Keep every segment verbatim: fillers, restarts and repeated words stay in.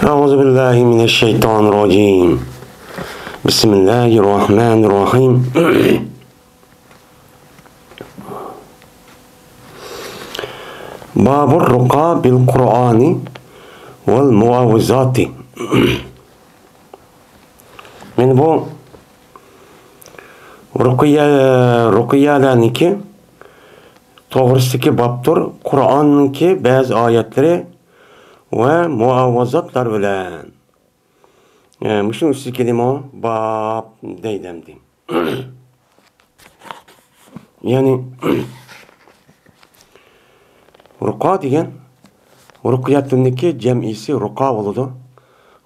أعوذ بالله من الشيطان الرجيم. بسم الله الرحمن الرحيم. باب الرقى بالقرآن والمعوذات. مانا بۇ رۇقىيە، رۇقىيەلەرنىڭكى توغرىسىدىكى بابتۇر. قۇرئاننىڭكى بەزى ئايەتلىرى ۋە مۇئاۋىزاتلار بىلەن. ئە، مۇشۇنىڭ ئۈستىدىكى نېمە؟ باب دەيدۇ ئەمدى. يەنى، رۇقا دېگەن، رۇقيەتنىڭكى جەمئىسى رۇقا بولىدۇ.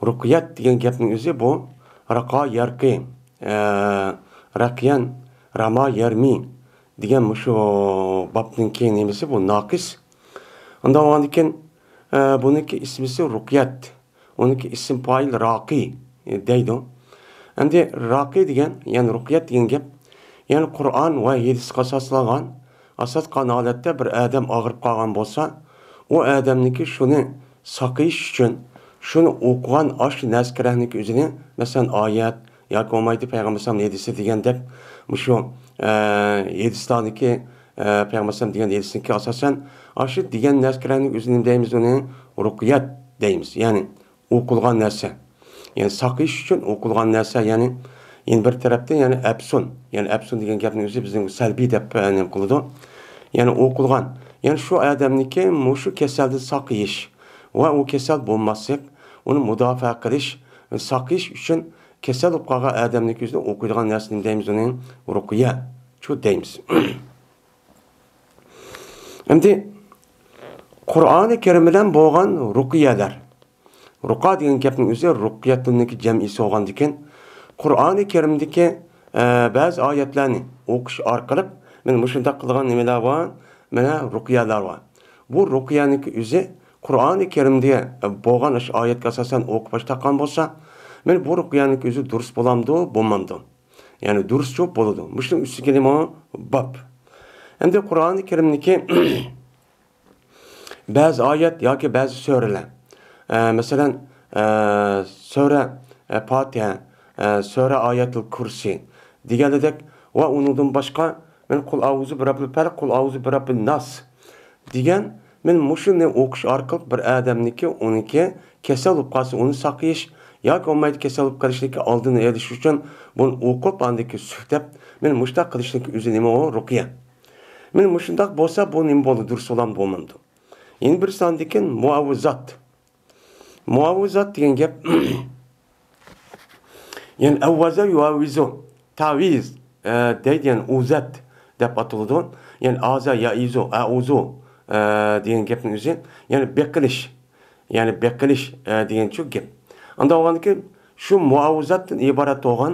رۇقيەت دېگەن گەپنىڭ ئۆزى بۇ، رەقا يەرقى، ئە، رەقيەن، رەما يەرمى دېگەن مۇشۇ بابنىڭكى نېمىسى بۇ، ناقىس. ئۇنداق بولغاندىكىن، ئە، بۇنىڭكى ئىسمىسى رۇقيەت. ئۇنىڭكى ئىسىم پائىل راقى دەيدۇ. ئەمدى راقى دېگەن، يەنى رۇقيەت دېگەن گەپ، يەنى قۇرئان ۋە ھەدىسقا ئاساسلانغان، ئاساس قىلغان ھالەتتە بىر ئادەم ئاغرىپ قالغان بولسا، ئۇ ئادەمنىڭكى شۇنى ساقىيىش ئۈچۈن، شۇنى ئوقۇغان ئاشۇ نەرسە كېرەكنىكى ئۆزىنى، مەسىلەن، ئايەت ياكى بولمايدۇ پەيغەمبەر ئەلەيھىسسالام ھەدىسى دېگەندەك، مۇشۇ، ئە، ھەدىسلاردىكى، ئە، پەيغەمبەر ئەلەيھىسسالام دېگەن ھەدىسنىڭكى ئاساسەن، ئاشۇ دېگەن نەرسە كېرەكنىكى ئۆزىنى نېمە دەيمىز، ئۇنى رۇقيەت دەيمىز. يەنى ئوقۇلغان نەرسە. يەنى ساقىيىش ئۈچۈن ئوقۇلغان نەرسە، يەنى، يەنى بىر تەرەپتىن، يەنى ئەپسۇن. يەنى ئەپسۇن دېگەن گەپنىڭ ئۆزى بىزنىڭ سەلبىي دەپ، ئە، نېمە قىلىدۇ. يەنى ئوقۇلغان. يەنى شۇ ئادەمنىكى مۇشۇ كېسەلدىن ساقىيىش ۋە ئۇ كېسەل بولماسلىق، ئۇنى مۇداپىئە قىلىش، ساقىيىش ئۈچۈن كېسەل بولۇپ قالغان ئادەمنىڭكى ئۆزىنى ئوقۇيدىغان نەرسە نېمە دەيمىز ئۇنى؟ رۇقىيە. شۇ دەيمىز. ئەمدى قۇرئانى كەرىم بىلەن بولغان رۇقىيەلەر. رۇقا دېگەن گەپنىڭ ئۆزى رۇقيەتۇننىڭكى جەمئىسى بولغاندىكىن، قۇرئانى كەرىمدىكى، ئە، بەزى ئايەتلەرنى ئوقۇش ئارقىلىق، مانا مۇشۇنداق قىلغان نېمىلەر بار، مانا رۇقىيەلەر بار. بۇ رۇقىيەنىڭكى ئۆزى قۇرئانى كەرىمدە، ئە، بولغان ئاشۇ ئايەتكە ئاساسەن ئوقۇپ باش تارتقان بولسا، مانا بۇ رۇقىيەنىڭكى ئۆزى دۇرۇس بولامدۇ، بولمامدۇ؟ يەنى دۇرۇسچۇ بولىدۇ. مۇشۇنىڭ ئۈستىگە نېمە؟ باب. ئەمدى قۇرئانى كەرىمدىكى بەزى ئايەت ياكى بەزى سۈرىلەر. ئە، مەسىلەن، ئە، سۈرە، ئە، پاتىھە، ئە، سۈرە ئايەتۇل كۇرسى دېگەنلىدەك ۋە ئۇنىڭدىن باشقا، مەن قۇل ئەئۇزۇ بىرەببىل پەلەق، قۇل ئەئۇزۇ بىرەببىن ناس دېگەن، مەن مۇشۇنى ئوقۇش ئارقىلىق بىر ئادەمنىڭكى، ئۇنىڭكى كېسەل بولۇپ قالسا، ئۇنى ساقىيىش ياكى بولمايدۇ كېسەل بولۇپ قېلىشتىكى ئالدىنى ئېلىش ئۈچۈن بۇنى ئوقۇپ، ئاندىن كېيىن سۈرتەپ، مەن مۇشۇنداق قىلىشنىڭكى ئۆزى نېمە ئۇ؟ رۇقىيە. مانا مۇشۇنداق بولسا، بۇ نېمە بولىدۇ؟ دۇرۇس بولامدۇ، بولمامدۇ؟ يەنە بىر ساندىكىن مۇئاۋىزات. مۇئاۋىزات دېگەن گەپ، يەنى ئەۋۋەزە يۇئەۋۋىزۇ، تەۋىز، ئە، دەيدۇ، يەنى ئۇزەت دەپ ئاتىلىدۇ. يەنى ئازە يەئىزۇ، ئەئۇزۇ، ئە، دېگەن گەپنىڭ ئۆزى، يەنى بېقىلىش، يەنى بېقىلىش، ئە، دېگەن شۇ گەپ. ئانداق بولغاندىكىن، شۇ مۇئاۋىزاتتىن ئىبارەت بولغان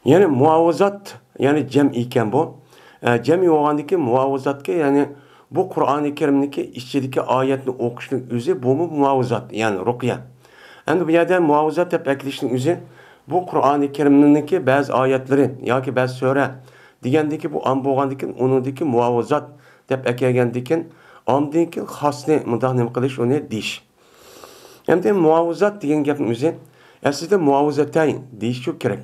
يەنى مۇئاۋىزات، يەنى جەمئىي ئىكەن بۇ. ئە، جەمئىي بولغاندىكىن مۇئاۋىزاتكە، يەنى بۇ قۇرئانى كەرىمنىڭكى ئىچىدىكى ئايەتنى ئوقۇشنىڭ ئۆزى بۇمۇ مۇئاۋىزات، يەنى رۇقيە. ئەمدى بۇ يەردە مۇئاۋىزات دەپ ئەكېلىشنىڭ ئۆزى بۇ قۇرئانى كەرىمنىڭكى بەزى ئايەتلىرى ياكى بەزى سۈرە دېگەندىكى بۇ ئام بولغاندىكىن ئۇنىڭدىكى مۇئاۋىزات دەپ ئەكەلگەندىكىن ئامدىن كېيىن خاسنى مۇنداق نېمە قىلىش، ئۇنى دېيىش. ئەمدى مۇئاۋىزات دېگەن گەپنىڭ ئۆزى ئەسلىدە مۇئاۋىزەتەين دېيىشى كېرەك.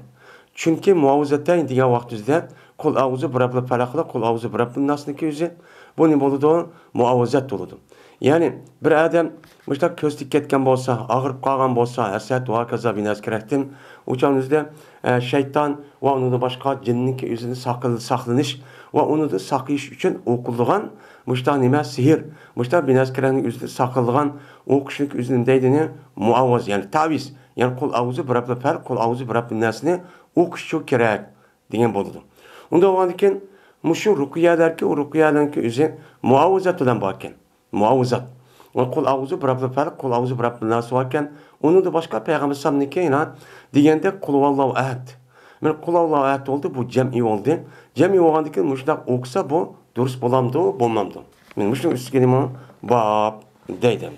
چۈنكى مۇئاۋىزەتەين دېگەن ۋاقتىمىزدا قۇل ئەئۇزۇ بىرەببىل پەلەق بىلەن قۇل ئەئۇزۇ بىرەببىن ناسنىڭكى ئۆزى بۇ نېمە بولىدۇ؟ مۇئاۋىزەت بولىدۇ. يەنى بىر ئادەم مۇشۇنداق كۆز تېگىپ كەتكەن بولسا، ئاغرىپ قالغان بولسا، ھەسەت ۋە ھاكازا بىنەسى كېرەكتىن، ئۇ چاغنىڭ ئۆزىدە، ئە، شەيتان ۋە ئۇنىڭدىن باشقا جىننىڭكى ئۆزىدىن ساقل-، ساقلىنىش ۋە ئۇنىڭدىن ساقىيىش ئۈچۈن ئوقۇلىدىغان مۇشۇنداق نېمە، سېھىر، مۇشۇنداق بىنەسى كېرەكنىڭ ئۆزىدىن ساقلىدىغان ئوقۇشنىڭكى ئۆزى نېمە دەيدۇ، يەنى مۇئاۋىز، يەنى تەۋىز. يەنى قۇل ئەئۇزۇ بىرەببىل پەلەق، قۇل ئەئۇزۇ بىرەببىن ناسنى ئوقۇشچۇ كېرەك دېگەن بولىدۇ. ئۇنداق بولغاندىكىن مۇشۇ رۇقىيەلەركى، ئۇ رۇقىيەلەرنىڭكى ئۆزى مۇئاۋىزات بىلەن باركەن. مۇئاۋىزات. قۇل ئەئۇزۇ بىرەببىل پەلەق، قۇل ئەئۇزۇ بىرەببىن ناس باركەن. ئۇنىڭدىن باشقا پەيغەمبەر ئەلەيھىسسالامنىڭكى يەنە دېگەندەك قۇل ھۇۋەللاھۇ ئەھەد. مانا قۇل ھۇۋەللاھۇ ئەھەد بولدى، بۇ جەمئىي بولدى. جەمئىي بولغاندىكىن مۇشۇنداق ئوقۇسا بۇ دۇرۇس بولامدۇ، بولمامدۇ؟ مانا مۇشۇنىڭ ئۈستىگە نېمە؟ باب دەيدۇ.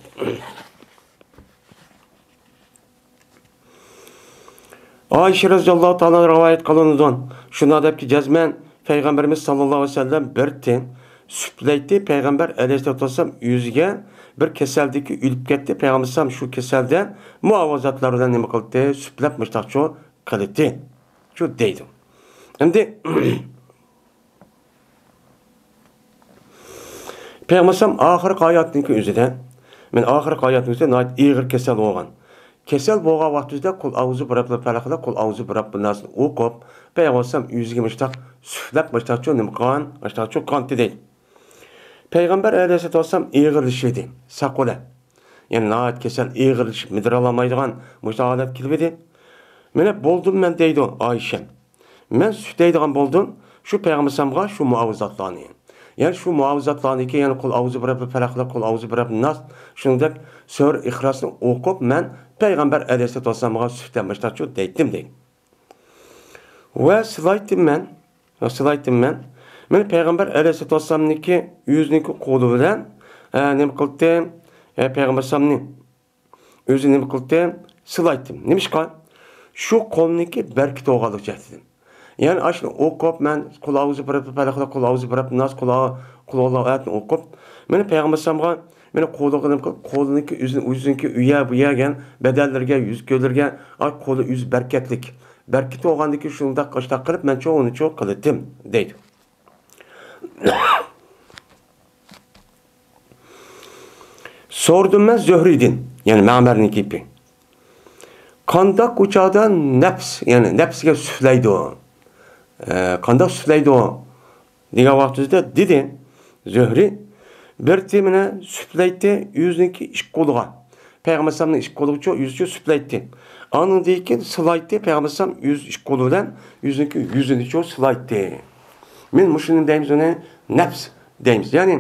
ئائىشە رەزىياللاھۇ تائالا رىۋايەت قىلىنىدۇ. شۇنداق دەپكى، جەزمەن پەيغەمبىرىمىز ساللاللاھۇ ئەلەيھى ۋەسەللەم بىرتى سۈپلەيتتى. پەيغەمبەر ئەلەيھىسسالاتۇ ۋەسسالام ئۆزىگە بىر كەسەلدىكى ئۆلۈپ كەتتى. پەيغەمبەر ئەلەيھىسسالام شۇ كەسەلدە مۇئاۋىزاتلار بىلەن نېمە قىلدى؟ سۈپلەپ مۇشتاقچۇ قىلدى. شۇ دەيدۇ. ئەمدى پەيغەمبەر ئەلەيھىسسالام ئاخىرقى ھاياتىنىڭكى ئۆزىدە، مەن ئاخىرقى ھاياتىنىڭكى ئۆزىدە ناھايىتى ئېغىر كەسەل بولغان. كەسەل بولغان ۋاقتىمىزدا قۇل ئەئۇزۇ بىرەببىل پەلەق بىلەن قۇل ئەئۇزۇ بىرەببىن ناسنى ئوقۇپ، پەيغەمبەر ئەلەيھىسسالام ئۆزىگە مۇشتاق سۈپلەپ، مۇشتاقچۇ نېمە قىلغان، مۇشتاقچۇ قانتى دەيدۇ. پەيغەمبەر ئەلەيھىسسالاتۇ ۋەسسالام ئېغىرلىشىۋىدى، ساقولە. يەنى ناھايىتى كەسەل ئېغىرلىشىپ مىدىرلىيالمايدىغان مۇشۇ ھالەت كېلىۋىدى. مانا بولدۇم مەن دەيدۇ ئائىشەم. مەن سۈپلەيدىغان بولدۇم شۇ پەيغەمبەر ئەلەيھىسسالامغا شۇ مۇئاۋىزاتلارنى. يەنى شۇ مۇئاۋىزاتلارنىكى، يەنى قۇل ئەئۇزۇ بىرەببىل پەلەق بىلەن قۇل ئەئۇزۇ بىرەببىن ناس، شۇنىڭدەك سۈرە ئىخلاسنى ئوقۇپ مەن پەيغەمبەر ئەلەيھىسسالاتۇ ۋەسسالامغا سۈپلەپ مۇشتاقچۇ دەيتتىم دەيدۇ. ۋە سىلايتتىم مەن، سىلايتتىم مەن. مانا پەيغەمبەر ئەلەيھىسسالاتۇ ۋەسسالامنىڭكى ئۆزىنىڭكى قولى بىلەن، ئە، نېمە قىلدىم؟ ئە، پەيغەمبەر ئەلەيھىسسالامنى ئۆزى نېمە قىلدى؟ سىلايتتىم. نېمىشقا؟ شۇ قولنىڭكى بەرىكىتى بولغانلىقى جەھەتتىن. يەنى ئاشۇنى ئوقۇپ، مەن قۇل ئەئۇزۇ بىرەببىل پەلەق، قۇل ئەئۇزۇ بىرەببىن ناس، قۇل ئە-، قۇل ھۇۋاللاھۇ ئەھەدنى ئوقۇپ، مانا پەيغەمبەر ئەلەيھىسسالامغا، مانا قولىغا نېمە قىلىپ، قولىنىڭكى ئۆزىنى، ئۆزىنىڭكى ئۇ يەر، بۇ يەرگە، بەدەنلىرىگە، يۈز-كۆزلىرىگە، ئاي قولى ئۆزى بەرىكەتلىك. بەرىكىتى بولغاندىكىن شۇنداق ئاشۇنداق قىلىپ، مەن چوغۇنى چوغ قىلىتتىم، دەيدۇ. سورىدىم مەن زۆھرىدىن، يەنى مەمەرنىڭ گېپى. قانداق ئۇ چاغدا نەپس، يەنى نەپسىگە سۈپلەيدۇ؟ ئە، قانداق سۈپلەيدۇ؟ دېگەن ۋاقتىدا دېدى زۆھرى، بىر تېمىنى سۈپلەيتتى ئۆزىنىڭكى ئىككى قولىغا. پەيغەمبەر ئەلەيھىسسالامنىڭ ئىككى قولىغىچۇ يۈزىچۇ سۈپلەيتتى. ئانىڭدىن كېيىن سىلايتتى، پەيغەمبەر ئەلەيھىسسالام ئۆز ئىككى قولى بىلەن ئۆزىنىڭكى يۈزىنىچۇ سىلايتتى. مەن مۇشۇنى دەيمىز ئۇنى نەپس دەيمىز. يەنى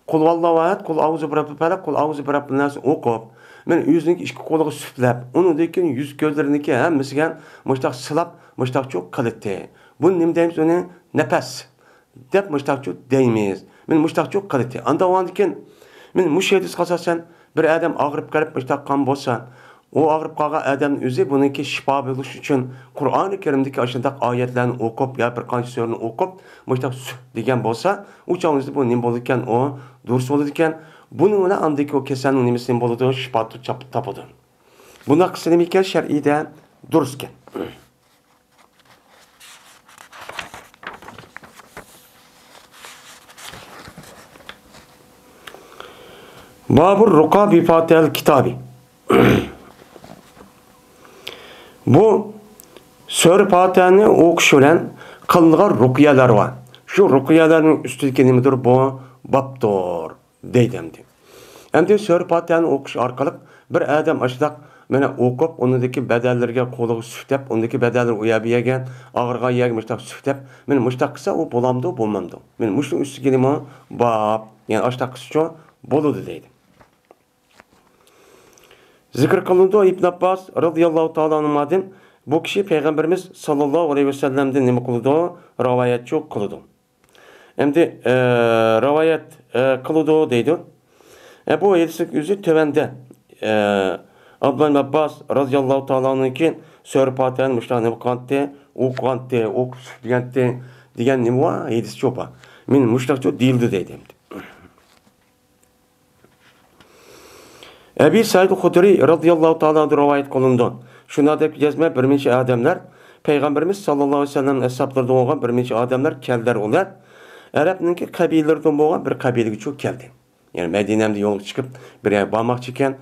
قۇل ھۇۋاللاھۇ ئەھەد، قۇل ئەئۇزۇ بىرەببىل پەلەق، قۇل ئەئۇزۇ بىرەببىن ناسنى ئوقۇپ، مەن ئۆزىنىڭكى ئىككى قولىغا سۈپلەپ، ئۇنىڭدىن كېيىن يۈز كۆزلىرىنىڭكى ھەممىسىگە مۇشتاق سىلاپ، مۇشتاقچۇ قىلىتتى. بۇنى نېمە دەيمىز ئۇنى؟ نەپەس دەپ مۇشتاقچۇ دەيمىز. مەن مۇشتاقچۇ قىلىتتى. ئاندا ئاندىن كېيىن مەن مۇشۇ ھەدىسكە ئاساسەن بىر ئادەم ئاغرىپ قېلىپ مۇشتاق قان بولسا، ئۇ ئاغرىپ قالغان ئادەمنىڭ ئۆزى بۇنىڭكى شىپا بولۇش ئۈچۈن قۇرئانى كەرىمدىكى ئاشۇنداق ئايەتلەرنى ئوقۇپ يا بىر قانچە سۈرىنى ئوقۇپ مۇشتاق سۈھ دېگەن بولسا، ئۇ چاغنىڭ ئۆزىدە بۇ نېمە بولىدىكەن؟ ئۇ دۇرۇس بولىدىكەن. بۇنىڭ بىلەن ئاندىكى ئۇ كېسەلنىڭ نېمىسى نېمە بولىدۇ؟ شىپا تاپ-، تاپىدۇ. بۇنداق قىلسا نېمە ئىكەن؟ شەرئىيدە دۇرۇس ئىكەن. بابۇر رۇقا بىفاتىھەل كىتابى. بۇ سۈرە پاتىھەنى ئوقۇش بىلەن قىلىنغان رۇقىيەلەر بار. شۇ رۇقىيەلەرنىڭ ئۈستىدىكى نېمىدۇر؟ بۇ بابتۇر. دەيدۇ ئەمدى. ئەمدى سۈرە پاتىھەنى ئوقۇش ئارقىلىق بىر ئادەم ئاشۇنداق مانا ئوقۇپ، ئۇنىڭدىكى بەدەنلىرىگە قولىغا سۈپلەپ، ئۇنىڭدىكى بەدەنلىرى ئۇ يەر بۇ يەرگە، ئاغرىغان يەرگە مۇشتاق سۈپلەپ، مانا مۇشتاق قىلسا ئۇ بولامدۇ، بولمامدۇ؟ مانا مۇشۇنىڭ ئۈستىگە نېمە بار؟ يەنى ئاشۇنداق قىلسىچۇ بولىدۇ دەيدۇ. زىكىر قىلىنىدۇ ئىبن ئابباس رازىياللاھۇ تائالا ئەنھۇمادىن، بۇ كىشى پەيغەمبىرىمىز ساللاللاھۇ ئەلەيھى ۋەسەللەمدىن نېمە قىلىدۇ؟ رىۋايەتچۇ قىلىدۇ. ئەمدى، ئە، رىۋايەت، ئە، قىلىدۇ دەيدۇ. ئە، بۇ ھەدىسنىڭ ئۆزى تۆۋەندە، ئە، ئابدۇللا ئىبن ئابباس رازىياللاھۇ تائالا ئەنھۇدىن كېيىن سۈرە پاتىھەنى مۇشۇنداق نېمە قىلغانتى، ئوقۇغانتى، ئوقۇپ سۈپلىگەنتى دېگەن نېمە بار؟ ھەدىسچۇ بار. مانا مۇشۇنداقچۇ دېيىلدى دەيدۇ ئەمدى. ئەبى سەئىد خۇدرىي رازىياللاھۇ تائالا ئەنھۇدىن رىۋايەت قىلىنىدۇ. شۇنداق دەپ يازما بىر نەچچە ئادەملەر، پەيغەمبىرىمىز ساللاللاھۇ ئەلەيھى ۋەسەللەم ئەسھابلىرىدىن بولغان بىر نەچچە ئادەملەر كەلدىلەر ئۇلار. ئەرەبنىڭكى قەبىلىلىرىدىن بولغان بىر قەبىلىگىچۇ كەلدى. يەنى مەدىنەمدە يولغا چىقىپ بىر يەرگە بارماقچى ئىكەن،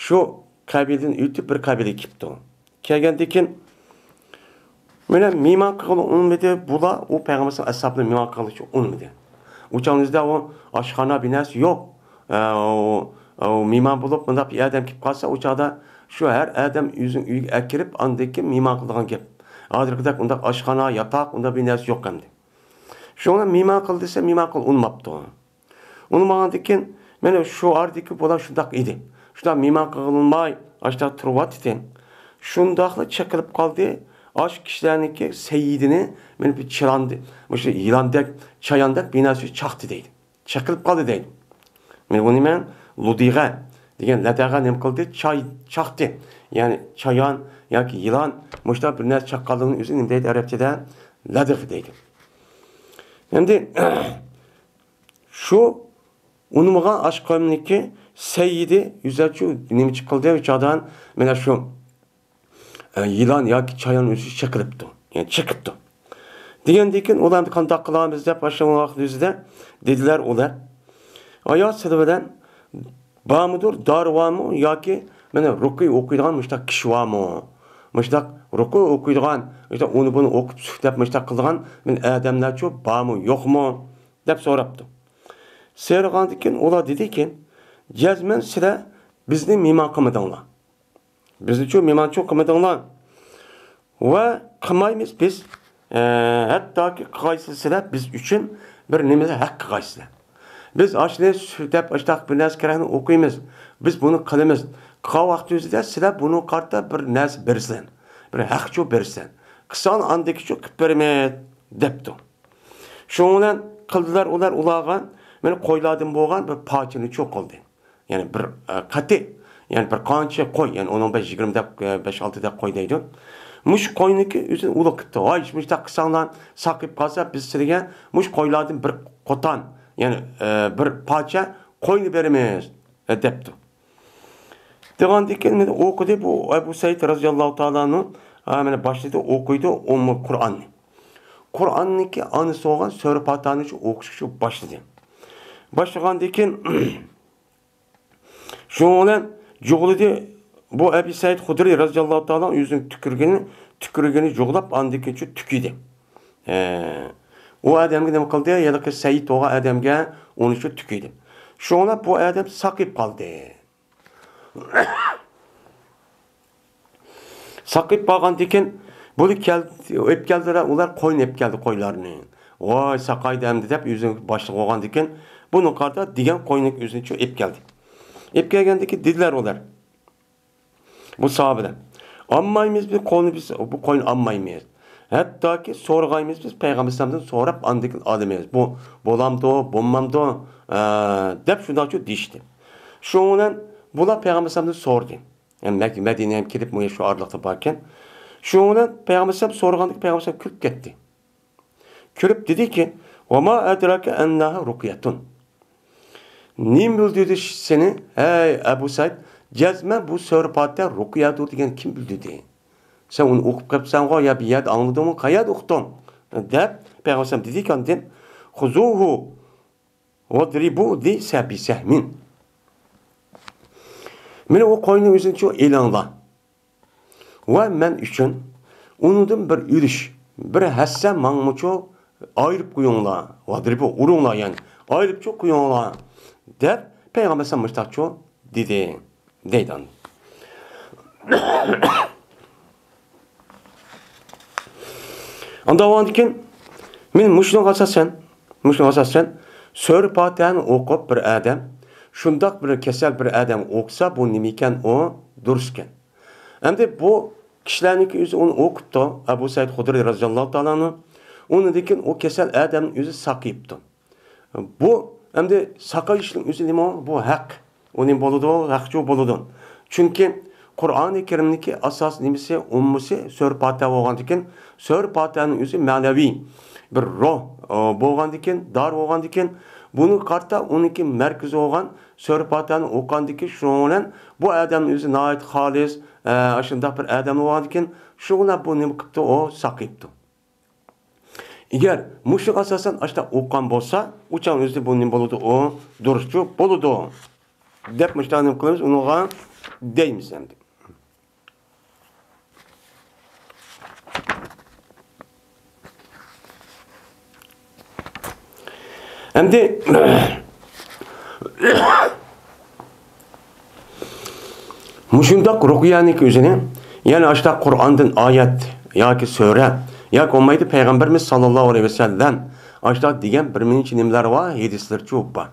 شۇ قەبىلىدىن ئۆتۈپ بىر قەبىلىگە كېلىپتۇ. كەلگەندىن كېيىن، مانا مېھمان قىلغىلى ئۇنىمىدى، بۇلار ئۇ پەيغەمبەر ئەسھابلىرى مېھمان قىلغىلى ئۇنىمىدى. ئۇ چاغنىڭ ئۆزىدە ئۇ ئاشخانا بىناسى يوق. ئە، ئۇ، ئۇ مېھمان بولۇپ مۇنداق بىر ئادەم كېلىپ قالسا، ئۇ چاغدا شۇ ھەر ئادەم ئۆزىنىڭ ئۆيىگە ئەكىرىپ، ئاندىن كېيىن مېھمان قىلىدىغان گەپ. ھازىرقىدەك ئۇنداق ئاشخانا، ياتاق، ئۇنداق بىر نەرسە يوق ئەمدى. شۇڭا مېھمان قىل دېسە، مېھمان قىل ئۇنىماپتۇ. ئۇنىمىغاندىن كېيىن، مانا شۇ ئارىدىكى بۇلار شۇنداق ئىدى. شۇنداق مېھمان قىلىنماي، ئاشۇنداق تۇرۇۋاتىدۇ. شۇنداقلا چېقىلىپ قالدى. ئاشۇ كىشىلەرنىڭكى سەييىدىنى مانا بىر چىلاندى، مۇشۇ يىلاندەك، چاياندەك بىناسى چاقتى دەيدۇ. چېقىلىپ قالدى دەيدۇ. مانا بۇنى مەن لۇدىغە دېگەن لەدەغە نېمە قىلدى؟ چاي چاقتى. يەنى چايان ياكى يىلان مۇشۇنداق بىر نەرسە چاققانلىقىنىڭ ئۆزى نېمە دەيدۇ ئەرەبچىدە؟ لەدىغ دەيدۇ. ئەمدى شۇ ئۇنىمىغان ئاشۇ قەۋمنىڭكى سەييىدى ئۆزىچۇ نېمە چىقىلدى، ئۇ چاغدا مانا شۇ، ئە، يىلان ياكى چايان ئۆزى چېقىلىپتۇ. يەنى چېقىپتۇ. دېگەندىن كېيىن ئۇلار ئەمدى قانداق قىلامىز دەپ ئاشۇ ۋاقىت ئۆزىدە دېدىلەر ئۇلار. ئايا سىلەر بىلەن بارمىدۇر، دارى بارمۇ ياكى مانا رۇقىيە ئوقۇيدىغان مۇشتاق كىشى بارمۇ؟ مۇشتاق رۇقىيە ئوقۇيدىغان، مۇشتاق ئۇنى بۇنى ئوقۇپ سۈكتەپ مۇشتاق قىلىدىغان مانا ئادەملەرچۇ بارمۇ، يوقمۇ؟ دەپ سوراپتۇ. سورىغاندىن كېيىن ئۇلار دېدىكى، جەزمەن سىلەر بىزنى مېھمان قىلمىدىڭلار. بىزنىچۇ مېھمانچۇ قىلمىدىڭلار. ۋە قىلمايمىز بىز. ئە، ھەتتاكى قىلغايسىلەر سىلەر بىز ئۈچۈن بىر نېمىنى ھەق قىلغايسىلەر. بىز ئاشۇنى سۈكتەپ ئاشتاق بىر نەرسە كېرەكنى ئوقۇيمىز. بىز بۇنى قىلىمىز. قىلغان ۋاقتىمىزدا سىلەر بۇنىڭغا قارىتا بىر نەرسە بېرىسىلەر. بىر ھەقچۇ بېرىسىلەر. قىلساڭ ئاندىكىچۇ قىلىپ بېرىمىز، دەپتۇ. شۇنىڭ بىلەن قىلدىلار ئۇلار ئۇلارغا مانا قويلاردىن بولغان بىر پارچىنى چوقۇلدى. يەنى بىر، ئە، قېتى، يەنى بىر قانچە قوي، يەنى ئون، ئون بەش، يىگىرمە دەپ، ئە، بەش، ئالتە دەپ قوي دەيدۇ. مۇشۇ قوينىڭكى ئۆزىنى ئۇلار قىپتۇ. ۋاي، مۇشۇنداق قىلساڭلار ساقىيىپ قالسا، بىز سىلىگە مۇشۇ قويلاردىن بىر قوتان، يەنى، ئە، بىر پارچە قوينى بېرىمىز، ئە، دەپتۇ. دېگەندىن كېيىن مانا ئوقۇدى بۇ ئەبۇ سەئىد رەزىياللاھۇ تائالا ئەنھۇ، ھە، مانا باشلىدى ئوقۇيدۇ ئۇممۇل قۇرئاننى. قۇرئاننىڭكى ئانىسى بولغان سۈرە پاتىھانى شۇ ئوقۇشقا شۇ باشلىدى. باشلىغاندىن كېيىن شۇنىڭ بىلەن جۇغلىدى بۇ ئەبى سەئىد خۇدرى رەزىياللاھۇ تائالا ئۆزىنىڭ تۈكۈرگىنى، تۈكۈرگىنى جۇغلاپ ئاندىن كېيىن شۇ تۈكىدى. ئە، ئۇ ئادەمگە نېمە قىلدى؟ ھېلىقى سەئىد بولغان ئادەمگە ئۇنى شۇ تۈكىدى. شۇڭا بۇ ئادەم ساقىيىپ قالدى. ساقىيىپ قالغاندىكىن، بۇنى كەل-، ئېلىپ كەلدىلەر، ئۇلار قوينى ئېلىپ كەلدى، قويلارنى. ۋاي، ساقايدى ئەمدى دەپ، ئۆزىنىڭ باشلىقى بولغاندىكىن، بۇنىڭغا قارىتا دېگەن قوينى ئۆزىنى ئېلىپ كەلدى. ئېلىپ كەلگەندىكىن دېدىلەر ئۇلار، بۇ ساھابىلەر، ئالمايمىز، بىز قوينى، بىز بۇ قوينى ئالمايمىز. ھەتتاكى سورىغايمىز، بىز پەيغەمبەر ئەلەيھىسسالامدىن سوراپ ئاندىن كېيىن ئالىمىز. بۇ بولامدۇ، بولمامدۇ، ئە، دەپ شۇنداقچۇ دېيىشتى. شۇنىڭ بىلەن بۇلار پەيغەمبەر ئەلەيھىسسالامدىن سورىدى. يەنى مەك-، مەدىنە ھەم كېلىپ مۇ-، شۇ ئارىلىقتا باركەن. شۇنىڭ بىلەن پەيغەمبەر ئەلەيھىسسالام سورىغاندىكىن پەيغەمبەر ئەلەيھىسسالام كۈلۈپ كەتتى. كۈلۈپ دېدىكى، ۋەما ئەدراكە ئەننەھا رۇقىيەتۇن. نېمە بىلدۈردى سېنى، ھەي ئەبۇ سەئىد؟ جەزمەن بۇ سۈرە پاتىھە رۇقىيەدۇر دېگەن كىم بىلدۈردى؟ سەن ئۇنى ئوقۇپ قېپسەنغۇ، يا بىر يەردە ئاڭلىدىڭمۇ، قەيەردە ئۇقتۇڭ؟ دەپ پەيغەمبەر ئەلەيھىسسالام دېدىكەن، خۇزۇھۇ ۋەدرىبۇ لى سەبى سەھمىن. مانا ئۇ قوينى ئۆزىنىچۇ ئېلىڭلار. ۋە مەن ئۈچۈن ئۇنىڭدىن بىر ئۈلۈش، بىر ھەسسە ماڭىمۇچۇ ئايرىپ قويۇڭلار. ۋەدرىبۇ، ئۇرۇڭلار يەنى. ئايرىپچۇ قويۇڭلار. دەپ پەيغەمبەر ئەلەيھىسسالام مۇشتاقچۇ دېدى. دەيدۇ. ئاندىن كېيىن، مەن مۇشۇنىڭغا ئاساسەن، مۇشۇنىڭغا ئاساسەن، سۈرە پاتىھەنى ئوقۇپ بىر ئادەم، شۇنداق بىر كېسەل بىر ئادەم ئوقۇسا، بۇ نېمە ئىكەن، ئۇ دۇرۇس ئىكەن. ئەمدى بۇ كىشىلەرنىڭكى ئۆزى ئۇنى ئوقۇپتۇ، ئەبۇ سەئىد خۇدرى رەزىياللاھۇ تائالا ئەنھۇ. ئۇنىڭدىن كېيىن ئۇ كېسەل ئادەمنىڭ ئۆزى ساقىيىپتۇ. بۇ ئەمدى ساقايىشنىڭ ئۆزى نېمە؟ بۇ ھەق. ئۇ نېمە بولىدۇ؟ ھەقچۇ بولىدۇ. چۈنكى قۇرئانى كەرىمنىڭكى ئاساس نېمىسى، ئوممىسى سۈرە پاتىھە بولغاندىكىن، سۈرە پاتىھەنىڭ ئۆزى مەنىۋى بىر روھ، ئى، بولغاندىكىن، دارى بولغاندىكىن، بۇنىڭغا قارىتا ئۇنىڭكى مەركىزى بولغان سۈرە پاتىھەنى ئوقۇغاندىكىن، شۇنىڭ بىلەن بۇ ئادەمنىڭ ئۆزى ناھايىتى خالىس، ئە، ئاشۇنداق بىر ئادەم بولغاندىكىن، شۇ بىلەن بۇ نېمە قىپتۇ؟ ئۇ ساقىيىپتۇ. ئەگەر مۇشۇ ئاساسەن ئاشۇنداق ئوقۇغان بولسا، ئۇ چاغ ئۆزى بۇ نېمە بولىدۇ؟ ئۇ دۇرۇسچۇ بولىدۇ. دەپ مۇشۇنداق نېمە قىلىمىز؟ ئۇنىڭغا دەيمىز ئەمدى. ئەمدى مۇشۇنداق رۇقىيەنىڭكى ئۆزىنى، يەنى ئاشۇنداق قۇرئاندىن ئايەت ياكى سۈرە ياكى بولمايدۇ پەيغەمبىرىمىز ساللاللاھۇ ئەلەيھى ۋەسەللەم ئاشۇنداق دېگەن بىر نەچچە نېمىلەر بار، ھەدىسلەرچۇ بار.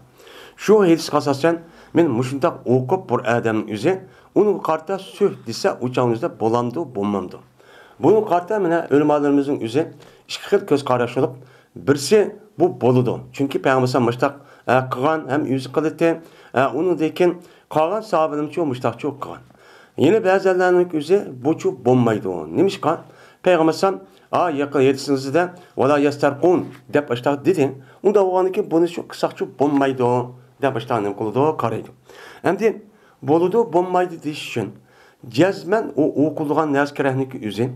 شۇ ھەدىسكە ئاساسەن، مەن مۇشۇنداق ئوقۇپ بىر ئادەمنىڭ ئۆزى ئۇنىڭغا قارىتا سۈھ دېسە، ئۇ چاغنىڭ ئۆزىدە بولامدۇ، بولمامدۇ؟ بۇنىڭغا قارىتا مانا ئۆلىمالىرىمىزنىڭ ئۆزى ئىككى خىل كۆز قاراش بولۇپ، بىرسى بۇ بولىدۇ. چۈنكى پەيغەمبەر ئەلەيھىسسالام مۇشۇنداق، ئە، قىلغان ھەم ئۆزى قىلدى. ئە، ئۇنىڭدىن كېيىن قالغان ساھابىلىرىمىزچۇ مۇشۇنداقچۇ قىلغان. يەنە بەزىلەرنىڭ ئۆزى بۇچۇ بولمايدۇ. نېمىشقا؟ پەيغەمبەر ئەلەيھىسسالام، ھا، يېقىن ھەدىسىڭىزدە، «ۋەلا يەستەرقۇن» دەپ ئاشتاق دېدى. ئۇنداق بولغاندىن كېيىن بۇنى شۇ قىلساقچۇ بولمايدۇ دەپ ئاشتاق نېمە قىلىدۇ، قارايدۇ. ئەمدى بولىدۇ، بولمايدۇ دېيىش ئۈچۈن جەزمەن ئۇ ئوقۇلغان نەرسە كېرەكنىكى ئۆزى،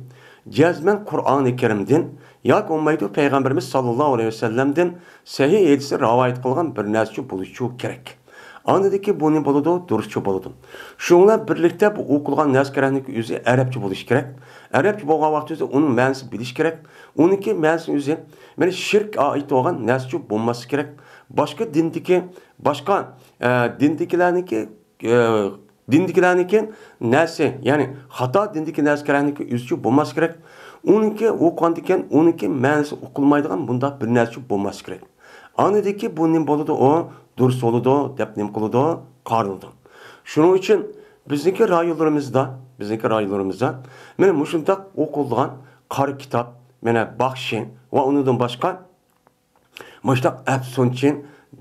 جەزمەن قۇرئانى كەرىمدىن ياكى بولمايدۇ پەيغەمبىرىمىز ساللاللاھۇ ئەلەيھى ۋەسەللەمدىن سەھىھ ھەدىسنى رىۋايەت قىلغان بىر نەرسىچۇ بولۇشىچۇ كېرەك. ئاندىكى بۇنى بولىدۇ، دۇرۇسچۇ بولىدۇ. شۇنىڭ بىلەن بىرلىكتە بۇ ئوقۇلغان نەرسە كېرەكنىكى ئۆزى ئەرەبچە بولۇشى كېرەك. ئەرەبچە بولغان ۋاقتى ئۆزى ئۇنىڭ مەنىسىنى بىلىش كېرەك. ئۇنىڭكى مەنىسىنى ئۆزى، مانا، شىرك ئائىت بولغان نەرسىچۇ بولماسلىقى كېرەك. باشقا دىندىكى، باشقا، ئە، دىندىكىلەرنىڭكى، ئە، دىندىكىلەرنىڭكى نەرسە، يەنى خاتا دىندىكى نەرسە كېرەكنىكى ئۆزىچۇ بولماسلىقى كېرەك. ئۇنىڭكى ئوقۇغاندىكىن ئۇنىڭكى مەنىسى ئۇقۇلمايدىغان بۇنداق بىر نەرسىچۇ بولماسلىقى كېرەك. ئاندىكى بۇ نېمە بولىدۇ؟ ئۇ دۇرۇس بولىدۇ دەپ نېمە قىلىدۇ؟ قارىلىدۇ. شۇنىڭ ئۈچۈن بىزنىڭكى رايونلىرىمىزدا، بىزنىڭكى رايونلىرىمىزدا مانا مۇشۇنداق ئوقۇلىدىغان قارا كىتاب، مانا باخشى ۋە ئۇنىڭدىن باشقا مۇشتاق ئەپسۇنچى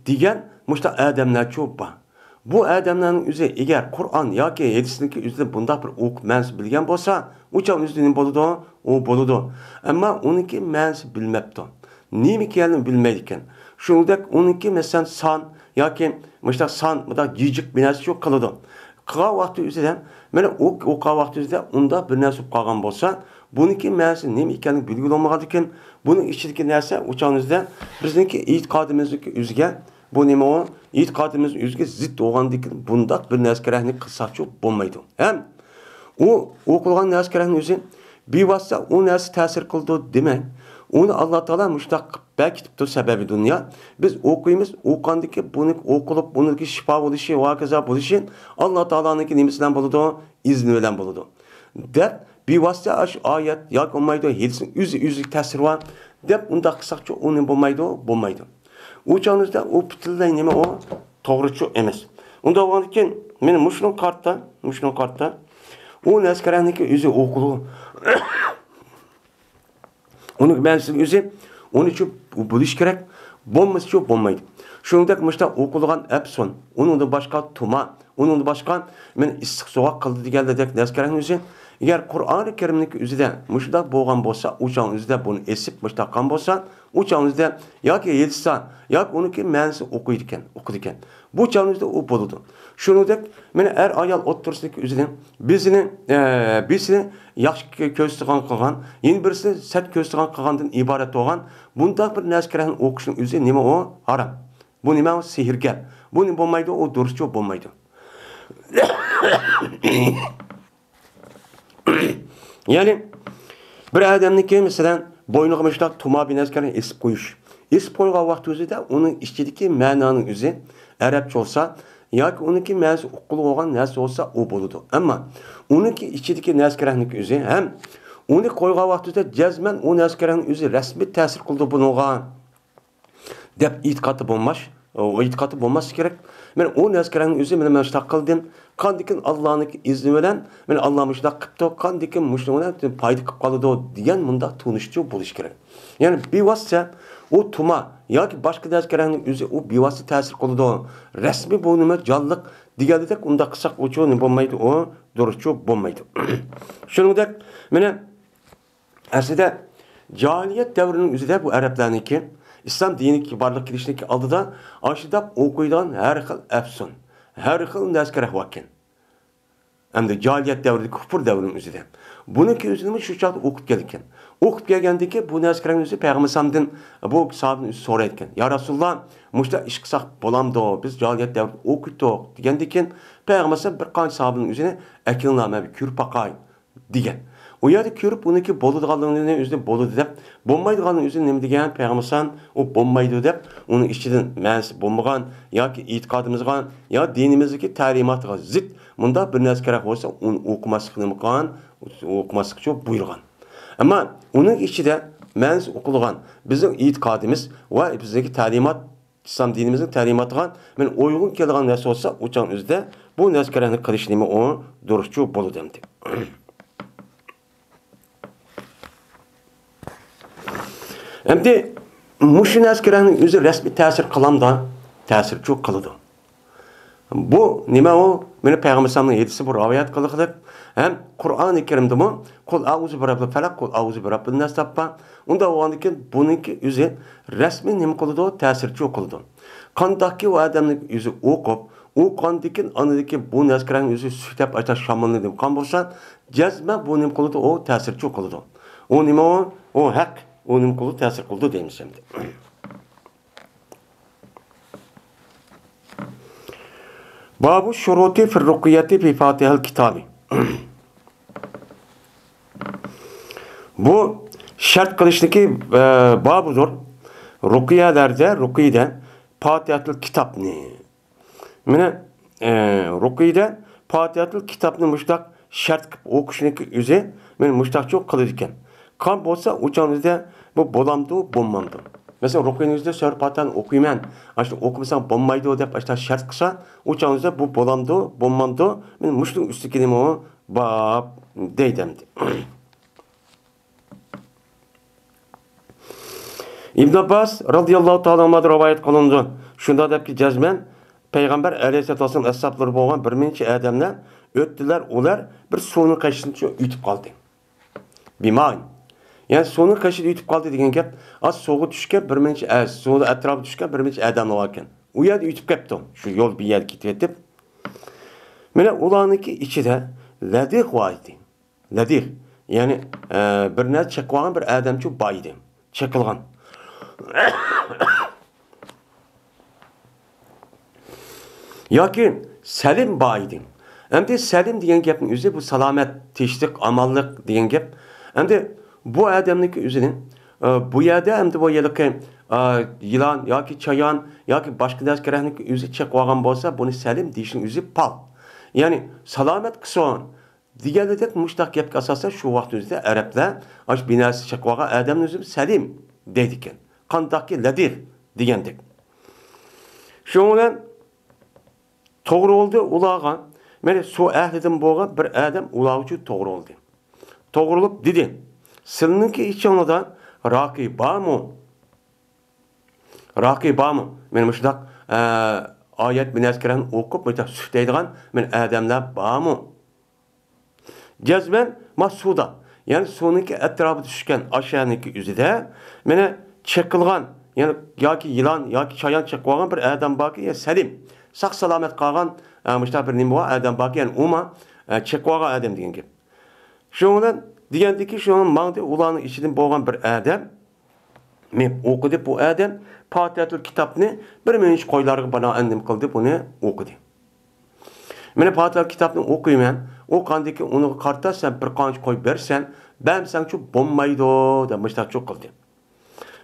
دېگەن مۇشتاق ئادەملەرچۇ بار. بۇ ئادەملەرنىڭ ئۆزى ئەگەر قۇرئان ياكى ھەدىسنىڭكى ئۆزىدىن بۇنداق بىر ئوقۇپ مەنىسى بىلگەن بولسا، ئۇ چاغ ئۆزىدە نېمە بولىدۇ؟ ئۇ بولىدۇ. ئەمما ئۇنىڭكى مەنىسى بىلمەپتۇ. نېمە ئىكەنلىكىنى بىلمەيدىكەن. شۇنىڭدەك ئۇنىڭكى، مەسىلەن، سان ياكى مۇشتاق سان، مۇنداق جىجىق بىر نەرسە شۇ قىلىدۇ. قىلغان ۋاقتى ئۆزىدە، مانا ئوق-، ئوقۇغان ۋاقتى ئۆزىدە ئۇنداق بىر نەرسە بولۇپ قالغان بولسا، بۇنىڭكى مەنىسى نېمە ئىكەنلىكى بىلگىلى بولمىغاندىكىن، بۇنىڭ ئىچىدىكى نەرسە ئۇ چاغنىڭ ئۆزىدە بىزنىڭكى ئېتىقادىمىزنىڭكى ئۆزىگە، بۇ نېمە ئۇ؟ ئېتىقادىمىز ئۆزىگە زىت بولغاندىكىن بۇنداق بىر نەرسە كېرەكنى قىلساقچۇ بولمايدۇ. ھەم ئۇ ئوقۇلغان نەرسە كېرەكنى ئۆزى بىۋاسىتە ئۇ نەرسە تەسىر قىلىدۇ دېمەي، ئۇنى ئاللا تائالا مۇشۇنداق قىلىپ بەركىتىپتۇ، سەۋەبى دۇنيا. بىز ئوقۇيمىز، ئوقۇغاندىكى بۇنى ئوقۇلۇپ، بۇنىڭكى شىپا بولۇشى ۋە ھاكازا بولۇشى ئاللا تائالانىڭكى نېمىسى بىلەن بولىدۇ؟ ئىزنى بىلەن بولىدۇ. دەپ بىۋاسىتە ئاشۇ ئايەت ياكى بولمايدۇ، ھەدىسنىڭ ئۆزى ئۆزىگە تەسىرى بار دەپ ئۇنداق قىلساقچۇ ئۇنى بولمايدۇ، بولمايدۇ. ئۇ چاغنىڭ ئۆزىدە ئۇ پۈتۈنلەي نېمە ئۇ؟ توغرىچۇ ئەمەس. ئۇنداق بولغاندىكىن، مانا مۇشۇنىڭغا قارىتا، مۇشۇنىڭغا قارىتا، ئۇ نەرسە كېرەكنىكى ئۆزى ئوقۇلۇ. ئۇنىڭ مەنىسى ئۆزى، ئۇنىچۇ بىلىش كېرەك، بولمىسىچۇ بولمايدۇ. شۇنىڭدەك مۇشۇنداق ئوقۇلغان ئەپسۇن، ئۇنىڭدىن باشقا تۇما، ئۇنىڭدىن باشقا مانا ئىسسىق سوغۇق قىلدى دېگەندەك نەرسە كېرەكنى ئۆزى، ئەگەر قۇرئانى كەرىمنىڭكى ئۆزىدە مۇشۇنداق بولغان بولسا، ئۇ چاغنىڭ ئۆزىدە بۇنى ئېسىپ مۇشۇنداق قىلغان بولسا، ئۇ چاغنىڭ ئۆزىدە ياكى ھەدىستە، ياكى ئۇنىڭكى مەنىسىنى ئوقۇيدىكەن، ئوقۇدىكەن. بۇ چاغنىڭ ئۆزىدە ئۇ بولىدۇ. شۇنىڭدەك مانا ئەر-ئايال ئوتتۇرىسىدىكى ئۆزىنىڭ بىرسىنى، ئە، بىرسىنى ياخشى كۆ-، كۆرسىتىدىغان قىلغان، يەنە بىرسىنى سەت كۆرسىتىدىغان قىلغاندىن ئىبارەت بولغان بۇنداق بىر نەرسە كېرەكنى ئوقۇشنىڭ ئۆزى نېمە ئۇ؟ ھارام. بۇ نېمە ئۇ؟ سېھىرگەر. بۇ نېمە بولمايدۇ؟ ئۇ دۇرۇسچۇ بولمايدۇ. يەنى بىر ئادەمنىڭكى، مەسىلەن، بوينىغا مۇشۇنداق تۇما بىر نەرسىنى ئېسىپ قويۇش. ئېسىپ قويغان ۋاقتى ئۆزىدە ئۇنىڭ ئىچىدىكى مەنانىڭ ئۆزى ئەرەبچە بولسا ياكى ئۇنىڭكى مەنىسى ئۇققىلى بولغان نەرسە بولسا، ئۇ بولىدۇ. ئەمما ئۇنىڭكى ئىچىدىكى نەرسە كېرەكنىڭكى ئۆزى ھەم ئۇنى قويغان ۋاقتىدا جەزمەن ئۇ نەرسە كېرەكنىڭ ئۆزى رەسمىي تەسىر قىلىدۇ بۇنىڭغا دەپ ئېتىقادى بولماش، ئېتىقادى بولماسلىقى كېرەك. مەن ئۇ نەرسە كېرەكنىڭ ئۆزى مەن مۇشۇنداق قىلدىم. قاندىكىن ئاللانىڭ ئىزنى بىلەن، مەن ئاللا مۇشۇنداق قىپتۇ، قاندىكىن مۇشۇنىڭ بىلەن پايدا قىلىپ قالىدۇ دېگەن مۇنداق تونۇشچۇ بولۇش كېرەك. يەنى بىۋاسىتە ئۇ تۇما ياكى باشقا نەرسە كېرەكنىڭ ئۆزى ئۇ بىۋاسىتە تەسىر قىلىدۇ. رەسمىي بۇ نېمە جانلىق دېگەندەك ئۇنداق قىلساق ئۇچۇ نېمە بولمايدۇ، ئۇ دۇرۇسچۇ بولمايدۇ. شۇنىڭدەك مانا ئەسلىدە جاھىلىيەت دەۋرىنىڭ ئۆزىدە بۇ ئەرەبلەرنىڭكى ئىسلام دىنىگە بارلىق كېلىشنىڭكى ئالدىدا ئاشۇنداق ئوقۇيدىغان ھەر خىل ئەپسۇن، ھەر خىل نەرسە كېرەك باركەن. ئەمدى جاھىلىيەت دەۋرىدىكى كۇپۇر دەۋرىنىڭ ئۆزىدە. بۇنىڭكى ئۆزىنىمۇ شۇ چاغدا ئوقۇپ كەلگەن. ئوقۇپ كەلگەندىكى بۇ نەرسە كېرەكنىڭ ئۆزى پەيغەمبەر ئەلەيھىسسالامدىن بۇ ساھابىنىڭ ئۆزى سورايدىكەن. يا رەسۇلاللا، مۇشۇنداق ئىش قىلساق بولامدۇ؟ بىز جاھىلىيەت دەۋرىدە ئوقۇيتتۇق دېگەندىكىن پەيغەمبەر ئەلەيھىسسالام بىر قانچە ساھابىنىڭ ئۆزىنى ئەكىلىڭلار مەن بىر كۆرۈپ باقاي دېگەن. ئۇ يەردە كۆرۈپ، ئۇنىڭكى بولىدىغانلىقىنى ئۆزىنى بولىدۇ دەپ، بولمايدىغانلىقىنى ئۆزىنى نېمە دېگەن؟ پەيغەمبەر ئەلەيھىسسالام ئۇ بولمايدۇ دەپ، ئۇنىڭ ئىچىدىن مەنىسى بولمىغان ياكى ئېتىقادىمىزغا يا دىنىمىزدىكى تەلىماتىغا زىت مۇنداق بىر نەرسە كېرەك بولسا، ئۇنى ئوقۇماسلىق نېمە قىلغان؟ ئوقۇماسلىقچۇ بۇيرۇغان. ئەمما ئۇنىڭ ئىچىدە مەنىسى ئوقۇلغان بىزنىڭ ئېتىقادىمىز ۋە بىزنىڭكى تەلىمات ئىسلام دىنىمىزنىڭ تەلىماتىغا مەن ئۇيغۇن كېلىدىغان نەرسە بولسا، ئۇ چاغ ئۆزىدە بۇ نەرسە كېرەكنى قىلىش نېمە ئۇ دۇرۇسچۇ بولىدۇ ئەمدى. ئەمدى مۇشۇ نەرسە كېرەكنىڭ ئۆزى رەسمىي تەسىر قىلامدا؟ تەسىرچۇ قىلىدۇ. بۇ نېمە ئۇ؟ مېنى پەيغەمبەر ئەلەيھىسسالامنىڭ ھەدىسى بۇ رىۋايەت قىلغۇلۇق. ھەم قۇرئانى كەرىمدىمۇ قۇل ئەئۇزۇ بىرەببىل فەلەق، قۇل ئەئۇزۇ بىرەببىن ناس دەپ بار. ئۇنداق بولغاندىكىن بۇنىڭكى ئۆزى رەسمىي نېمە قىلىدۇ؟ تەسىرچى قىلىدۇ. قانداقكى ئۇ ئادەمنىڭ ئۆزى ئوقۇپ، ئوقۇغاندىكىن ئاندىن بۇ نەسكىرەڭ ئۆزى سۈكتەپ ئاشتا شامىلنى دېمىقان بولسا، جەزمەن بۇ نېمە قىلىدۇ؟ ئۇ تەسىرچى قىلىدۇ. ئۇ نېمە ئۇ؟ ئۇ ھەق. ئۇ نېمە قىلىدۇ؟ تەسىر قىلىدۇ دەيمىز ئەمدى. بابۇ شۇرۇتى فىر رۇقيەتى فى فاتىھەل كىتابى. بۇ شەرت قىلىشنىكى، ئە، بابىدۇر. رۇقيەلەردە، رۇقيىدە پاتىھەتۇل كىتابنى. مانا، ئە، رۇقيىدە پاتىھەتۇل كىتابنى مۇشۇنداق شەرت قىلىپ ئوقۇشنىكى ئۆزى مانا مۇشۇنداقچۇ قىلىدىكەن. قان بولسا، ئۇ چاغنىڭدا بۇ بولامدۇ، بولمامدۇ؟ مەسىلەن، رۇقيىنىڭ ئۆزىدە سۈرە پاتىھەنى ئوقۇيمەن، ئاشۇ ئوقۇمىساڭ بولمايدۇ دەپ ئاشۇنداق شەرت قىلسا، ئۇ چاغنىڭدا بۇ بولامدۇ، بولمامدۇ؟ مانا مۇشۇنىڭ ئۈستىدىكى نېمە ئۇ؟ باب دەيدۇ ئەمدى. ئىبن ئابباس رازىياللاھۇ تائالا ئەنھۇدىن رىۋايەت قىلىنىدۇ. شۇنداق دەپكى جەزمەن، پەيغەمبەر ئەلەيھىسسالاتۇ ۋەسسالام ئەسھابلىرى بولغان بىر نەچچە ئادەملەر ئۆتتىلەر، ئۇلار بىر سۇنىڭ قېشىدىن ئۆتۈپ قالدى. بىمائىن. يەنى سۇنىڭ قېشىدا ئۆتۈپ قالدى دېگەن گەپ، ئاز سۇغا چۈشكەن بىر نەچچە ئە-، سۇنىڭ ئەتراپىدا چۈشكەن بىر نەچچە ئادەم بار ئىكەن. ئۇ يەردە ئۆتۈپ كەپتۇ. شۇ يول بىر يەرگە كېتىۋېتىپ. مانا ئۇلارنىڭكى ئىچىدە لەدىغ بار ئىدى. لەدىغ، يەنى، ئە، بىر نەرسە چېقىۋالغان بىر ئادەمچۇ بار ئىدى. چېقىلغان. ياكى سەلىم بار ئىدى. ئەمدى سەلىم دېگەن گەپنىڭ ئۆزى بۇ سالامەت، تىنچلىق، ئامانلىق دېگەن گەپ. ئەمدى بۇ ئادەمنىڭكى ئۆزىنى، ئە، بۇ يەردە ئەمدى بۇ ھېلىقى، ئە، يىلان ياكى چايان ياكى باشقا نەرسە كېرەكنىڭكى ئۆزى چېقىۋالغان بولسا، بۇنى سەلىم دېيىشنىڭ ئۆزى پال. يەنى سالامەت قىلسۇن. دېگەنلىدەك مۇشۇنداق گەپكە ئاساسەن شۇ ۋاقىت ئۆزىدە ئەرەبلەر ئاشۇ بىناسى چېقىۋالغان ئادەمنى ئۆزى سەلىم دەيدىكەن. قانداقكى لەدىغ دېگەندەك. شۇنىڭ بىلەن توغرا بولدى ئۇلارغا. مانا سۇ ئەھلىدىن بولغان بىر ئادەم ئۇلارغىچۇ توغرا بولدى. توغرا بولۇپ دېدى، سىلىنىڭكى ئىچىڭلاردا راقى بارمۇ؟ راقى بارمۇ؟ مانا مۇشۇنداق، ئە، ئايەت بىناسى كىرەن ئوقۇپ مۇشۇنداق سۈكتەيدىغان مانا ئادەملەر بارمۇ؟ جەزمەن ما سۇدا، يەنى سۇنىڭكى ئەتراپىدا چۈشكەن ئاشۇنىڭكى ئۆزىدە مانا چېقىلغان، يەنى ياكى يىلان ياكى چايان چېقىۋالغان بىر ئادەم باركى، يا سەلىم، ساق سالامەت قالغان، ئە، مۇشۇنداق بىر نېمە بار، ئادەم باركى، يەنى ئۇما، ئە، چېقىۋالغان ئادەم دېگەن گەپ. شۇنىڭ بىلەن دېگەندىكى، شۇنىڭ ماڭدى، ئۇلارنىڭ ئىچىدىن بولغان بىر ئادەم مېڭىپ ئوقۇدى. بۇ ئادەم پاتىھەتۇل كىتابنى بىر مۇنچە قويلارغا بانائەن نېمە قىلدى، بۇنى ئوقۇدى. مانا پاتىھەتۇل كىتابنى ئوقۇيمەن، ئوقۇغاندىكى ئۇنىڭغا قارىتا سەن بىر قانچە قوي بەرسەن، بەرمىسەڭچۇ بولمايدۇ دەپ مۇشتاقچۇ قىلدى.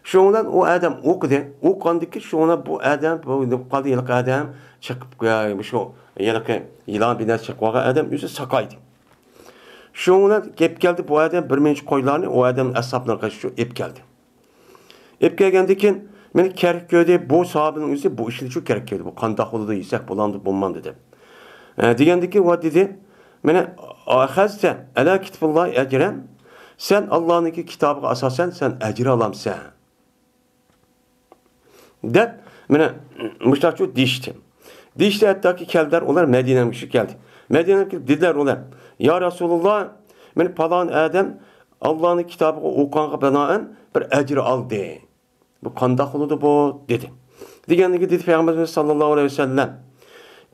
شۇنىڭ بىلەن ئۇ ئادەم ئوقۇدى. ئوقۇغاندىكى شۇنىڭ بىلەن بۇ ئادەم، بۇ نېمە قىلدى، ھېلىقى ئادەم چىقىپ، مۇشۇ ھېلىقى يىلان بىناسى چېقىۋالغان ئادەم ئۆزى ساقايدى. شۇنىڭ بىلەن ئېلىپ كەلدى بۇ ئادەم بىر مۇنچە قويلارنى، ئۇ ئادەم ئەسھابلىرىنىڭ قېشىغا ئېلىپ كەلدى. ئېلىپ كەلگەندىن كېيىن، مېنى كەرك كۆردى، بۇ ساھابىنىڭ ئۆزى بۇ ئىشنى شۇ كەرك كۆردى. بۇ قانداق بولىدۇ، يېسەك بولامدۇ، بولمامدۇ دەپ. ئە، دېگەندىن كېيىن، ۋە دېدى، مانا، ئەخەزتە ئەلا كىتابىللاھى ئەجرەن، سەن ئاللانىڭكى كىتابىغا ئاساسەن، سەن ئەجىر ئالامسەن. دەپ، مانا، مۇشۇنداقچۇ دېيىشتى. دېيىشتى، ھەتتاكى كەلدىلەر ئۇلار مەدىنەمگە كەلدى. مەدىنەمگە كېلىپ دېدىلەر ئۇلار، يا رەسۇلۇللا، مانا پالان ئادەم ئاللانىڭ كىتابىغا ئوقۇغانغا بىنائەن بىر ئەجىر ئالدى. بۇ قانداق بولىدۇ بۇ؟ دېدى. دېگەندىكىن دېدى پەيغەمبىرىمىز ساللاللاھۇ ئەلەيھى ۋەسەللەم،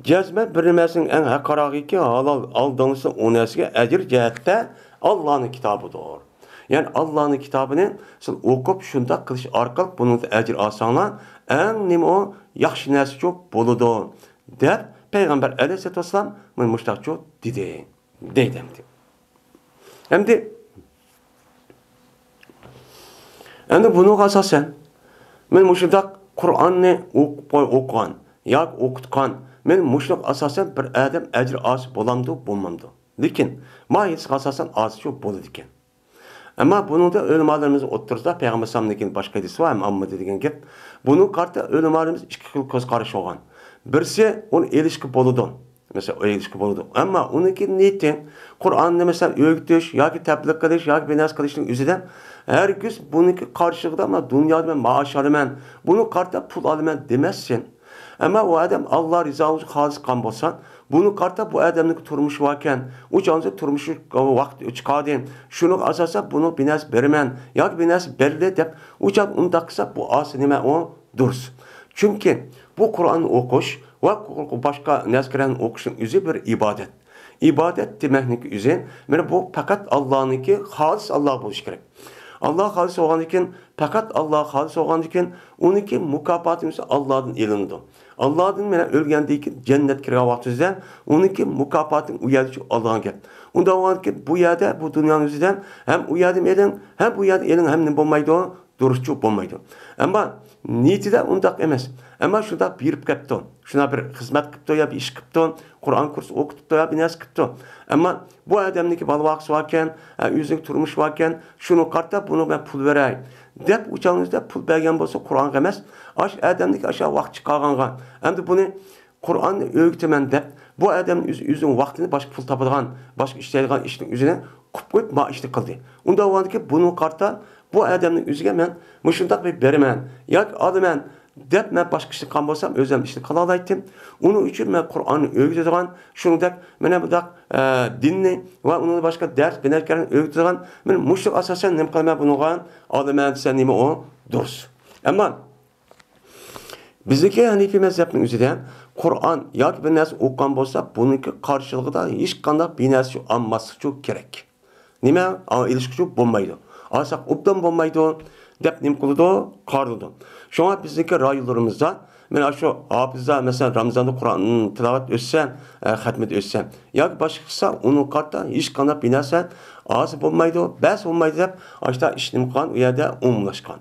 جەزمەن بىر نېمىسىنىڭ ئەڭ ھەققارىغىكى ھالال ئالدىڭلىسا ئۇ نەرسىگە ئەجىر جەھەتتە ئاللانىڭ كىتابىدۇر. يەنى ئاللانىڭ كىتابىنى سىز ئوقۇپ شۇنداق قىلىش ئارقىلىق بۇنىڭدىن ئەجىر ئالساڭلار ئەڭ نېمە ئۇ ياخشى نەرسىچۇ بولىدۇ دەپ پەيغەمبەر ئەلەيھىسسالاتۇ ۋەسسالام مۇشۇنداقچۇ دېدى. دەيدۇ ئەمدى. ئەمدى، ئەمدى بۇنىڭغا ئاساسەن، مەن مۇشۇنداق قۇرئاننى ئوقۇپ قوي-، ئوقۇغان ياكى ئوقۇتقان، مەن مۇشۇنىڭغا ئاساسەن بىر ئادەم ئەجىر ئالسا بولامدۇ، بولمامدۇ؟ لېكىن، ما ھەدىسقا ئاساسەن ئالسىچۇ بولىدىكەن. ئەمما بۇنىڭدا ئۆلىمالىرىمىز ئوتتۇرىسىدا پەيغەمبەر ئەلەيھىسسالامنىڭكىن باشقا ھەدىسى بار، ھەم ئاممىدا دېگەن گەپ. بۇنىڭغا قارىتا ئۆلىمالىرىمىز ئىككى خىل كۆز قارىشى بولغان. بىرسى، ئۇنى ئېلىشقا بولىدۇ. مەسىلەن، ئېلىشقا بولىدۇ. ئەمما ئۇنىڭكى نىيىتى، قۇرئاننى، مەسىلەن، ئۆگىتىش ياكى تەبلىغ قىلىش ياكى بىر نەرسە قىلىشنىڭ ئۆزىدە ھەرگىز بۇنىڭكى قارىشىغا مەن دۇنيادا مەن مائاش ئالىمەن، بۇنىڭغا قارىتا پۇل ئالىمەن دېمەسسەن. ئەمما ئۇ ئادەم ئاللا رىزالىقى ئۈچۈن خالىس قىلغان بولسا، بۇنىڭغا قارىتا بۇ ئادەمنىڭكى تۇرمۇشى باركەن، ئۇ چاغدا تۇرمۇشى ۋاقتى چىقاردى، شۇنىڭغا ئاساسەن بۇنىڭغا بىر نەرسە بېرىمەن ياكى بىر نەرسە بەرلى دەپ، ئۇ چاغدا ئۇنداق قىلسا، بۇ ئاسا نېمە ئۇ؟ دۇرۇس. چۈنكى بۇ قۇرئان ئوقۇش ۋە باشقا نەرسىلەرنى ئوقۇشنىڭ ئۆزى بىر ئىبادەت. ئىبادەت دېمەكنىڭكى ئۆزى، مانا بۇ پەقەت ئاللانىڭكى، خالىس ئاللا بولۇشى كېرەك. ئاللا خالىس بولغاندىن كېيىن، پەقەت ئاللا خالىس بولغاندىن كېيىن، ئۇنىڭكى مۇكاپاتى ئاللادىن ئېلىنىدۇ. ئاللادىن مانا ئۆلگەندىن كېيىن جەننەتكە كىرگەن ۋاقتىڭىزدا ئۇنىڭكى مۇكاپاتى ئۇ يەردە شۇ ئالىدىغان گەپ. ئۇنداق بولغاندىن كېيىن بۇ يەردە، بۇ دۇنيانىڭ ئۆزىدە ھەم ئۇ يەردىن ئېلىڭ، ھەم بۇ يەردىن ئېلىڭ، ھەم نېمە بولمايدۇ؟ دۇرۇسچۇ بولمايدۇ. ئەمما نىيىتىدە ئۇنداق ئەمەس. ئەمما شۇنداق بېرىپ كەپتۇ. شۇنداق بىر خىزمەت قىپتۇ يا بىر ئىش قىپتۇ، قۇرئان كۇرسى ئوقۇتۇپتۇ يا بىر نەرسە قىپتۇ. ئەمما بۇ ئادەمنىڭكى بالا ۋاقىسى باركەن، ھە، ئۆزىنىڭ تۇرمۇشى باركەن، شۇنىڭغا قارىتا بۇنىڭغا مەن پۇل بېرەي دەپ ئۇ چاغنىڭىزدا پۇل بەرگەن بولسا قۇرئانغا ئەمەس، ئاشۇ ئادەمنىڭكى ئاشۇ ۋاقىت چىقارغانغا، ئەمدى بۇنى قۇرئاننى ئۆگىتىمەن دەپ، بۇ ئادەم ئۆز-، ئۆزىنىڭ ۋاقتىنى باشقا پۇل تاپىدىغان، باشقا ئىشلەيدىغان ئىشنىڭ ئۆزىنى قىپ قويۇپ، ما ئىشنى قىلدى. ئۇنداق بولغاندىكىن بۇنىڭغا قارىتا بۇ ئادەمنىڭ ئۆزىگە مەن مۇشۇنداق بىر بېرىمەن ياكى ئالىمەن دەپ، مەن باشقا ئىشنى قىلغان بولسام، ئۆزۈم ئىشنى قىلالايتتىم. ئۇنىڭ ئۈچۈن مەن قۇرئاننى ئۆگىتىدىغان، شۇنىڭدەك مانا بۇنداق، ئە، دىننى ۋە ئۇنىڭدىن باشقا دەرس بىنەكەرنى ئۆگىتىدىغان، مەن مۇشۇ ئاساسەن نېمە قىلىمەن بۇنىڭغا؟ ئالىمەن دېسە نېمە ئۇ؟ دۇرۇس. ئەمما بىزنىڭكى ھەنىفىي مەزھەپنىڭ ئۆزىدە قۇرئان ياكى بىر نەرسە ئوقۇغان بولسا، بۇنىڭكى قارشىلىقىدا ھېچقانداق بىر نەرسە ئالماسلىقچۇ كېرەك. نېمە؟ ئا، ئېلىشقىچۇ بولمايدۇ. ئالساق ئوبدان بولمايدۇ دەپ نېمە قىلىدۇ؟ قارىلىدۇ. شۇڭا بىزنىڭكى رايونلىرىمىزدا مانا شۇ ھاپىزلار، مەسىلەن، رامىزاندا قۇرئان تىلاۋەت ئۆتسە، ئە، خەتمىدە ئۆتسە ياكى باشقا قىلسا، ئۇنىڭغا قارىتا ھېچقانداق بىر نەرسە ھاسىل بولمايدۇ، بەس بولمايدۇ دەپ، ئاشۇنداق ئىش نېمە قىلغان، ئۇ يەردە ئومۇملاشقان.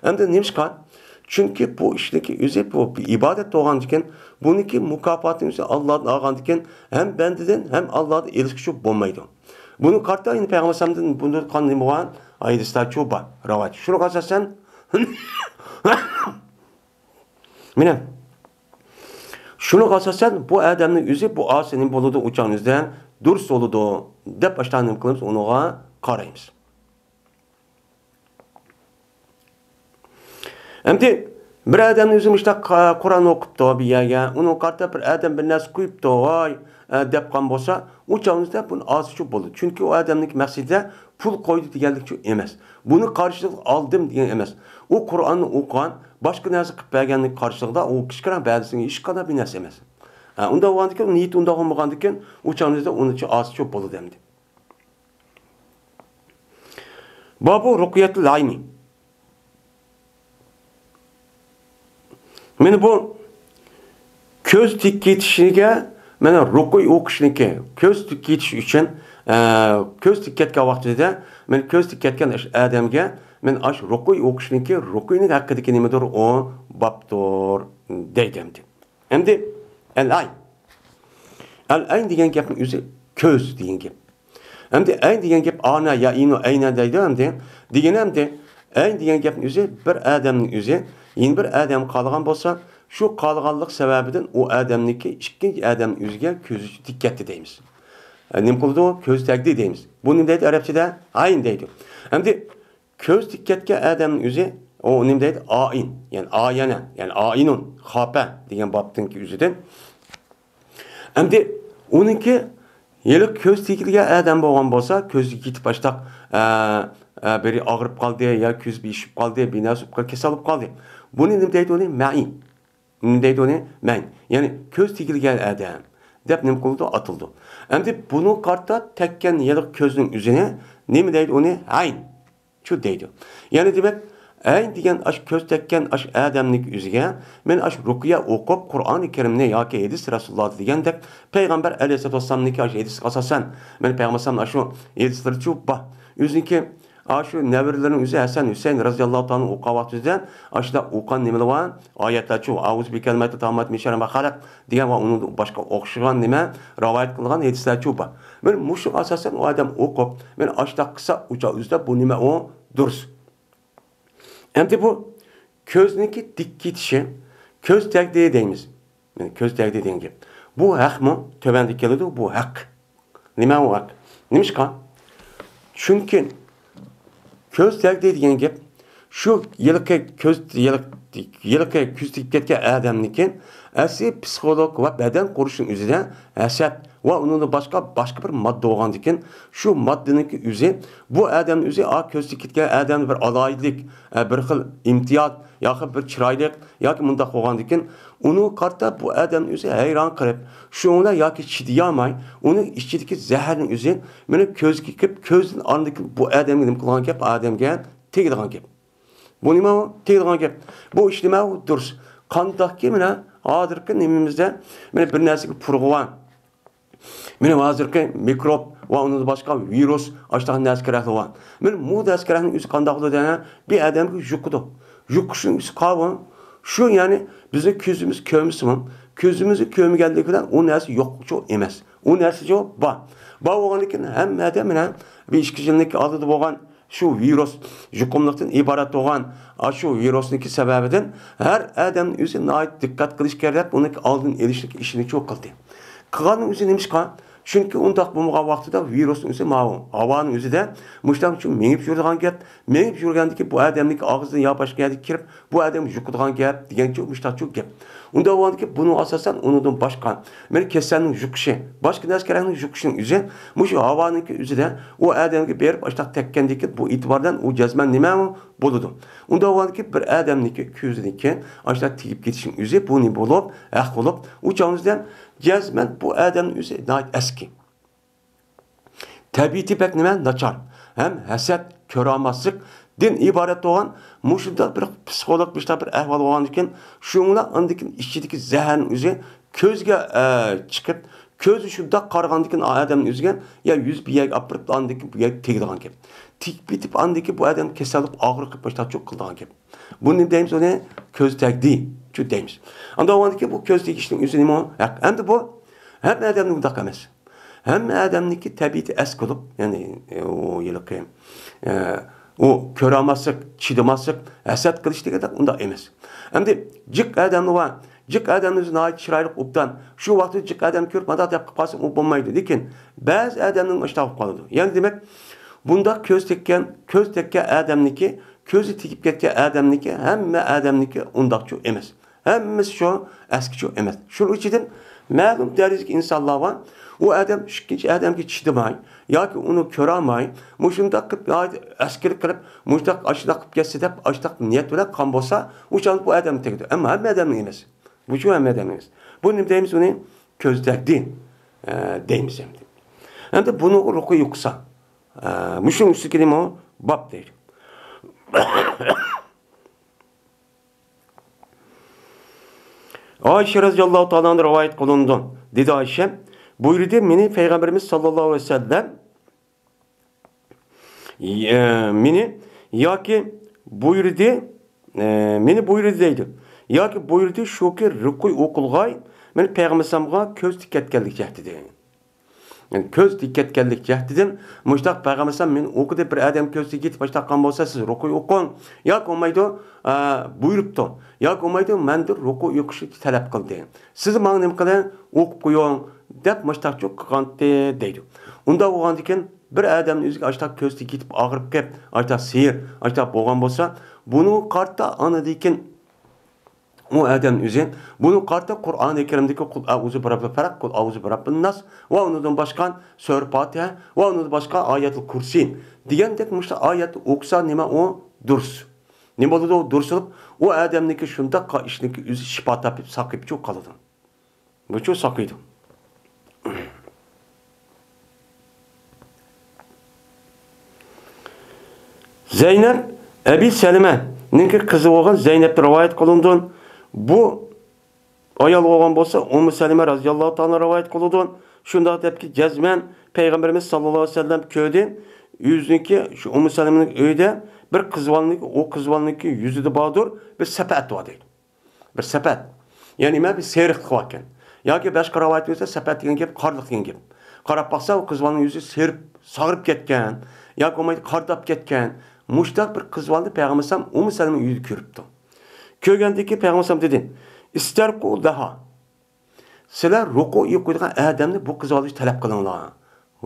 ئەمدى نېمىشقا؟ چۈنكى بۇ ئىشنىڭكى ئۆزى بۇ بىر ئىبادەت بولغاندىكىن، بۇنىڭكى مۇكاپاتىنى ئۆزى ئاللادىن ئالغاندىكىن، ھەم بەندىدىن، ھەم ئاللادىن ئېلىشقىچۇ بولمايدۇ. بۇنى قارىتا يەنە پەيغەمبەر ئەلەيھىسسالامدىن بۇنداق قىلغان نېمە بولغان؟ ھەدىسلەرچۇ بار، رىۋايەت. شۇنىڭغا ئاساسەن، مانا، شۇنىڭغا ئاساسەن بۇ ئادەمنىڭ ئۆزى بۇ ئاسىي نېمە بولىدۇ؟ ئۇ چاغنىڭ ئۆزىدە دۇرۇس بولىدۇ، دەپ ئاشۇنداق نېمە قىلىمىز؟ ئۇنىڭغا قارايمىز. ئەمدى بىر ئادەمنىڭ ئۆزى مۇشۇنداق، قا-، قۇرئان ئوقۇپتۇ بىر يەرگە، ئۇنىڭغا قارىتا بىر ئادەم بىر نەرسە قويۇپتۇ، ۋاي، ئە، دەپ قالغان بولسا، ئۇ چاغنىڭ ئۆزىدە بۇنى ئاسىيچۇ بولىدۇ. چۈنكى ئۇ ئادەمنىڭكى مەقسىتىدە پۇل قويدى دېگەنلىكچۇ ئەمەس. بۇنى قارشىلىق ئالدىم دېگەن ئەمەس. ئۇ قۇرئاننى ئوقۇغان، باشقا نەرسە قىلىپ بەرگەننىڭ قارشىلىقىدا ئۇ كىچىككىنە بەزىسىگە ھېچقانداق بىر نەرسە ئەمەس. ئە، ئۇنداق بولغاندىكىن، نىيىتى ئۇنداق بولمىغاندىكىن، ئۇ چاغنىڭ ئۆزىدە ئۇنىڭچە ئاسىيچۇ بولىدۇ ئەمدى. بابۇ رۇقيەتۇل ئەينى. مانا بۇ كۆز تىك كېتىشىگە، مانا رۇقۇي ئوقۇشنىكى، كۆز تىك كېتىش ئۈچۈن، ئە، كۆز تىك كەتكەن ۋاقتىدا، مانا كۆز تىك كەتكەن ئاش-، ئادەمگە، مانا ئاش رۇقۇي ئوقۇشنىكى، رۇقۇينىڭ ھەققىدىكى نېمىدۇر؟ ئۇ بابتۇر، دەيدۇ ئەمدى. ئەمدى ئەل ئەين. ئەل ئەين دېگەن گەپنىڭ ئۆزى كۆز دېگەن گەپ. ئەمدى ئەين دېگەن گەپ ئانا، يا ئىنۇ، ئەينە دەيدۇ ئەمدى. دېگىنى ئەمدى ئەين دېگەن گەپنىڭ ئۆزى بىر ئادەمنىڭ ئۆزى يەنە بىر ئادەمگە قالغان بولسا، شۇ قالغانلىق سەۋەبىدىن ئۇ ئادەمنىڭكى ئىككىنچى ئادەمنىڭ ئۆزىگە كۆزى تىك كەتتى دەيمىز. ئە، نېمە قىلىدۇ؟ كۆزى تەگدى دەيمىز. بۇ نېمە دەيدۇ ئەرەبچىدە؟ ئەين دەيدۇ. ئەمدى كۆز تىك كەتكەن ئادەمنىڭ ئۆزى، ئۇ نېمە دەيدۇ؟ ئائىن، يەنى ئايەنە، يەنى ئائىنۇن، خاپە دېگەن بابتىنكى ئۆزىدىن. ئەمدى ئۇنىڭكى ھېلىقى كۆز تېگىلگەن ئادەم بولغان بولسا، كۆزى كېتىپ باشتاق، ئە، ئە، بىرى ئاغرىپ قالدى يا كۆزى بېشىپ قالدى، بىر نەرسە بولۇپ قالدى، كەسەل بولۇپ قالدى. بۇنى نېمە دەيدۇ ئۇنى؟ مەئىن. نېمە دەيدۇ ئۇنى؟ مەئىن. يەنى كۆز تېگىلگەن ئادەم دەپ نېمە قىلىدۇ؟ ئاتىلىدۇ. ئەمدى بۇنىڭغا قارىتا تەگكەن ھېلىقى كۆزنىڭ ئۆزىنى نېمە دەيدۇ ئۇنى؟ ئەين. شۇ دەيدۇ. يەنى دېمەك، ئەين دېگەن ئاشۇ كۆز تەگكەن ئاشۇ ئادەمنىڭكى ئۆزىگە مەن ئاشۇ رۇقىيە ئوقۇپ، قۇرئانى كەرىمنى ياكى ھەدىس رەسۇلۇللا دېگەندەك پەيغەمبەر ئەلەيھىسسالاتۇ ۋەسسالامنىڭكى ئاشۇ ھەدىسىگە ئاساسەن، مەن پەيغەمبەر ئەلەيھىسسالام ئاشۇ ھەدىسلىرىچۇ بار. ئۆزىنىڭكى ئاشۇ نەۋرىلىرىنىڭ ئۆزى ھەسەن، ھۈسەيىن رەزىياللاھۇ تائالا ئوقۇغان ۋاقتىدا ئاشۇنداق ئوقۇغان نېمىلەر بار؟ ئايەتلەرچۇ، ئەئۇزۇ بىكەلىماتىللاھى تامماتى مىن شەررى ما خەلەق دېگەن ۋە ئۇنىڭ باشقا ئوخشىغان نېمە رىۋايەت قىلغان ھەدىسلەرچۇ بار. مەن مۇشۇ ئاساسەن ئۇ ئادەم ئوقۇپ، مەن ئاشۇنداق قىلسا، ئۇ چاغ ئۆزىدە بۇ نېمە ئۇ دۇرۇس. ئەمدى بۇ كۆزنىڭكى تىك كېتىشى، كۆز تەگدى دەيمىز. مەن كۆز تەگدى دېگەن گەپ. بۇ ھەقمۇ؟ تۆۋەندە كېلىدۇ، بۇ ھەق. نېمە ئۇ ھەق؟ نېمىشقا؟ چۈنكى كۆز تەگدى دېگەن گەپ، شۇ ھېلىقى كۆز، ھېلىقى، ھېلىقى كۆز تېگىپ كەتكەن ئادەمنىڭكى ئەسلى پسىخولوگ ۋە بەدەن قۇرۇلۇشىنىڭ ئۆزىدە ھەسەت ۋە ئۇنىڭدىن باشقا، باشقا بىر ماددا بولغاندىكىن، شۇ ماددىنىڭكى ئۆزى بۇ ئادەمنىڭ ئۆزى، ئا، كۆز تېگىپ كەتكەن ئادەمدە بىر ئالاھىدىلىك، ئە، بىر خىل ئىمتىياز ياكى بىر چىرايلىق ياكى مۇنداق بولغاندىكىن، ئۇنىڭغا قارىتا بۇ ئادەمنىڭ ئۆزى ھەيران قېلىپ، شۇنىڭ بىلەن ياكى چىدىيالماي، ئۇنىڭ ئىچىدىكى زەھەرنىڭ ئۆزى مېنىڭ كۆزگە كىرىپ، كۆزدىن ئاندىن كېيىن بۇ ئادەمگە نېمە قىلغان گەپ، ئادەمگە تېگىدىغان گەپ. بۇ نېمە ئۇ؟ تېگىدىغان گەپ. بۇ ئىش نېمە ئۇ؟ دۇرۇس. قانداقكى مانا ھازىرقى نېمىمىزدە مانا بىر نەرسىگە پۇرىغۇا، مانا ھازىرقى مىكروب ۋە ئۇنىڭدىن باشقا ۋىرۇس، ئاشۇنداق نەرسە كېرەكلىك بار. مانا بۇ نەرسە كېرەكلىك ئۆزى قانداق بولىدۇ دېگەن، بىر ئادەمگە يۇقىدۇ. يۇقۇشنىڭ ئۆزى قاۋۇ. شۇ يەنى بىزنىڭ كۆزىمىز كۆرمىسىمۇ، كۆزىمىزنى كۆرمىگەنلىكى بىلەن ئۇ نەرسە يوقچۇ ئەمەس. ئۇ نەرسىچۇ بار. بار بولغاندىكىن ھەممە ئادەم مانا بىر ئىككى يىلنىڭ ئالدىدا بولغان شۇ ۋىرۇس يۇقۇملۇقتىن ئىبارەت بولغان ئاشۇ ۋىرۇسنىڭكى سەۋەبىدىن ھەر ئادەمنىڭ ئۆزى ناھايىتى دىققەت قىلىش كېرەك دەپ، ئۇنىڭ ئالدىنى ئېلىشنىڭ ئىشىنى چۇ قىلدى. قىلغاننىڭ ئۆزى نېمىشقا؟ چۈنكى ئۇنداق بولمىغان ۋاقتىدا ۋىرۇسنىڭ ئۆزى ماۋۇ ھاۋانىڭ ئۆزىدە مۇشۇنداق شۇ مېڭىپ يۈرىدىغان گەپ، مېڭىپ يۈرگەندىكى بۇ ئادەمنىڭكى ئاغزىدىن يا باشقا يەرگە كىرىپ، بۇ ئادەم يۇقىدىغان گەپ دېگەنچۇ، مۇشۇنداقچۇ گەپ. ئۇنداق بولغاندىكىن بۇنىڭ ئاساسەن ئۇنىڭدىن باشقا، مانا كېسەلنىڭ يۇقۇشى، باشقا نەرسە كېرەكنىڭ يۇقۇشىنىڭ ئۆزى مۇشۇ ھاۋانىڭكى ئۆزىدە ئۇ ئادەمگە بېرىپ ئاشۇنداق تەگكەندىكىن، بۇ ئېتىبار بىلەن ئۇ جەزمەن نېمە ئۇ بولىدۇ. ئۇنداق بولغاندىكىن بىر ئادەمنىڭكى كۆزىنىڭكى ئاشۇنداق تېگىپ كېتىشىنىڭ ئۆزى بۇ نېمە بولۇپ، ھەق بولۇپ، ئۇ چاغنىڭ ئۆزىدە جەزمەن بۇ ئادەمنىڭ ئۆزى ناھايىتى ئەسكى. تەبىئىتى بەك نېمە؟ ناچار. ھەم ھەسەت، كۆرەلمەسلىكتىن ئىبارەت بولغان مۇشۇنداق بىر پسىخولوگ مۇشۇنداق بىر ئەھۋال بولغاندىكىن، شۇنىڭ بىلەن ئاندىن كېيىن ئىچىدىكى زەھەرنىڭ ئۆزى كۆزگە، ئە، چىقىپ، كۆزى شۇنداق قارىغاندىكىن ئادەمنىڭ ئۆزىگە يا يۈز بىر يەرگە ئاپىرىپ، ئاندىن كېيىن بۇ يەرگە تېگىدىغان گەپ. تېگىپ كېتىپ، ئاندىن كېيىن بۇ ئادەم كېسەل بولۇپ، ئاغرىقىپ، مۇشۇنداق چوق قىلىدىغان گەپ. بۇنى دەيمىز، ئۇنى كۆز تەگدى، شۇ دەيمىز. ئاندىن بولغاندىكىن بۇ كۆز تېگىشنىڭ ئۆزى نېمە؟ ھەق. ئەمدى بۇ ھەممە ئادەمدە ئۇنداق ئەمەس. ھەممە ئادەمنىڭكى تەبىئىتى ئەسكى بولۇپ، يەنى، ئۇ ھېلىقى، ئە، ئۇ كۆرەلمەسلىك، چىدىماسلىق، ھەسەت قىلىش دېگەندەك ئۇنداق ئەمەس. ئەمدى جىق ئادەملەر بار. جىق ئادەمنىڭ ئۆزى ناھايىتى چىرايلىق، ئوبدان. شۇ ۋاقىتتا جىق ئادەم كۆرۈپ، مۇنداق دەپ قىلىپ قالسا، ئۇ بولمايدۇ. لېكىن بەزى ئادەمنىڭ ئىشتاھى قالىدۇ. يەنى دېمەك، بۇنداق كۆز تەگكەن، كۆز تەگكەن ئادەمنىڭكى، كۆزى تېگىپ كەتكەن ئادەمنىڭكى، ھەممە ئادەمنىڭكى ئۇنداقچۇ ئەمەس. ھەممىسى شۇ ئەسكىچۇ ئەمەس. شۇنىڭ ئىچىدىن مەلۇم دەرىجىدىكى ئىنسانلار بار، ئۇ ئادەم ئىككىنچى ئادەمگە چىدىماي ياكى ئۇنى كۆرەلمەي، مۇشۇنداق قىلىپ، ناھايىتى ئەسكىلىك قىلىپ، مۇشۇنداق ئاشۇنداق قىلىپ كەتسە دەپ، ئاشۇنداق نىيەت بىلەن قىلغان بولسا، ئۇ چاغدا بۇ ئادەمگە تېگىدۇ. ئەمما ھەممە ئادەمگە ئەمەس. بۇچۇ ھەممە ئادەمگە ئەمەس. بۇ نېمە دەيمىز ئۇنى؟ كۆز تەگدى، ئە، دەيمىز ئەمدى. ئەمدى بۇنىڭغا رۇقۇيە ئوقۇسا، ئە، مۇشۇنىڭ ئۈستىگە نېمە؟ باب دەيدۇ. ئائىشە رەزىياللاھۇ تائالا ئانھا رىۋايەت قىلىنىدۇ. دېدى ئائىشە، بۇيرۇدى مېنى پەيغەمبىرىمىز ساللاللاھۇ ئەلەيھى ۋەسەللەم، ئە، مېنى ياكى بۇيرۇدى، ئە، مېنى بۇيرۇدى دەيدۇ. ياكى بۇيرۇدى شۇكى، رۇقۇي ئوقۇلغاي، مەن پەيغەمبەر ئەلەيھىسسالامغا كۆز تىكەتكەنلىك جەھىتىدىن. يەنى كۆز تىكەتكەنلىك جەھىتىدىن مۇشتاق پەيغەمبەر ئەلەيھىسسالام مېنى ئوقۇدى، بىر ئادەم كۆز تىكىپ باشلاپ قالغان بولسا، سىز رۇقۇي ئوقۇڭ. ياكى بولمايدۇ، ئە، بۇيرۇپتۇ. ياكى بولمايدۇ، مەندىن رۇقۇي ئوقۇشنى تەلەپ قىلدى. سىز ماڭا نېمە قىلىڭ؟ ئوقۇپ قويۇڭ، دەپ مۇشتاقچۇ قىلغانتى دەيدۇ. ئۇنداق بولغاندىكىن، بىر ئادەمنىڭ ئۆزىگە ئاشتاق كۆز تېگىپ ئاغرىپ كېلىپ، ئاشتاق سېھىر، ئاشتاق بولغان بولسا، بۇنىڭغا قارىتا ئاندىن كېيىن ئۇ ئادەم ئۆزى بۇنىڭغا قارىتا قۇرئانى كەرىمدىكى قۇل ئەئۇزۇ بىرەببىل پەلەق، قۇل ئەئۇزۇ بىرەببىن ناس ۋە ئۇنىڭدىن باشقا سۈرە پاتىھە ۋە ئۇنىڭدىن باشقا ئايەتۇل كۇرسى دېگەندەك مۇشۇ ئايەتنى ئوقۇسا نېمە ئۇ دۇرۇس. نېمە بولىدۇ ئۇ دۇرۇس بولۇپ؟ ئۇ ئادەمنىڭكى شۇنداق ئىشنىڭكى ئۆزى شىپا تاپىپ ساقىيىپچۇ قالىدۇ. بۇچۇ ساقىيدۇ. زەينەپ ئەبى سەلىمەنىڭكى قىزى بولغان زەينەپتىن رىۋايەت قىلىنىدۇ. بۇ ئايال بولغان بولسا ئۇممۇ سەلىمە رازىياللاھۇ تائالا رىۋايەت قىلىدۇ. شۇنداق دەپكى، جەزمەن پەيغەمبىرىمىز ساللاللاھۇ ئەلەيھى ۋەسەللەم كۆردى. ئۆزىنىڭكى شۇ ئۇممۇ سەلىمىنىڭ ئۆيىدە بىر قىز بالىنىڭكى، ئۇ قىز بالىنىڭكى يۈزىدە باردۇر، بىر سەپەت بار دەيدۇ. بىر سەپەت. يەنى نېمە؟ بىر سېرىقلىق باركەن. ياكى باشقا رىۋايەت بولسا سەپەت دېگەن گەپ قارلىق دېگەن گەپ. قاراپ باقسا، ئۇ قىز بالىنىڭ يۈزى سېرىپ، ساغىرىپ كەتكەن. ياكى بولمايدۇ، قارىداپ كەتكەن. مۇشۇنداق بىر قىز بالىنى پەيغەمبەر ئەلەيھىسسالام ئۇممۇ سەلىمە ئۆيىدە كۆرۈپتۇ. كۆرگەندىن كېيىن پەيغەمبەر ئەلەيھىسسالام دېدى، ئىستەرقۇ لەھا. سىلەر رۇقۇ ئوقۇيدىغان ئادەمنى بۇ قىز بالىغا تەلەپ قىلىڭلار.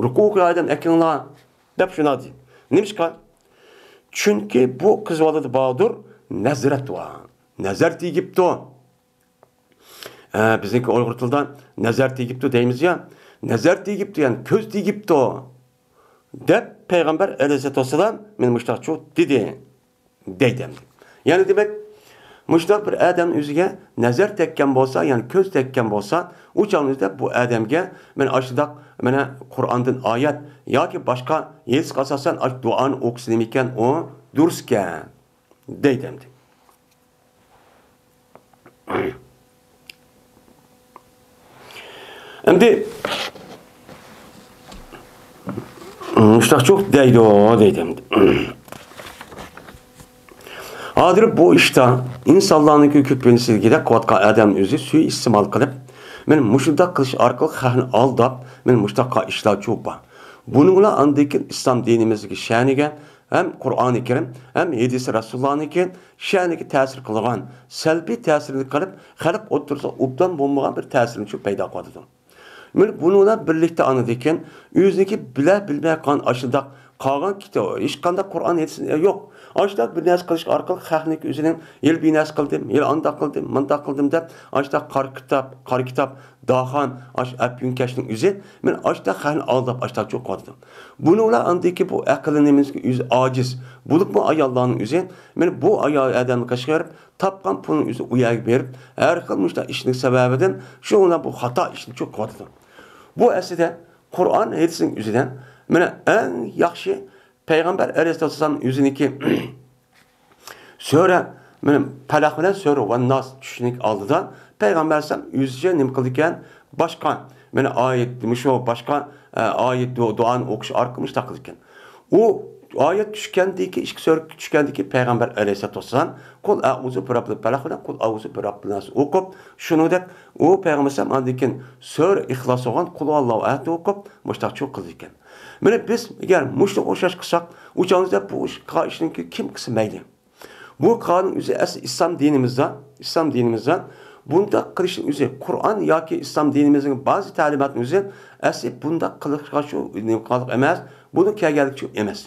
رۇقۇ ئوقۇيدىغان ئادەم ئەكىلىڭلار، دەپ شۇنداق دېدى. نېمىشقا؟ چۈنكى بۇ قىز بالىدا باردۇر نەزرەت بار. نەزەر تېگىپتۇ. ئە، بىزنىڭكى ئۇيغۇر تىلىدا نەزەر تېگىپتۇ دەيمىز يا. نەزەر تېگىپتۇ، يەنى كۆز تېگىپتۇ، دەپ پەيغەمبەر ئەلەيھىسسالاتۇ ۋەسسالام مېنى مۇشۇنداق چۇ دېدى، دەيدۇ ئەمدى. يەنى دېمەك، مۇشۇنداق بىر ئادەمنىڭ ئۆزىگە نەزەر تەگكەن بولسا، يەنى كۆز تەگكەن بولسا، ئۇ چاغنىڭ ئۆزىدە بۇ ئادەمگە مانا ئاشۇنداق، مانا قۇرئاندىن ئايەت ياكى باشقا ھەدىسكە ئاساسەن ئاشۇ دۇئانى ئوقۇسا نېمىكەن، ئۇ دۇرۇسكەن، دەيدۇ ئەمدى. ئەمدى مۇشتاقچۇق دەيدۇ، دەيدۇ ئەمدى. ھازىر بۇ ئىشتا ئىنسانلارنىڭكى كۆپىنچىسىدەك قىلىۋاتقان ئادەم ئۆزى سۇيىئىستېمال قىلىپ، مانا مۇشۇنداق قىلىش ئارقىلىق خەقنى ئالداپ، مانا مۇشۇنداق ئىشلارچۇ بار. بۇنىڭ بىلەن ئاندىن كېيىن ئىسلام دىنىمىزدىكى شەنىگە ھەم قۇرئانى كەرىم، ھەم ھەدىسى رەسۇلۇللانىڭكى شەنىگە تەسىر قىلغان، سەلبىي تەسىرنى قىلىپ، خەلق ئوتتۇرىسىغا ئوبدان بولمىغان بىر تەسىرنى شۇ پەيدا قىلىۋاتىدۇ. مانا بۇنىڭ بىلەن بىرلىكتە ئاندىن كېيىن ئۆزىنىڭكى بىلە بىلمەي قالغان ئاشۇنداق قالغان كىتاب، ھېچقانداق قۇرئان ھەدىسى يوق. ئاشۇنداق بىر نەرسە قىلىش ئارقىلىق خەقنىڭكى ئۆزىنىڭ ھېلى بىر نەرسە قىلدىم، ھېلى ئانداق قىلدىم، مانداق قىلدىم دەپ ئاشۇنداق قارا كىتاب، قارا كىتاب، داخان، ئاشۇ ئەپيۈنكەشنىڭ ئۆزى مانا ئاشۇنداق خەقنى ئالداپ ئاشۇنداق چوقۇۋاتىدۇ. بۇنىڭ بىلەن ئاندىن كېيىن بۇ ئەقىلنىڭ نېمىسى ئۆزى ئاجىز، بولۇپمۇ ئاياللارنىڭ ئۆزى مانا بۇ ئايال ئادەمنى قېشىغا بېرىپ، تاپقان پۇلىنى ئۆزى ئۇ يەرگە بېرىپ، ھەر خىل مۇشۇنداق ئىشنىڭ سەۋەبىدىن شۇ بۇ خاتا ئىشنى چوقۇۋاتىدۇ. بۇ ئەسلىدە قۇرئان ھەدىسنىڭ ئۆزىدە مانا ئەڭ ياخشى پەيغەمبەر ئەلەيھىسسالام ئۆزىنىڭكى سۈرە، مانا پەلەق بىلەن سۈرە ۋەنناس چۈشۈشنىڭ ئالدىدا پەيغەمبەر ئەلەيھىسسالام ئۆزىچە نېمە قىلىدىكەن؟ باشقا، مانا ئايەت، مۇشۇ باشقا، ئە، ئايەت، دۇ-، دۇئانى ئوقۇش ئارقىلىق مۇشۇنداق قىلىدىكەن. ئۇ ئايەت چۈشكەندىكى، ئىككى سۈرە چۈشكەندىكى پەيغەمبەر ئەلەيھىسسالاتۇ ۋەسسالام قۇل ئەئۇزۇ بىرەببىل پەلەق بىلەن قۇل ئەئۇزۇ بىرەببىن ناس ئوقۇپ، شۇنىڭدەك ئۇ پەيغەمبەر ئەلەيھىسسالام ئاندىن كېيىن سۈرە ئىخلاس بولغان قۇل ھۇۋەللاھۇ ئەھەدنى ئوقۇپ، مۇشۇنداق چۇ قىلىدىكەن. مانا بىز ئەگەر مۇشۇنى ئوخشاش قىلساق، ئۇ چاغدا بۇ ئىش، قىلغان ئىشنىڭكى كىم قىلسا مەيلى. بۇ قانۇن ئۆزى ئەسلى ئىسلام دىنىمىزدا، ئىسلام دىنىمىزدا بۇنداق قىلىشنىڭ ئۆزى، قۇرئان ياكى ئىسلام دىنىمىزنىڭ بەزى تەلىماتنىڭ ئۆزى ئەسلى بۇنداق قىلىشقا شۇ نېمە قىلغانلىق ئەمەس، بۇنىڭ كەلگەنلىكى ئەمەس.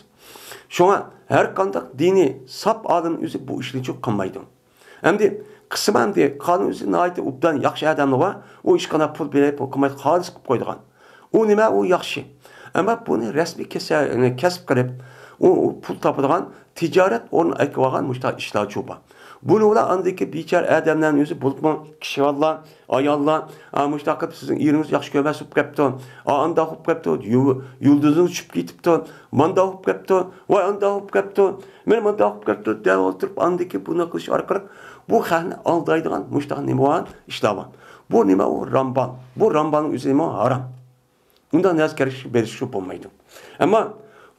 شۇڭا ھەر قانداق دىنىي ساپ ئالىم ئۆزى بۇ ئىشنى چۇ قىلمايدۇ. ئەمدى قىسما ئەمدى قانۇن ئۆزى ناھايىتى ئوبدان ياخشى ئادەملەر بار، ئۇ ھېچقانداق پۇل بېرىپ پۇل قىلماي خالىس قىلىپ قويىدىغان. ئۇ نېمە؟ ئۇ ياخشى. ئەمما بۇنى رەسمىي كېسە-، كەسىپ قىلىپ، ئۇ، ئۇ پۇل تاپىدىغان تىجارەت ئورنىنى ئەكىۋالغان مۇشۇنداق ئىشلار چۇ بار. بۇنىڭ بىلەن ئاندىكى بىچارە ئادەملەرنىڭ ئۆزى بولۇپمۇ كىشىۋاللار، ئاياللار، ئا، مۇشۇنداق قىلىپ سىزنىڭ ئېرىڭىز ياخشى كۆرمەس بولۇپ كەپتۇ، ئا، ئانداق بولۇپ كەپتۇ، يۇ-، يۇلدۇزىڭىز چۈشۈپ كېتىپتۇ، مانداق بولۇپ كەپتۇ، ۋاي ئانداق بولۇپ كەپتۇ، مانا مانداق بولۇپ كەپتۇ دەپ ئولتۇرۇپ، ئاندىكى بۇنى قىلىش ئارقىلىق بۇ خەقنى ئالدايدىغان مۇشۇنداق نېمە بار؟ ئىشلار بار. بۇ نېمە؟ ئۇ رامبال. بۇ رامبالنىڭ ئۆزى نېمە؟ ھارام. ئۇنداق نەرسە كىرىش، بېرىش شۇ بولمايدۇ. ئەمما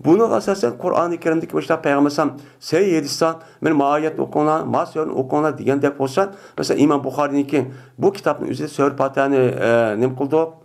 بۇنىڭغا ئاساسەن قۇرئانى كەرىمدىكى مۇشۇنداق پەيغەمبەر ئەلەيھىسسالام، سەھىھ ھەدىستە، مانا ما ئايەتنى ئوقۇڭلار، ما سۈرىنى ئوقۇڭلار دېگەندەك بولسا، مەسىلەن، ئىمام بۇخارىينىڭكى بۇ كىتابنىڭ ئۆزىدە سۈرە پاتىھەنى، ئە، نېمە قىلدۇق؟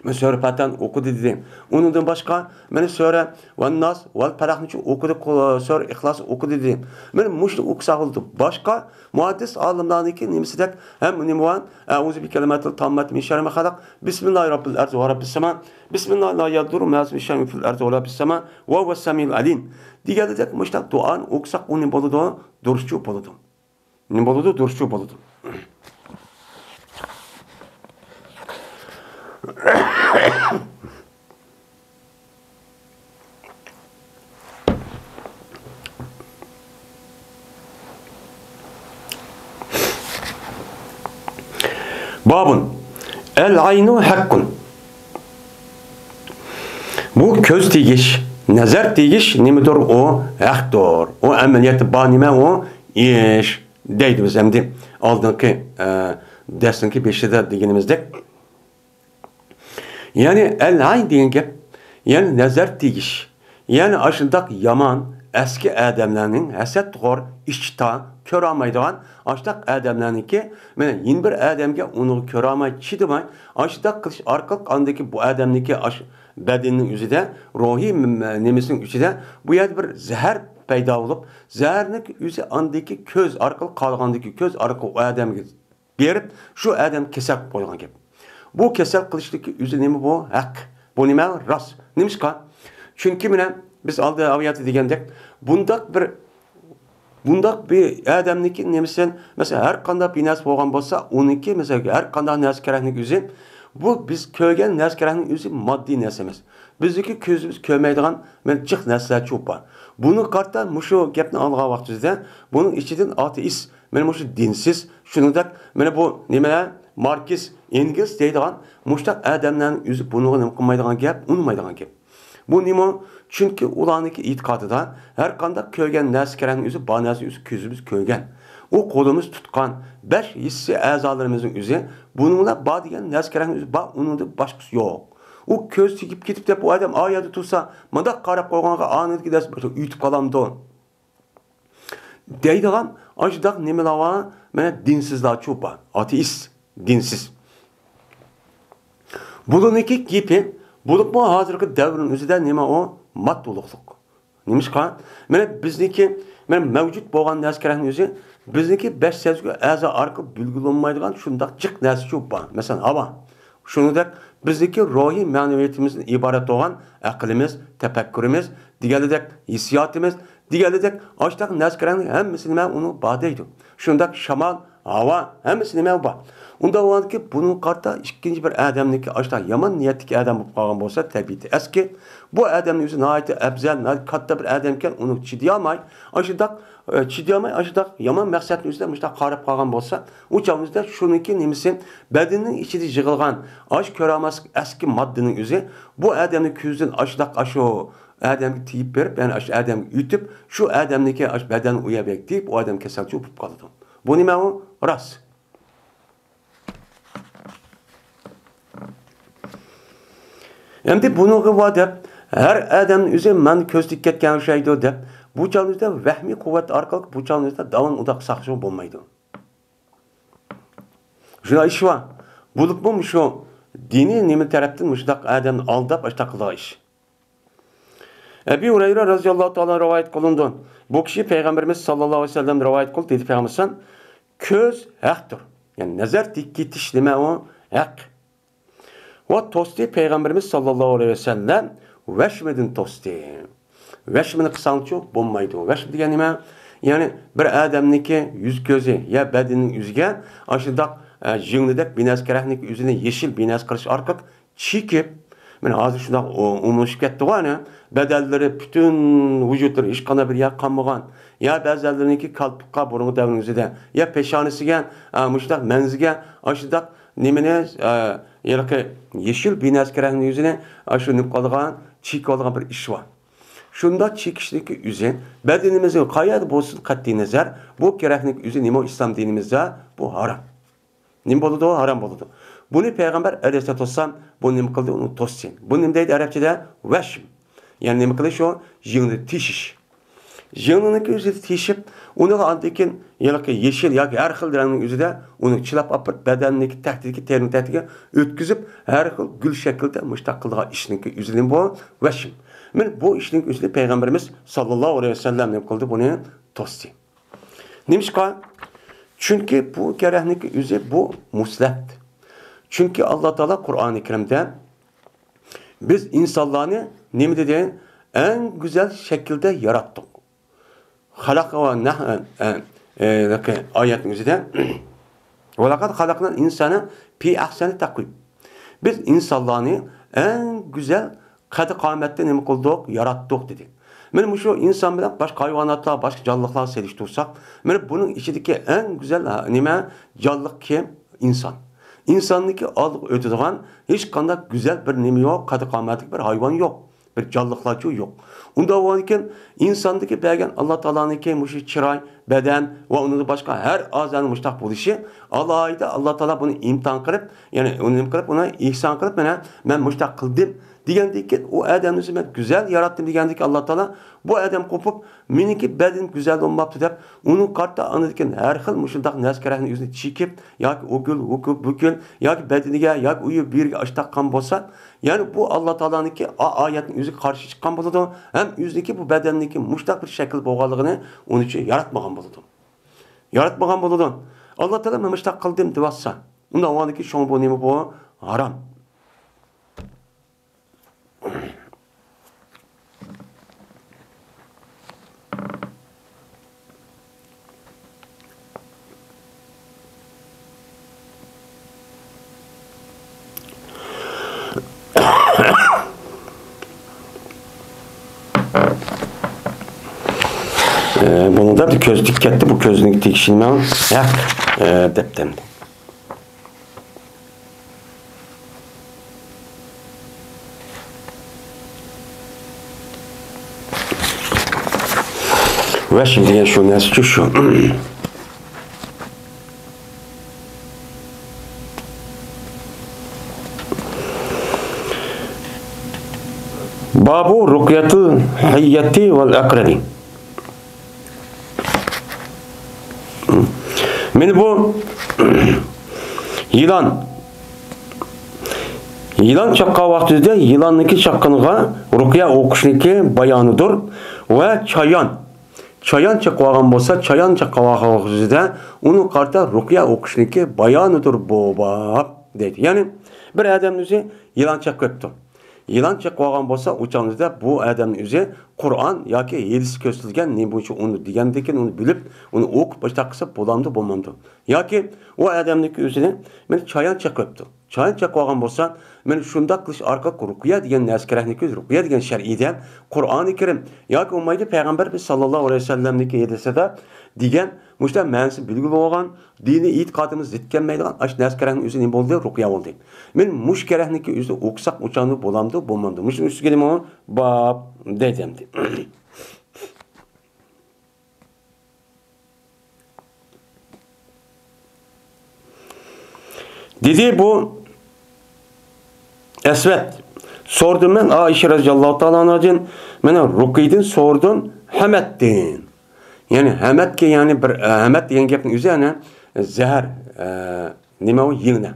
مەن سۈرە پاتىھەنى ئوقۇدى دېدى. ئۇنىڭدىن باشقا، مانا سۈرە ۋەنناس، ۋەل پەلەقنى ئوقۇدى، قۇ-، سۈرە ئىخلاسنى ئوقۇدى دېدى. مانا مۇشۇنى ئوقۇسا بولىدۇ. باشقا مۇھەددىس ئالىملارنىڭكى نېمىسىدەك ھەم نېمە بار؟ ئەئۇزۇ بىكەلىماتىل تامماتى مىن شەررى ما خەلەق. بىسمىللاھىر رەببىل ئەرزى ۋە رەببىس سەما. بىسمىللاھىر لا يەدۇررۇ مەئەسمى شەيئۇن فىل ئەرزى ۋە لا فىس سەما ۋە ھۇۋەس سەمىئۇل ئەلىم. دېگەندەك مۇشۇنداق دۇئانى ئوقۇساق ئۇ نېمە بولىدۇ؟ دۇرۇسچۇ بولىدۇ. نېمە بولىدۇ؟ دۇرۇسچۇ بولىدۇ. بابۇن. ئەل ئەينۇ ھەققۇن. بۇ كۆز تېگىش، نەزەر تېگىش نېمىدۇر؟ ئۇ ھەقتۇر. ئۇ ئەمەلىيەتتە بار نېمە؟ ئۇ ئىش دەيدۇ بىز ئەمدى ئالدىنقى، ئە، دەرسنىڭكى بېشىدا دېگىنىمىزدەك. يەنى ئەل ئەين دېگەن گەپ، يەنى نەزەر تېگىش. يەنى ئاشۇنداق يامان، ئەسكى ئادەملەرنىڭ ھەسەتخور، ئىچى تار، كۆرەلمەيدىغان ئاشۇنداق ئادەملەرنىڭكى، مانا يەنە بىر ئادەمگە ئۇنى كۆرەلمەي، چىدىماي، ئاشۇنداق قىلىش ئارقىلىق ئاندىكى بۇ ئادەمنىڭكى ئاشۇ بەدىنىنىڭ ئۆزىدە، روھىي م-، م-، نېمىسىنىڭ ئىچىدە بۇ يەردە بىر زەھەر پەيدا بولۇپ، زەھەرنىڭ ئۆزى ئاندىكى كۆز ئارقىلىق، قالغاندىكى كۆز ئارقىلىق ئۇ ئادەمگە بېرىپ، شۇ ئادەم كېسەل قىلىپ قويغان گەپ. بۇ كېسەل قىلىشتىكى ئۆزى نېمە بۇ؟ ھەق. بۇ نېمە؟ راست. نېمىشقا؟ چۈنكى مانا بىز ئالدى ئايەتتە دېگەندەك، بۇنداق بىر، بۇنداق بىر ئادەمنىڭكى نېمىسى، مەسىلەن، ھەر قانداق بىر نەرسە بولغان بولسا، ئۇنىڭكى، مەسىلەن، ھەر قانداق نەرسە كېرەكلىك ئۆزى، بۇ بىز كۆرگەن نەرسە كېرەكلىك ئۆزى ماددىي نەرسە ئەمەس. بىزنىڭكى كۆزىمىز كۆرمەيدىغان، مەن جىق نەرسىلەر چوپ بار. بۇنىڭغا قارىتا مۇشۇ گەپنى ئاڭلىغان ۋاقتىمىزدا، بۇنىڭ ئىچىدىن ئاتېئىست، مەن مۇشۇ دىنسىز، شۇنىڭدەك، مەن بۇ نېمىلەر، ماركس، ئېنگلس دەيدىغان مۇشۇنداق ئادەملەرنىڭ ئۆزى بۇنىڭغا نېمە قىلمايدىغان گەپ، ئۇنىمايدىغان گەپ. بۇ نېمە؟ چۈنكى ئۇلارنىڭكى ئېتىقادىدا ھەر قانداق كۆرگەن نەرسە كېرەكنىڭ ئۆزى بار نەرسە ئۆزى كۆزىمىز كۆرگەن. ئۇ قولىمىز تۇتقان بەش ھېسسىي ئەزالىرىمىزنىڭ ئۆزى بۇنىڭ بىلەن بار دېگەن نەرسە كېرەكنىڭ ئۆزى بار، ئۇنىڭدىن باشقىسى يوق. ئۇ كۆز تېگىپ كېتىپ دەپ ئۇ ئادەم ئا يەردە تۇرسا، مۇنداق قاراپ قويغانغا ئانىدىكى نەرسە ئۆتۈپ قالامدۇ؟ دەيدىغان ئاشۇنداق نېمىلەر بار؟ مانا دىنسىزلارچۇ بار. ئاتېئىست، دىنسىز. بۇلارنىڭكى گېپى، بولۇپمۇ ھازىرقى دەۋرنىڭ ئۆزىدە نېمە ئۇ؟ ماددىلىقلىق. نېمىشقا؟ مانا بىزنىڭكى، مانا مەۋجۇت بولغان نەرسە كېرەكنىڭ ئۆزى، بىزنىڭكى بەش سەزگۈ ئەزا ئارقىلىق بىلگىلى بولمايدىغان شۇنداق جىق نەرسىچۇ بار. مەسىلەن، ھاۋا. شۇنىڭدەك بىزنىڭكى روھىي مەنىۋىيىتىمىزدىن ئىبارەت بولغان ئەقلىمىز، تەپەككۇرىمىز، دېگەنلىدەك ھېسسىياتىمىز، دېگەنلىدەك ئاشۇنداق نەرسە كېرەكنىڭ ھەممىسى نېمە ئۇنىڭ بار دەيدۇ. شۇنداق شامال، ھاۋا، ھەممىسى نېمە بار. ئۇنداق بولغاندىكىن بۇنىڭغا قارىتا ئىككىنچى بىر ئادەمنىڭكى ئاشۇنداق يامان نىيەتتىكى ئادەم بولۇپ قالغان بولسا، تەبىئىتى ئەسكى، بۇ ئادەمنىڭ ئۆزى ناھايىتى ئەپزەل، ناھايىتى كاتتا بىر ئادەمكەن، ئۇنى چىدىيالماي، ئاشۇنداق، ئە، چىدىيالماي ئاشۇنداق يامان مەقسەتنىڭ ئۆزىدە مۇشۇنداق قاراپ قالغان بولسا، ئۇ چاغىمىزدا شۇنىڭكى نېمىسى، بەدىنىنىڭ ئىچىدە يىغىلغان ئاشۇ كۆرەلمەسلىك ئەسكى ماددىنىڭ ئۆزى بۇ ئادەمنىڭ كۆزىدىن ئاشۇنداق ئاشۇ ئادەمگە تېگىپ بېرىپ، يەنى ئاشۇ ئادەمگە ئۆتۈپ، شۇ ئادەمنىڭكى ئاشۇ بەدەن ئۇ يەرگە تېگىپ، ئۇ ئادەم كېسەلچى بولۇپ قالىدۇ. بۇ نېمە ئۇ؟ راست. ئەمدى بۇنىڭغا ۋە دەپ، ھەر ئادەمنىڭ ئۆزى مەن كۆز تېگىپ كەتكەن ئوخشايدۇ دەپ، بۇ چاغنىڭ ئۆزىدە ۋەھمىي قۇۋۋەت ئارقىلىق بۇ چاغنىڭ ئۆزىدە داۋان ئۇنداق ساقلىشىمۇ بولمايدۇ. شۇنداق ئىش بار. بولۇپمۇ مۇشۇ دىنىي نېمە تەرەپتىن مۇشۇنداق ئادەمنى ئالداپ، ئاشۇنداق قىلىدىغان ئىش. ئەبى ھۇرەيرە رەزىياللاھۇ تائالا رىۋايەت قىلىنىدۇ. بۇ كىشى پەيغەمبىرىمىز ساللاللاھۇ ئەلەيھى ۋەسەللەم رىۋايەت قىلدى، دېدى پەيغەمبەر ئەلەيھىسسالام، كۆز ھەقتۇر. يەنى نەزەر تېگىپ كېتىش نېمە ئۇ؟ ھەق. ۋە توستى پەيغەمبىرىمىز ساللاللاھۇ ئەلەيھى ۋەسەللەم ۋەشمىدىن توستى. ۋەشمىنى قىلساڭچۇ بولمايدۇ. ۋەشم دېگەن نېمە؟ يەنى بىر ئادەمنىڭكى يۈز كۆزى يا بەدىنىنىڭ ئۆزىگە ئاشۇنداق، ئە، جىڭنىدەك بىنەرسە كېرەكلىك ئۆزىنى يېشىل بىنەرسە قىلىش ئارقىلىق چېكىپ، مانا ھازىر شۇنداق ئو-، ئومۇملىشىپ كەتتىغۇ ئەنە، بەدەنلىرى، پۈتۈن ۋۇجۇدلىرى ھېچقانداق بىر يەر قالمىغان. يا بەزىلەرنىڭكى كالپۇكقا بۇرۇنقى دەۋرنىڭ ئۆزىدە، يا پېشانىسىگە، ئا، مۇشۇنداق مەڭزىگە ئاشۇنداق نېمىنى، ئا، ھېلىقى يېشىل بىنەرسە كېرەكلىك ئۆزىنى، ئا، شۇ نېمە قىلىدىغان، چېكىۋالىدىغان بىر ئىش بار. شۇنداق چېكىشنىڭكى ئۆزى بەدىنىمىزنىڭ قەيەردە بولسۇن قەتئىينەزەر، بۇ كېرەكلىك ئۆزى نېمە ئىسلام دىنىمىزدا بۇ ھارام. نېمە بولىدۇ؟ ھارام بولىدۇ. بۇنى پەيغەمبەر ئەلەيھىسسالاتۇ ۋەسسالام بۇ نېمە قىلدى؟ ئۇنى توستى. بۇ نېمە دەيدۇ ئەرەبچىدە؟ ۋەشم. يەنى نېمە قىلىش ئۇ؟ يىڭنە تېشىش. يىڭنىنىڭكى ئۆزىدە تېشىپ، ئۇنىڭغا ئاندىن كېيىن ھېلىقى يېشىل ياكى ھەر خىل رەڭنىڭ ئۆزىدە ئۇنى چىلاپ ئاپىرىپ، بەدەننىڭكى تەكتىدىكى، تېرىنىڭ تەكتىگە ئۆتكۈزۈپ، ھەر خىل گۈل شەكلىدە مۇشۇنداق قىلىدىغان ئىشنىڭكى ئۆزى نېمە بۇ؟ ۋەشم. مانا بۇ ئىشنىڭ ئۆزىنى پەيغەمبىرىمىز ساللاللاھۇ ئەلەيھى ۋەسەللەم نېمە قىلدى؟ بۇنى توستى. نېمىشقا؟ چۈنكى بۇ كېرەكلىك ئۆزى بۇ مۇسلەت. چۈنكى ئاللا تائالا قۇرئانى كەرىمدە بىز ئىنسانلارنى نېمە دېدى؟ ئەڭ گۈزەل شەكىلدە ياراتتۇق. خەلەق ۋە نەھ-، ئە، ئە، ئە، ئايەتنىڭ ئۆزىدە، ۋەلەقەد خەلەقنەل ئىنسانە پى ئەھسەنى تەقۋىم. بىز ئىنسانلارنى ئەڭ گۈزەل قەد-قامەتتە نېمە قىلدۇق؟ ياراتتۇق، دېدى. مانا مۇشۇ ئىنسان بىلەن باشقا ھايۋاناتلار، باشقا جانلىقلارغا سېلىشتۇرساق، مانا بۇنىڭ ئىچىدىكى ئەڭ گۈزەل، ھە، نېمە؟ جانلىق كىم؟ ئىنسان. ئىنساننىڭكى ئالدىغا ئۆتىدىغان ھېچقانداق گۈزەل بىر نېمە يوق، قەد-قامەتلىك بىر ھايۋان يوق. بىر جانلىقلارچۇ يوق. ئۇنداق بولغاندىكىن، ئىنساندىكى بەرگەن ئاللا تائالانىڭكى مۇشۇ چىراي، بەدەن ۋە ئۇنىڭدىن باشقا ھەر ئەزانىڭ مۇشۇنداق بولۇشى، ئالاھىدە ئاللا تائالا بۇنى ئىمتىھان قىلىپ، يەنى ئۇنى نېمە قىلىپ، ئۇنى ئېھسان قىلىپ، مانا مەن مۇشۇنداق قىلدىم دېگەندىن كېيىن، ئۇ ئادەمنى ئۆزى مەن گۈزەل ياراتتىم دېگەندىكىن، ئاللا تائالا بۇ ئادەم قوپۇپ، مېنىڭكى بەدىنىم گۈزەل بولماپتۇ دەپ، ئۇنىڭ قارىتا ئاندىن كېيىن ھەر خىل مۇشۇنداق نەرسە كېرەكنى ئۆزىنى چېكىپ، ياكى ئۇ گۈل، بۇ گۈل، بۇ گۈل، ياكى بەدىنىگە، ياكى ئۇ يەر، بۇ يەرگە ئاشتاق قىلغان بولسا، يەنى بۇ ئاللا تائالانىڭكى ئا-، ئايەتنىڭ ئۆزىگە قارشى چىققان بولىدۇ، ھەم ئۆزىنىڭكى بۇ بەدەننىڭكى مۇشۇنداق بىر شەكىل بولغانلىقىنى ئۇنىڭ ئۈچۈن ياراتمىغان بولىدۇ. ياراتمىغان بولىدۇ. ئاللا تائالا مەن مۇشۇنداق قىلدىم دەۋاتسا، ئۇنداق بولغاندىكىن شۇڭا بۇ نېمە بۇ؟ ھارام. ئە، بۇنىڭدا بىر كۆزنىكى كەتتى، بۇ كۆزنىكى تېگىشىنى مەن ھەق، ئە، دەپتىم. ۋەشم دېگەن شۇ نەرسىچۇ شۇ. بابۇ رۇقيەتىل ھەييەتى ۋەل ئەقرەبى. مانا بۇ يىلان. يىلان چاققان ۋاقتىدا يىلاننىڭكى چاققىنىغا رۇقيە ئوقۇشنىڭكى بايانىدۇر ۋە چايان. چايان چېقىۋالغان بولسا، چايان چېقىۋالغان ۋاقتىدا ئۇنىڭغا قارىتا رۇقيە ئوقۇشنىڭكى بايانىدۇر بۇ باب دەيدۇ. يەنى بىر ئادەمنى ئۆزى يىلان چېقىۋېپتۇ. يىلان چېقىۋالغان بولسا، ئۇ چاغدا بۇ ئادەمنىڭ ئۆزى قۇرئان ياكى ھەدىس كۆرسىتىلگەن نېمە بويىچە ئۇنى دېگەندىكىن ئۇنى بىلىپ، ئۇنى ئوقۇپ باشلاپ قىلسا بولامدۇ، بولمامدۇ؟ ياكى ئۇ ئادەمنىڭكى ئۆزىنى مانا چايان چېقىۋېپتۇ. چايان چېقىۋالغان بولسا، مانا شۇنداق قىلىش ئارقىلىق رۇقيە دېگەن نەرسە كېرەكنىكى، رۇقيە دېگەن شەرئىيدە قۇرئانى كەرىم ياكى بولمايدۇ پەيغەمبەر بىز ساللاللاھۇ ئەلەيھى ۋەسەللەمنىڭكى ھەدىسىدە دېگەن مۇشۇنداق مەنىسى بىلگىلى بولغان، دىنىي ئېتىقادىمىز زىت كەلمەيدىغان ئاشۇ نەرسە كېرەكنىڭ ئۆزى نېمە بولدى؟ رۇقيە بولدى. مانا مۇشۇ كېرەكنىكى ئۆزىنى ئوقۇساق، ئۇ چاغدا بولامدۇ، بولمامدۇ؟ مۇشۇنىڭ ئۈستىگە نېمە بار؟ باب دەيدۇ ئەمدى. دېدى بۇ ئەسۋەد. سورىدىم مەن ئائىشە رەزىياللاھۇ تائالا ئەنھادىن، مانا رۇقىيەدىن سورىدىم، ھەمەتتىن. يەنى ھەمەتكە، يەنى بىر، ئە، ھەمەت دېگەن گەپنىڭ ئۆزى يەنە زەھەر، ئە، نېمە ئۇ؟ يىڭنە.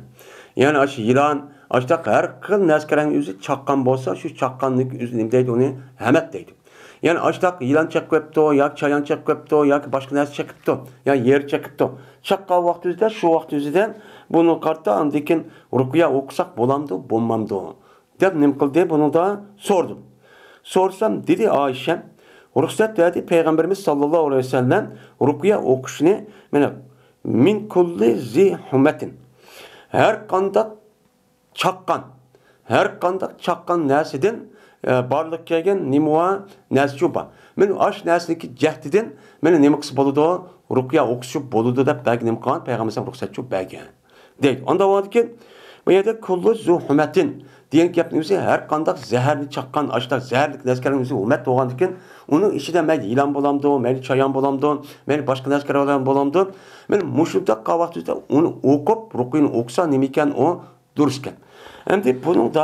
يەنى ئاشۇ يىلان، ئاشۇنداق ھەر خىل نەرسە كېرەكنىڭ ئۆزى چاققان بولسا، شۇ چاققاننىڭ ئۆزى نېمە دەيدۇ؟ ئۇنى ھەمەت دەيدۇ. يەنى ئاشۇنداق يىلان چېقىپ قويۇپتۇ، ياكى چايان چېقىپ قويۇپتۇ، ياكى باشقا نەرسە چېقىپتۇ، يا يېرى چېقىپتۇ. چاققان ۋاقتى ئۆزىدە، شۇ ۋاقتى ئۆزىدە بۇنى قارىتا، ئاندىن كېيىن رۇقيە ئوقۇساق بولامدۇ، بولمامدۇ؟ دەپ نېمە قىلدى؟ بۇنىڭدا سورىدىم. سورىسام، دېدى ئائىشە، رۇخسەت بەردى پەيغەمبىرىمىز ساللاللاھۇ ئەلەيھى ۋەسەللەم رۇقيە ئوقۇشنى، مانا، مىن كۇللى زى ھۇمەتىن. ھەر قانداق چاققان، ھەر قانداق چاققان نەرسىدىن، ئە، بارلىققا كەلگەن نېمە بار؟ نەرسىچۇ بار. مانا ئاشۇ نەرسىنىڭكى جەھىتىدىن مانا نېمە قىلسا بولىدۇ؟ رۇقيە ئوقۇسا بولىدۇ دەپ بەرگەن نېمە قىلغان؟ پەيغەمبەر رۇخسەتچۇ بەرگەن. دەيدۇ. ئانداق بولغاندىكىن، بۇ يەردە كۇللۇ زۇ ھۇمەتىن دېگەن گەپنىڭ ئۆزى ھەر قانداق زەھەرنى چاققان، ئاشۇنداق زەھەرلىك نەرسىلەرنىڭ ئۆزى ھۇمەت بولغاندىكىن، ئۇنىڭ ئىچىدە مەيلى يىلان بولامدۇ، مەيلى چايان بولامدۇ، مەيلى باشقا نەرسە بولامدۇ، مانا مۇشۇنداق قىلغان ۋاقتىدا ئۇنى ئوقۇپ، رۇقىيىنى ئوقۇسا نېمە ئىكەن ئۇ؟ دۇرۇس ئىكەن. ئەمدى بۇنىڭدا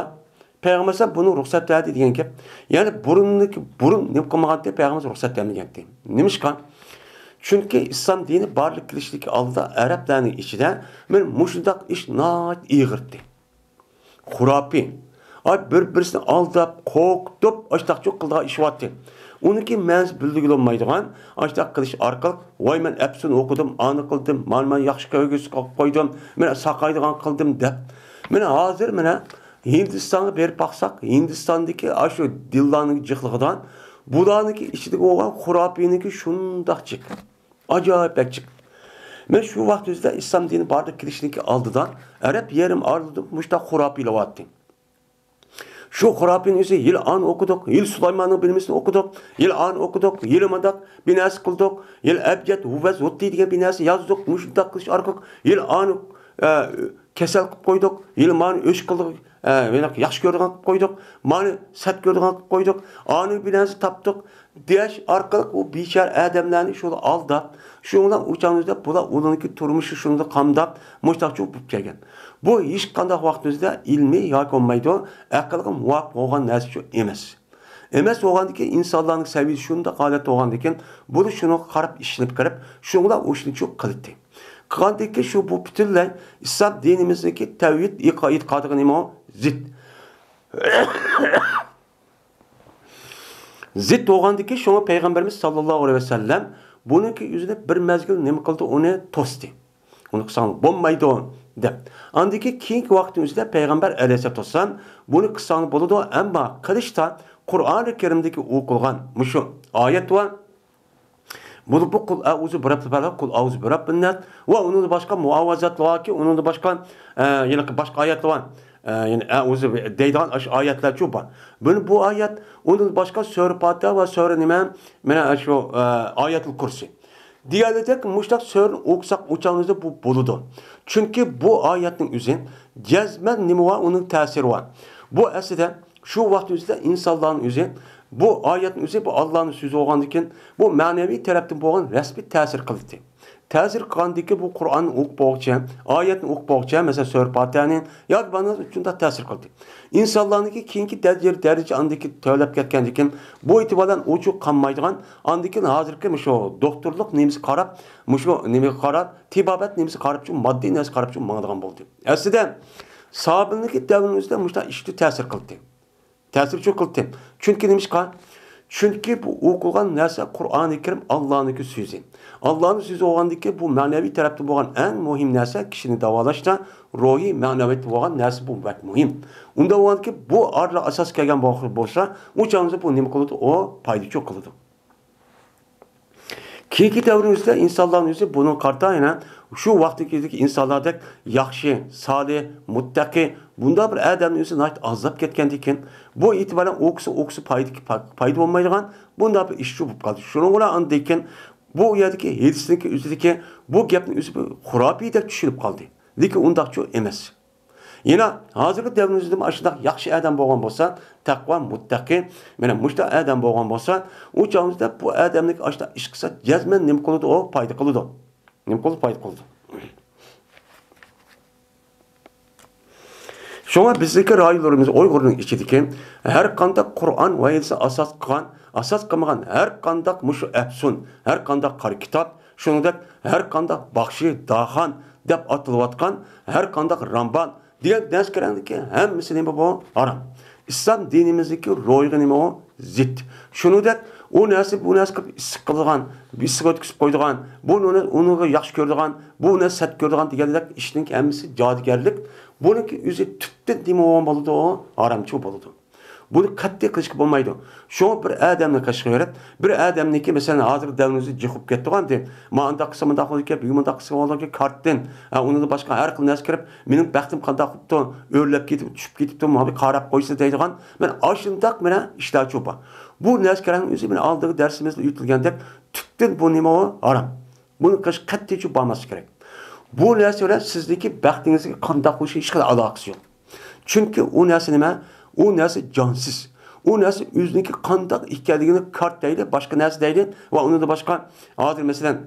پەيغەمبەر ئەلەيھىسسالام بۇنى رۇخسەت بەردى دېگەن گەپ. يەنى بۇرۇندىكى، بۇرۇن نېمە قىلمىغانتى؟ پەيغەمبەر رۇخسەت بەرمىگەنتى. نېمىشقا؟ چۈنكى ئىسلام دىنى بارلىققا كېلىشتىكى ئالدىدا ئەرەبلەرنىڭ ئىچىدە مانا مۇشۇنداق ئىش ناھايىتى ئېغىرتى. خۇراپىي. ئاي، بىر-بىرسىنى ئالداپ، قورقۇتۇپ، ئاشتاقچۇ قىلىدىغان ئىش بارتى. ئۇنىڭكى مەنىسى بىلدۈرگىلى بولمايدىغان، ئاشتاق قىلىش ئارقىلىق، ۋاي، مەن ئەپسۇن ئوقۇدۇم، ئانى قىلدىم، مانا مەن ياخشى كۆرگۈسى قويدۇم، مەن ساقايدىغان قىلدىم دەپ. مانا ھازىر مانا ھىندىستانغا بېرىپ باقساق، ھىندىستاندىكى ئاشۇ دىنلارنىڭ جىقلىقىدا بۇلارنىڭكى ئىچىدىكى بولغان خۇراپىينىڭكى شۇنداق جىق. ئاجايىپ بەك جىق. مەن شۇ ۋاقىت ئۆزىدە ئىسلام دىنى بارلىققا كېلىشنىڭكى ئالدىدا ئەرەب يېرىم ئارىلىدا مۇشۇنداق خۇراپىيلار بارتى. شۇ خۇراپىينىڭ ئۆزى يىل ئانى ئوقۇدۇق، يىل سۇلايماننىڭ بىلمىسىنى ئوقۇدۇق، يىل ئانى ئوقۇدۇق، يىل مانداق بىناسى قىلدۇق، يىل ئەبجەد، ھۇۋەز، ھۇتتى دېگەن بىناسى يازدۇق، مۇشۇنداق قىلىش ئارقىلىق يىل ئانى، ئە، كېسەل قىلىپ قويدۇق، يىل مانى ئۆچ قىلدۇق، ئە، ياخشى كۆرىدىغان قىلىپ قويدۇق، مانى سەت كۆرىدىغان قىلىپ قويدۇق، ئانى بىناسى تاپتۇق، دېيىش ئارقىلىق ئۇ بىچارە ئادەملەرنى شۇلا ئالداپ، شۇنىڭ بىلەن ئۇ چاغدا بۇلار ئۇنىڭكى تۇرمۇشى شۇندا قامداپ، مۇشتاقچۇ بولۇپ كەلگەن. بۇ ھېچقانداق ۋاقىت ئۆزىدە ئىلمىي ياكى بولمايدۇ، ئەقىلگە مۇۋاپىق بولغان نەرسىچۇ ئەمەس. ئەمەس بولغاندىكىن، ئىنسانلارنىڭ سەۋىيىسى شۇنداق ھالەتتە بولغاندىكىن، بۇ شۇنىڭغا قاراپ ئىشىنىپ كىرىپ، شۇنىڭ بىلەن ئۇ ئىشنى شۇ قىلدى. قىلغاندىكىن، شۇ بۇ پۈتۈنلەي ئىسلام دىنىمىزدىكى تەۋھىد ئېتىقادىغا نېمە زىت. زىت بولغاندىكىن، شۇڭا پەيغەمبىرىمىز ساللاللاھۇ ئەلەيھى ۋەسەللەم بۇنىڭكى يۈزىنى بىر مەزگىل نېمە قىلدى؟ ئۇنى توستى. ئۇنى قىلساڭلار بولمايدۇ دەپ. ئاندىن كېيىن كېيىنكى ۋاقىتنىڭ ئۆزىدە پەيغەمبەر ئەلەيھىسسالاتۇ ۋەسسالام بۇنى قىلساڭلار بولىدۇ، ئەمما قىلىشتا قۇرئانى كەرىمدىكى ئوقۇلغان مۇشۇ ئايەت بار. بۇ، بۇ قۇل ئەئۇزۇ بىرەببىل فەلەق، قۇل ئەئۇزۇ بىرەببىن ناس ۋە ئۇنىڭدىن باشقا مۇئاۋىزەتلەر باركى، ئۇنىڭدىن باشقا، ئە، يەنە باشقا ئايەتلەر بار. ئە، يەنى ئەئۇزۇ دەيدىغان ئاشۇ ئايەتلەرچۇ بار. بۇنى، بۇ ئايەت، ئۇندىن باشقا سۈرە پاتىھە ۋە سۈرە نېمە، مانا شۇ، ئە، ئايەتۇل كۇرسى دېگەنلىكتەك مۇشۇنداق سۈرىنى ئوقۇساق، ئۇ چاغىمىزدا بۇ بولىدۇ. چۈنكى بۇ ئايەتنىڭ ئۆزى جەزمەن نېمە بار، ئۇنىڭ تەسىرى بار. بۇ ئەسلىدە شۇ ۋاقىت ئۆزىدە ئىنسانلارنىڭ ئۆزى بۇ ئايەتنىڭ ئۆزى، بۇ ئاللانىڭ سۆزى بولغاندىكىن، بۇ مەنىۋى تەرەپتىن بولغان رەسمىي تەسىر قىلدى. تەسىر قىلغاندىكى بۇ قۇرئاننى ئوقۇپ بولغۇچە، ئايەتنى ئوقۇپ بولغۇچە، مەسىلەن، سۈرە پاتىھەنى ياكى بانىڭ شۇنداق تەسىر قىلدى. ئىنسانلارنىڭكى كېيىنكى دەرىجە، دەرىجە ئاندىكى تۆۋەنلەپ كەتكەندىكىن، بۇ ئېتىبار بىلەن ئوچۇق قالمايدىغان، ئاندىكىن ھازىرقى مۇشۇ دوختۇرلۇق نېمىسى قاراپ، مۇشۇ نېمىگە قاراپ، تېبابەت نېمىسى قاراپچۇ، ماددىي نەرسە قاراپچۇ ماڭىدىغان بولدى. ئەسلىدە، سابىلنىڭكى دەۋرىنىڭ ئۆزىدە مۇشۇنداق ئىشتۇ تەسىر قىلدى. تەسىرچۇ قىلدى. چۈنكى نېمىشقا؟ چۈنكى بۇ ئوقۇلغان نەرسە قۇرئانى كەرىم ئاللانىڭكى سۆزى. ئاللانىڭ سۆزى بولغاندىكى بۇ مەنەۋى تەرەپتە بولغان ئەڭ مۇھىم نەرسە كىشىنى داۋالاشتا روھىي، مەنەۋىيەتتە بولغان نەرسە بۇ بەك مۇھىم. ئۇنداق بولغاندىكى بۇ ئارىلىق ئاساس كەلگەن بولسا، ئۇ چاغىمىزدا بۇ نېمە قىلىدۇ؟ ئۇ پايدىچۇ قىلىدۇ. كېيىنكى دەۋرنىڭ ئۆزىدە ئىنسانلارنىڭ ئۆزى بۇنىڭغا قارىتا يەنە شۇ ۋاقىتتىكى ئىنسانلاردەك ياخشى، سالىھ، مۇتتەقى، بۇنداق بىر ئادەمنىڭ ئۆزى ناھايىتى ئازلاپ كەتكەندىكىن، بۇ ئېتىبارەن ئوقۇسا، ئوقۇسا پايدا، پايدا بولمايدىغان بۇنداق بىر ئىشچۇ بولۇپ قالدى. شۇنىڭ بىلەن ئاندىن كېيىن بۇ يەردىكى ھېدىسنىڭكى ئۆزىدىكى بۇ گەپنىڭ ئۆزى بىر خۇراپىيدەك چۈشىنىپ قالدى. لېكىن ئۇنداقچۇ ئەمەس. يەنە ھازىرقى دەۋرىمىزدىمۇ ئاشۇنداق ياخشى ئادەم بولغان بولسا، تەقۋا، مۇتتەقى، مانا مۇشۇنداق ئادەم بولغان بولسا، ئۇ چاغىمىزدا بۇ ئادەمنىڭ ئاشۇنداق ئىش قىلسا، جەزمەن نېمە قىلىدۇ؟ ئۇ پايدا قىلىدۇ. نېمە قىلىدۇ؟ پايدا قىلىدۇ. شۇڭا بىزنىڭكى رايونلىرىمىز ئۇيغۇرنىڭ ئىچىدىكى ھەر قانداق قۇرئان ۋە ھەدىسنى ئاساس قىلغان، ئاساس قىلمىغان ھەر قانداق مۇشۇ ئەپسۇن، ھەر قانداق قارا كىتاب، شۇنىڭدەك ھەر قانداق باخشى، داخان دەپ ئاتىلىۋاتقان ھەر قانداق رامبان دېگەن نەرسە كىرەڭدىكى ھەممىسى نېمە بۇ؟ ھارام. ئىسلام دىنىمىزدىكى روھىغا نېمە ئۇ؟ زىت. شۇنىڭدەك ئۇ نەرسە، بۇ نەرسە قىلىپ ئىسسىق قىلىدىغان، ئىسسىققا ئۆتكۈزۈپ قويىدىغان، بۇ نۇنى، ئۇنىڭغا ياخشى كۆرىدىغان، بۇ نەرسە سەت كۆرىدىغان دېگەندەك ئىشنىڭ ھەممىسى جادۇگەرلىك. بۇنىڭكى ئۆزى تۈپتىن نېمە بولغان بولىدۇ؟ ھارامچى بولىدۇ. بۇنى قەتئىي قىلىشقا بولمايدۇ. شۇڭا بىر ئادەمنى قېشىغا يۆرەپ، بىر ئادەمنىكى، مەسىلەن، ھازىر دەۋرىمىزدە جىق بولۇپ كەتتىغان، مانداق قىلسا مۇنداق بولىدىكەن، بۈگۈن مۇنداق قىلسا بولىدىكەن، كارتتىن، ھە، ئۇنىڭدىن باشقا ھەر خىل نەرسە كىرىپ، مېنىڭ بەختىم قانداق بوپتۇ، ئۆرلەپ كېتىپ، چۈشۈپ كېتىپتۇ، مانا بىر قاراپ قويسا دەيدىغان، مانا ئاشۇنداق مانا ئىشلارچۇ بار. بۇ نەرسىلەرنىڭ ئۆزى مانا ئالدىغى دەرسىمىزدە ئۆتۈلگەندەك، تۈپتىن بۇ نېمە ئۇ؟ ھارام. بۇنى قىلىش قەتئىيچە بولماسلىقى كېرەك. بۇ نەرسە بىلەن سىزنىڭكى بەختىڭىزگە قانداق بولۇشى ھېچقانداق ئالاقىسى يوق. چۈنكى ئۇ نەرسە نېمە؟ ئۇ نەرسە جانسىز. ئۇ نەرسە ئۆزىنىڭكى قانداق ئىكەنلىكىنى كارت دەيلى، باشقا نەرسە دەيلى ۋە ئۇنىڭدىن باشقا، ھازىر مەسىلەن،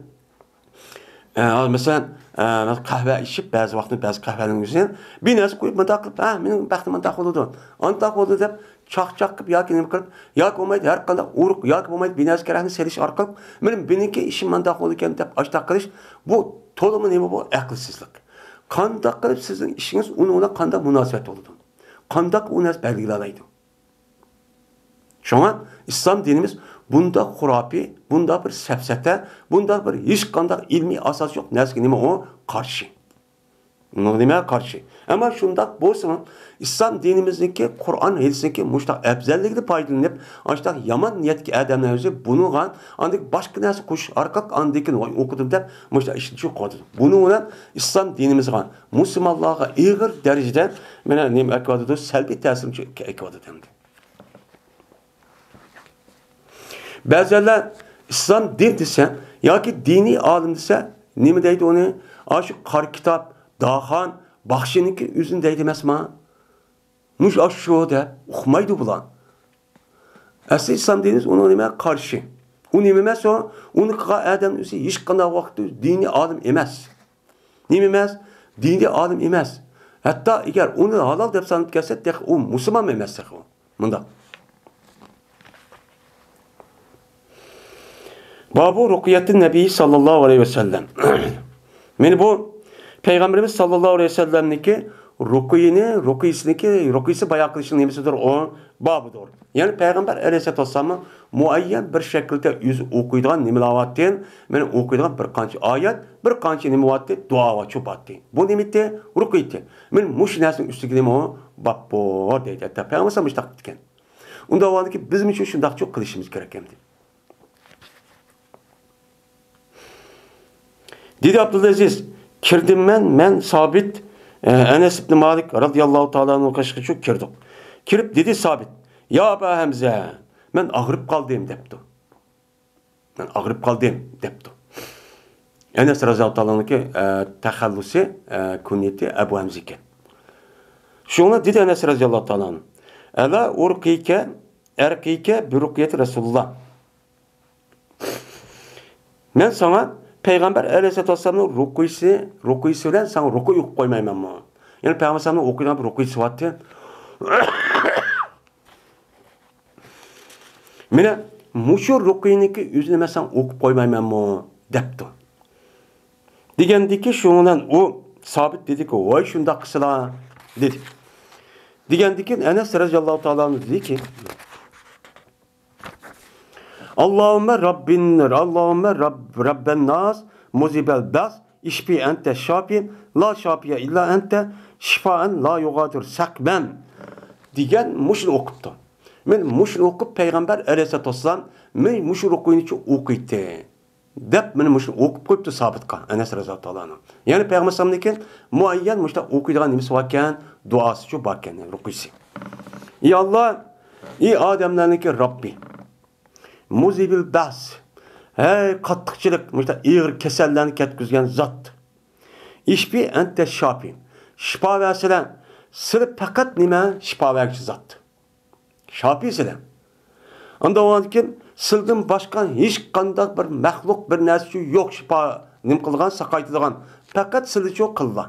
ئە، ھازىر مەسىلەن، ئە، قەھۋە ئىچىپ، بەزى ۋاقىتتا بەزى قەھۋەنىڭ ئۆزىنى بىر نەرسە قويۇپ، مۇنداق قىلىپ، ھە، مېنىڭ بەختىم مۇنداق بولىدۇ، ئانداق بولىدۇ دەپ، چاقچاق قىلىپ ياكى نېمە قىلىپ، ياكى بولمايدۇ ھەر قانداق ئۇرۇق ياكى بولمايدۇ بىر نەرسە كېرەكنى سېلىش ئارقىلىق، مېنىڭ بىنىڭكى ئىشىم مانداق بولىدىكەن دەپ ئاشتاق قىلىش، بۇ تولىمۇ نېمە بۇ؟ ئەقىلسىزلىق. قانداق قىلىپ سىزنىڭ ئىشىڭىز ئۇنىڭ بىلەن قانداق مۇناسىۋەت بولىدۇ؟ قانداق ئۇ نەرسە بەلگىلىيەلەيدۇ؟ شۇڭا ئىسلام دىنىمىز بۇنداق خۇراپىي، بۇنداق بىر سەپسەتە، بۇنداق بىر ھېچقانداق ئىلمىي ئاساس يوق نەرسىگە نېمە ئۇ؟ قارشى. نېمە قارشى؟ ئەمما شۇنداق بولسىمۇ، ئىسلام دىنىمىزنىڭكى، قۇرئان ھەدىسنىڭكى مۇشۇنداق ئەپزەللىكىدىن پايدىلىنىپ، ئاشۇنداق يامان نىيەتتىكى ئادەملەر ئۆزى بۇنىڭغا ئاندىن باشقا نەرسە قوشۇش ئارقىلىق ئاندىن كېيىن ۋاي ئوقۇدۇم دەپ مۇشۇنداق ئىشنى چۈشۈرۈپ قويۇۋاتىدۇ. بۇنىڭ بىلەن ئىسلام دىنىمىزغا، مۇسۇلمانلارغا ئېغىر دەرىجىدە مانا نېمە ئەكىۋاتىدۇ؟ سەلبىي تەسىرنى چۈ-، ئەكىۋاتىدۇ ئەمدى. بەزىلەر ئىسلام دىن دېسە ياكى دىنىي ئالىم دېسە، نېمە دەيدۇ ئۇنى؟ ئاشۇ قارا كىتاب، داخان، باخشىنىڭكى ئۆزىنى دەيدۇ ئەمەسما؟ مۇش ئاشۇ دەپ ئۇقمايدۇ بۇلار. ئەسلى ئىسلام دىنىمىز ئۇنىڭ نېمە؟ قارشى. ئۇ نېمە ئەمەس ئۇ؟ ئۇنى قىلغان ئادەم ئۆزى ھېچقانداق ۋاقىتتا دىنىي ئالىم ئەمەس. نېمە ئەمەس؟ دىنىي ئالىم ئەمەس. ھەتتا ئەگەر ئۇنى ھالال دەپ ساناپ كەلسە، تېخى ئۇ مۇسۇلمانمۇ ئەمەس تېخى ئۇ. مۇنداق. بابۇ رۇقيەتىن نەبىي ساللاللاھۇ ئەلەيھى ۋەسەللەم. مانا بۇ پەيغەمبىرىمىز ساللاللاھۇ ئەلەيھى ۋەسەللەمنىڭكى رۇقىيىنى، رۇقىيىسىنىڭكى، رۇقىيىسى بايان قىلىشنىڭ نېمىسىدۇر ئۇ؟ بابىدۇر. يەنى پەيغەمبەر ئەلەيھىسسالاتۇ ۋەسسالاممۇ مۇئەييەن بىر شەكىلدە ئۆزى ئوقۇيدىغان نېمىلەر بارتى؟ مانا ئوقۇيدىغان بىر قانچە ئايەت، بىر قانچە نېمە بارتى؟ دۇئا ۋە چوپاتى. بۇ نېمىتى؟ رۇقىيىتى. مانا مۇشۇ نەرسىنىڭ ئۈستىگە نېمە ئۇ؟ بابدۇر دەيدۇ. ھەتتا پەيغەمبەر مۇشۇنداق دېگەن. ئۇنداق بولغاندىكىن بىزمۇ شۇ شۇنداقچۇ قىلىشىمىز كېرەك ئەمدى. دېدى ئابدۇلئەزىز، كىردىم مەن، مەن سابىت، ئەنەس ئىبنى مالىك رازىياللاھۇ تائالا ئەنھۇ قېشىغىچۇ كىردۇق. كىرىپ دېدى سابىت، يا ئابا ھەمزە، مەن ئاغرىپ قالدىم دەپتۇ. مەن ئاغرىپ قالدىم دەپتۇ. ئەنەس رازىياللاھۇ تائالا ئەنھۇنىڭكى، ئە، تەخەللۇسى، ئە، كۇنيىتى ئەبۇ ھەمزە ئىكەن. شۇڭا دېدى ئەنەس رازىياللاھۇ تائالا ئەنھۇ، ئەلا ئۇرقىكە، ئەرقىكە بىرۇقيەتى رەسۇلۇللا. مەن ساڭا پەيغەمبەر ئەلەيھىسسالاتۇ ۋەسسالامنىڭ رۇقىيىسى، رۇقىيىسى بىلەن ساڭا رۇقىيە ئوقۇپ قويمايمەنمۇ؟ يەنى پەيغەمبەر ئەلەيھىسسالامنىڭ ئوقۇيدىغان بىر رۇقىيىسى بارتى. مانا مۇشۇ رۇقىيىنىڭكى ئۆزىنى مەن ساڭا ئوقۇپ قويمايمەنمۇ؟ دەپتۇ. دېگەندىكى شۇنىڭ بىلەن ئۇ سابىت دېدىكى، ۋاي شۇنداق قىلسىلا، دېدى. دېگەندىكى ئەنەس رەزىياللاھۇ تائالا ئەنھۇ دېدىكى، اللهم رب، اللهم رب، رب الناس، مذهب البأس، اشف أنت الشافي، لا شافي إلا أنت، شفاء لا يغادر سقما دېگەن مۇشۇنى ئوقۇپتۇ. مەن مۇشۇنى ئوقۇپ پەيغەمبەر ئەلەيھىسسالاتۇ ۋەسسالام مەن مۇشۇ رۇقىيىنى ئوقۇيتتى دەپ مانا مۇشۇنى ئوقۇپ قويۇپتۇ سابىتقا ئەنەس رەزىياللاھۇ تائالا ئەنھۇ. يەنى پەيغەمبەر ئەلەيھىسسالامنىڭكى مۇئەييەن مۇشۇنداق ئوقۇيدىغان نېمىسى باركەن، دۇئاسىچۇ باركەن، رۇقىيىسى. ئى ئاللا، ئى ئادەملەرنىڭكى رەببى. مۇزھىبىل بەس. ھەي، قاتتىقچىلىق، مۇشۇنداق ئېغىر كېسەللەرنى كەتكۈزگەن زات. ئىشفى ئەنتە شافى. شىپا بەرسىلە، سىلى پەقەت نېمە؟ شىپا بەرگۈچى زات. شافى سىلە. ئاندىن ئۇنىڭدىن كېيىن، سىلىدىن باشقا ھېچقانداق بىر مەخلۇق، بىر نەرسىچۇ يوق شىپا نېمە قىلىدىغان، ساقايتىدىغان. پەقەت سىلىچۇ قىللا.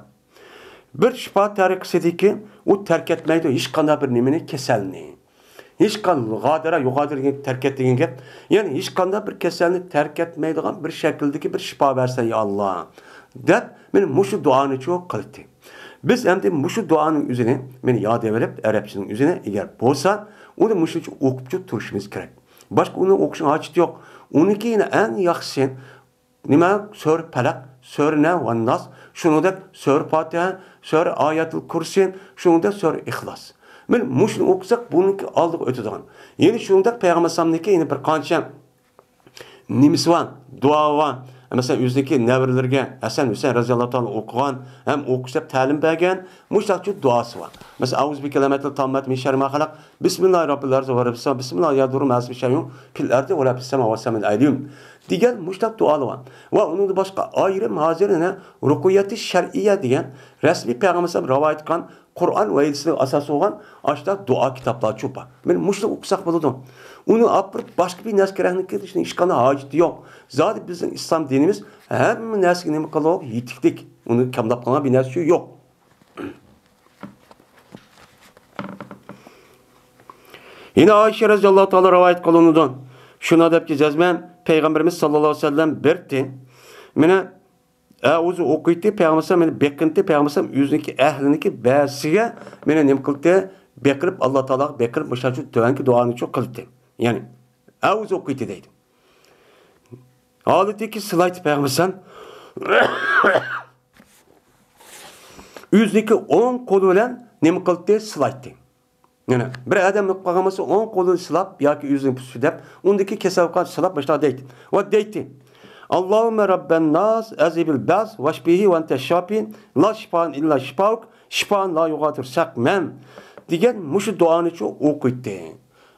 بىر شىپا تەرىقىسىدىكى ئۇ تەرك ئەتمەيدۇ ھېچقانداق بىر نېمىنى، كېسەلنى. ھېچقانداق غادىرا، يۇغادىرا دېگەن تەرك ئەت دېگەن گەپ. يەنى ھېچقانداق بىر كېسەلنى تەرك ئەتمەيدىغان بىر شەكىلدىكى بىر شىپا بەرسە، يا ئاللا، دەپ مانا مۇشۇ دۇئانىچۇ قىلدى. بىز ئەمدى مۇشۇ دۇئانىڭ ئۆزىنى مانا ياد ئېلىپ، ئەرەبچىنىڭ ئۆزىنى ئەگەر بولسا، ئۇنى مۇشۇنچە ئوقۇپچۇ تۇرۇشىمىز كېرەك. باشقا ئۇنى ئوقۇشنىڭ ھاجىتى يوق. ئۇنىڭكى يەنە ئەڭ ياخشىسى نېمە؟ سۈرە پەلەق، سۈرە نە ۋە ناس، شۇنىڭدەك سۈرە پاتىھە، سۈرە ئايەتۇل كۇرسى، شۇنىڭدەك سۈرە ئىخلاس. مانا مۇشۇنى ئوقۇساق، بۇنىڭكى ئالدىغا ئۆتىدىغان. يەنە شۇنىڭدەك پەيغەمبەر ئەلەيھىسسالامنىڭكى يەنە بىر قانچە نېمىسى بار، دۇئا بار. مەسىلەن، ئۆزىنىڭكى نەۋرىلىرىگە ھەسەن، ھۈسەيىن رەزىياللاھۇ تائالا ئوقۇغان ھەم ئوقۇش دەپ تەلىم بەرگەن مۇشۇنداق دۇئاسى بار. مەسىلەن، ئەئۇزۇ بىكەلىماتىل تامماتى مىن شەررى ما خەلەق، بىسمىللاھىر رەھمانىر رەھىم، بىسمىللاھ يەدۇررۇ مەئەسمى شەيئۇن فىل ئەردى ۋە لا فىس سەما ۋەس سەمىل ئەلىيۇم دېگەن مۇشۇنداق دۇئالار بار. ۋە ئۇنىڭدىن باشقا ئايرىم ھازىر يەنە رۇقۇيەتى شەرئىيە دېگەن رەسمىي پەيغەمبەر ئەلەيھىسسالام رىۋايەت قىلغان قۇرئان ۋە ھەدىسكە ئاساس بولغان ئاشۇنداق دۇئا كىتابلارچۇ بار. مانا مۇشۇنى ئوقۇساق بولىدۇ. ئۇنى ئاپىرىپ باشقا بىر نەرسە كېرەكنى كىرىشنىڭ ھېچقانداق ھاجىتى يوق. زادى بىزنىڭ ئىسلام دىنىمىز ھەممە نەرسىگە نېمە قىلدۇق؟ يېتىكلىك. ئۇنى كاملاپ قالغان بىر نەرسىچۇ يوق. يەنە ئائىشە رەزىياللاھۇ تائالا رىۋايەت قىلىنىدۇ. شۇنى دەپكى جەزمەن پەيغەمبىرىمىز ساللاللاھۇ ئەلەيھى ۋەسەللەم بېرىتتى. مانا ئەئۇزۇ ئوقۇيتتى، پەيغەمبەر مېنى بېقىنتى، پەيغەمبەر ئۆزىنىڭكى ئەھلىنىڭكى بەزىسىگە مېنى نېمە قىلدى؟ بېقىرىپ، ئاللا تائالاغا بېقىرىپ، مۇشۇنچە تۆۋەنكى دۇئانىچۇ قىلدى. يەنى ئەئۇزۇ ئوقۇيتتى دەيدۇ. ھالىتىكى سىلايتى پەيغەمبەر ئۆزىنىڭكى ئوڭ قولى بىلەن نېمە قىلدى؟ سىلايتتى. يەنى بىر ئادەم نېمە قىلغان بولسا، ئوڭ قولىنى سىلاپ ياكى ئۆزىنى پۇسۇ دەپ، ئۇندىكى كېسەل قىلغان سىلاپ باشلاپ دەيتتى. ۋە دەيتتى، اللهم رب الناس أذهب البأس واشفه وأنت الشافي لا شفاء إلا شفاؤك شفاء لا يغادر سقما دېگەن مۇشۇ دۇئانىچۇ ئوقۇيتتى.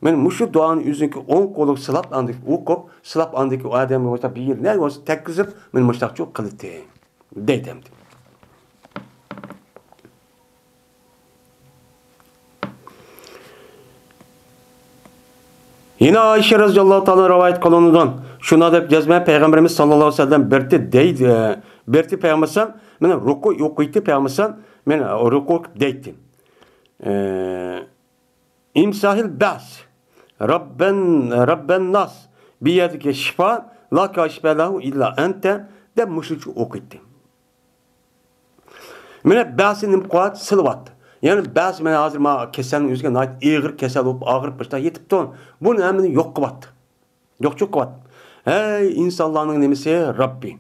مانا مۇشۇ دۇئانى ئۆزىنىڭكى ئوڭ قولىغا سىلاپ، ئاندىن ئوقۇپ، سىلاپ، ئاندىن ئۇ ئادەمگە بولسا بىر يىل نە بولسا تەگكۈزۈپ، مانا مۇشۇنداقچۇ قىلدى. دەيدۇ ئەمدى. يەنە ئائىشە رەزىياللاھۇ تائالا رىۋايەت قىلىنىدۇ. شۇنى دەپ جەزمەن پەيغەمبىرىمىز ساللاللاھۇ ئەلەيھى ۋەسەللەم بېرىتتى دەيدۇ، بېرىتتى پەيغەمبىرىمىز، مانا رۇكۇ ئوقۇيتتى پەيغەمبىرىمىز، مانا رۇكۇ دەيتتى. ئە، امسح البأس، رب، رب الناس، بيدك الشفاء، لا كاشف له إلا أنت دەپ مۇشۇنچە ئوقۇيتتى. مانا بەزى نېمە قىلىۋاتتى؟ سىلىۋاتتى. يەنى بەزى مانا ھازىر ما كېسەلنىڭ ئۆزىگە ناھايىتى ئېغىر كېسەل بولۇپ ئاغرىپ باشتا يېتىپتۇ. بۇنى ھەممىنى يوق قىلىۋاتتى. يوقچۇ قىلىۋاتتى. ھەي ئىنسانلارنىڭ نېمىسى رەببى.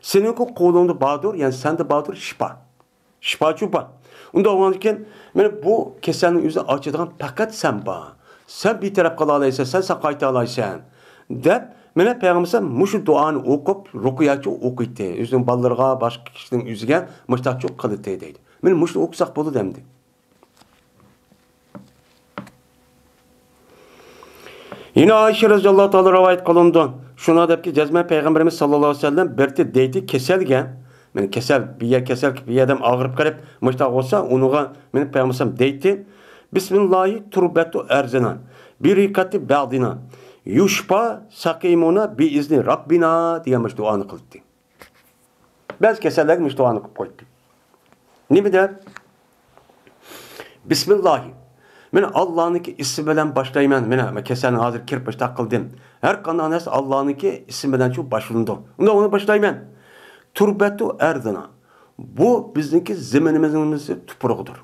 سېنىڭكى قولۇڭدا باردۇر، يەنى سەندە باردۇر شىپا. شىپاچۇ بار. ئۇنداق بولغاندىكىن، مانا بۇ كېسەلنىڭ ئۆزىنى ئاچىدىغان پەقەت سەن بار. سەن بىتەرەپ قىلالايسەن، سەن ساقايتالايسەن. دەپ، مانا پەيغەمبەر مۇشۇ دۇئانى ئوقۇپ، رۇقىيەچۇ ئوقۇيتتى. ئۆزىنىڭ بالىلىرىغا، باشقا كىشىنىڭ ئۆزىگە مۇشتاقچۇ قىلدى دەيدۇ. مانا مۇشۇنى ئوقۇساق بولىدۇ ئەمدى. يەنە ئائىشە رەزىياللاھۇ تائالا رىۋايەت قىلىنىدۇ. شۇنداق دەپكى، جەزمەن پەيغەمبىرىمىز ساللاللاھۇ ئەلەيھى ۋەسەللەم بىر دەيتتى كېسەلگە، مانا كېسەل، بىر يەر كېسەل، بىر ئادەم ئاغرىپ قېلىپ، مۇشۇنداق بولسا، ئۇنىڭغا مانا پەيغەمبەر دەيتتى، بىسمىللاھى تۇربەتۇ ئەرزىنا، بىرىقەتى بەغدىنا، يۇشپا سەقىمۇنا بىئىزنى رەببىنا دېگەن مۇشۇ دۇئانى قىلاتتى. بەزى كېسەللەرگە مۇشۇ دۇئانى قىلىپ قوياتتى. نېمە دەپ؟ بىسمىللاھى. مەن ئاللانىڭكى ئىسمى بىلەن باشلايمەن. مانا، مەن كېسەلنى ھازىر كىرىپ مۇشۇنداق قىلدىم. ھەر قانداق نەرسە ئاللانىڭكى ئىسمى بىلەنچۇ باشلىنىدۇ. ئۇندا ئۇنى باشلايمەن. تۇربەتۇ ئەرزىنا. بۇ بىزنىڭكى زېمىنىمىزنىڭ تۇپرىقىدۇر.